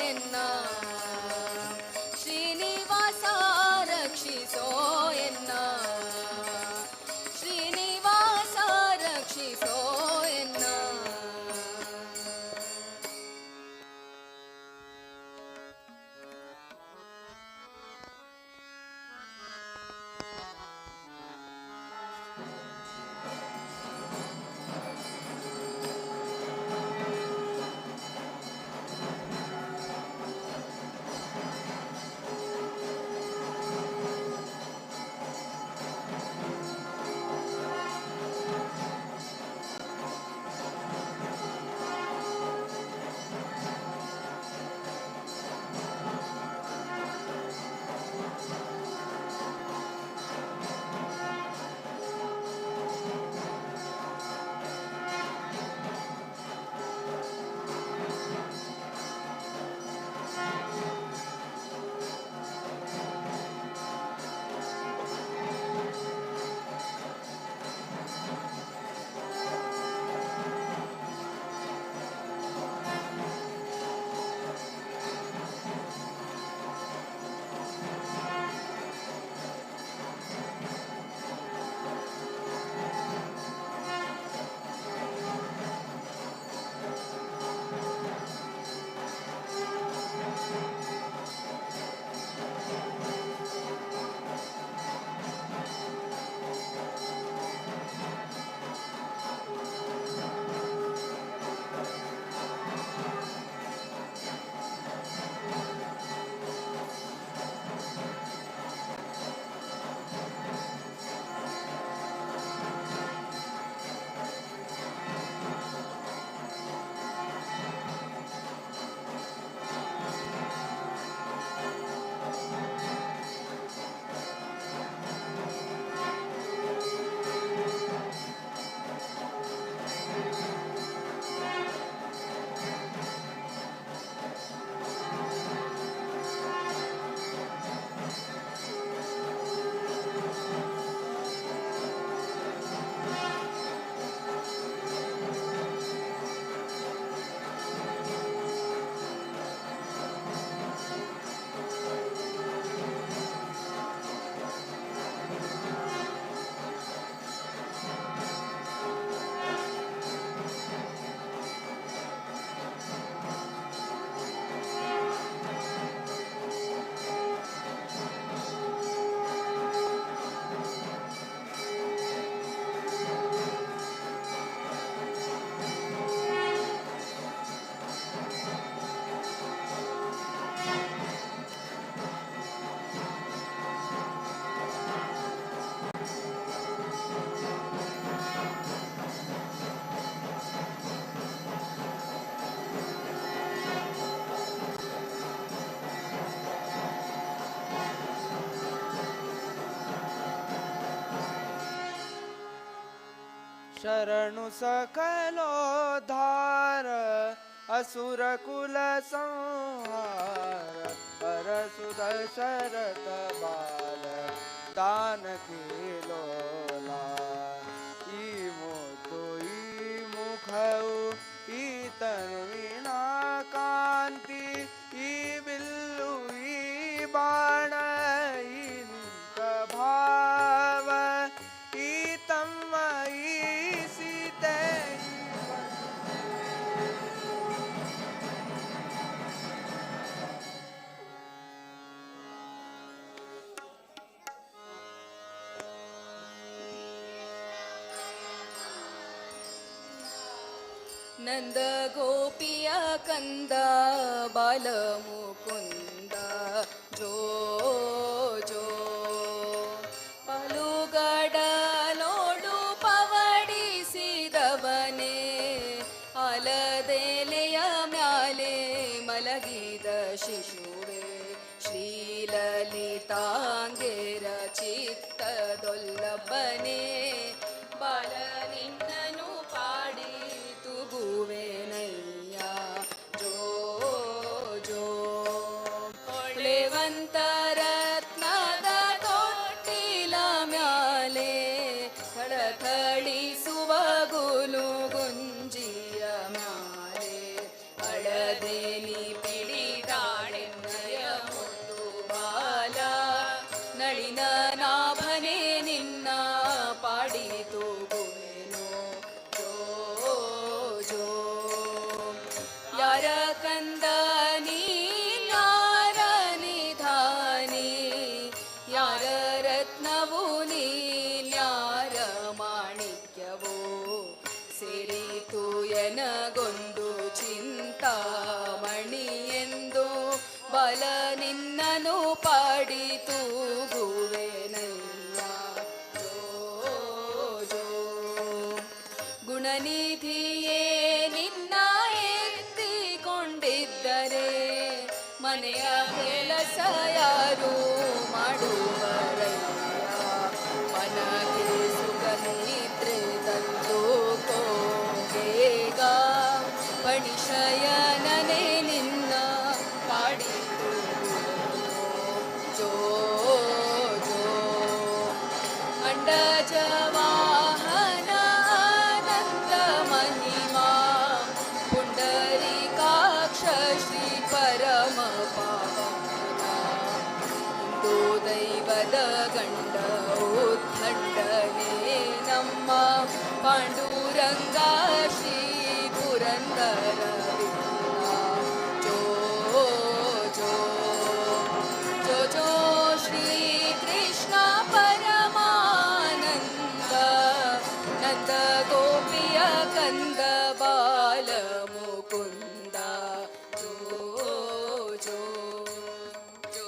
ಎನ್ನ, ಶ್ರೀನಿವಾಸ ರಕ್ಷಿಸೋ ಎನ್ನ, ಶ್ರೀನಿವಾಸ ರಕ್ಷಿಸೋ ಎನ್ನ. ಿ. शरणु सकलोद्धार असुर कुल संहार परसु दशरथ बाल दान की लोला। ई मोतो ई मुखऊ ई तनु वीणा कांति ई बिल्लु ई बाण ई नित भाव ई तम ई सीते। नंद गोपिया कंद बाल मुकुंद जो जो ಪಲುಗಡಲೋಡು ಪವಡಿಸಿದವನೇ ಅಲದೆಲೆಯ ಮ್ಯಾಲೆ ಮಲಗಿದ ಶಿಶುವೆ ಶ್ರೀಲಲಿತಾಂಗೇರ ಚಿತ್ತದೊಲ್ಲಬನೆ ಬಾಲ ನಿನ್ನನು ಪಾಡಿ ತುಗುವೆನಯ್ಯ ಜೋ ಜೋ. ಹೊಳೆವಂತ ರತ್ನದ ತೊಟ್ಟಿಲ ಮ್ಯಾಲೆ ಥಳಥಳಿಸುವ ಗುಲುಗುಂಜಿಯ ಮ್ಯಾಲೆ ಅಳದೇನಿ ಪಿಡಿದಾಳೆನ್ನಯ ಮುದ್ದು ಬಾಲ ನಳಿನ ನಾಭನೆ ನಿನ್ನ ಪಾಡಿ ತೂಗುವೆನು ಜೋ ಜೋ. ಯಾರ ಕಂದ ನೀನಾರ ನಿಧಾನಿ ಯಾರ ರತ್ನವು ನೀನ್ಯಾರ ಮಾಣಿಕ್ಯವೋ ಸೇರಿತು ಎನಗೊಂದು ಚಿಂತಾಮಣಿ ಎಂದು ಬಲ ನಿನ್ನನು ಪಾಡಿ ತೂಗುವೆನಯ್ಯ ಜೋ ಜೋ. ಗುಣನಿಧಿಯೇ ನಿನ್ನ ಎತ್ತಿಕೊಂಡಿದ್ದರೆ ಮನೆಯ ಕೆಲಸ ಯಾರು ಮಾಡುವರಯ್ಯ ಮನಗೆ ಸುಖ ನಿದ್ರೆ ತಂದು ಕೋಗೇಗ ಪಣಿಶಯನನೆ ನಿನ್ನ ಪಾಡಿ ಜೋ ಜೋ. ಅಂಡಜವಾಹನ ಆನಂದ ಮಹಿಮಾ ಪುಂಡರೀಕಾಕ್ಷ ಶ್ರೀ ಪರಮ ಪಾವನ ಹಿಂದೂ ದೈವದ ಗಂಡ ಉದ್ದಂಡನೇ ನಮ್ಮ ಪಾಂಡುರಂಗ ಶ್ರೀ ಪುರಂದರ ಜೋ ಜೋ ಜೋ ಜೋ ಶ್ರೀ ಕೃಷ್ಣ ಪರಮಾನಂದ ನಂದ ಗೋಪಿಯ ಕಂದ ಬಾಲ ಮುಕುಂದ ಜೋ ಜೋ ಜೋ.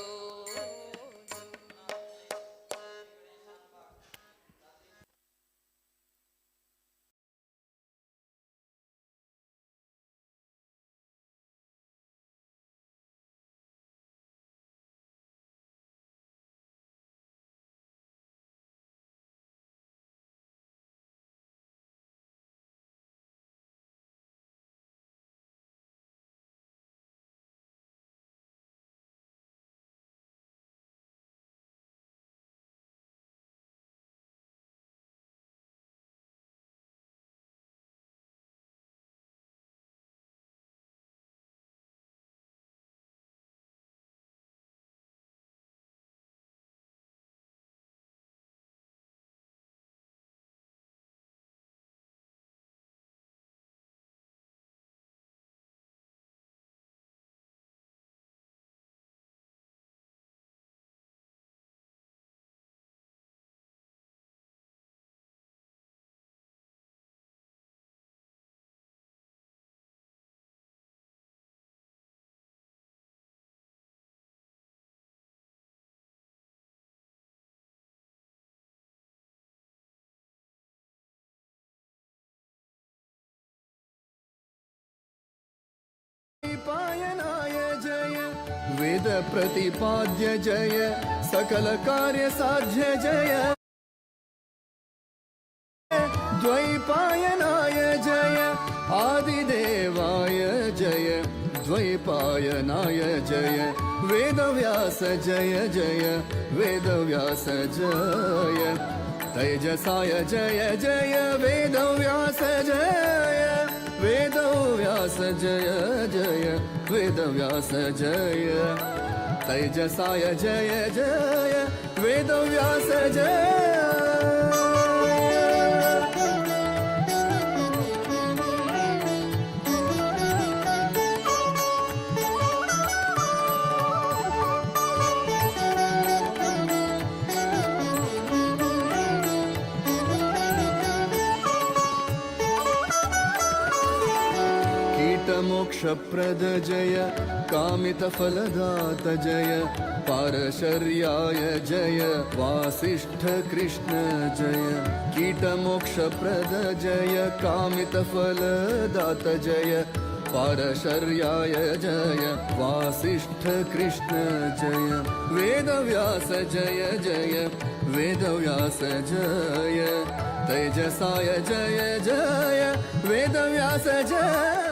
पायनाय जय वेद प्रतिपाद्य जय सकल कार्य साध्य जय। द्वैपायनाय जय आदिदेवाय जय द्वैपायनाय जय वेदव्यास जय जय वेदव्यास जय तैजसाय जय जय वेदव्यास जय वेदव्यास जय जय वेदव्यास जय तैजसाय जय जय वेदव्यास जय। कीटमोक्षप्रद जय कामितफलदात जय पारशर्याय जय वासिष्ठ कृष्ण जय कीटमोक्षप्रद जय कामितफलदात जय पारशर्याय जय वासिष्ठ कृष्ण जय वेदव्यास जय जय वेदव्यास जय तैजसाय जय जय वेदव्यास जय।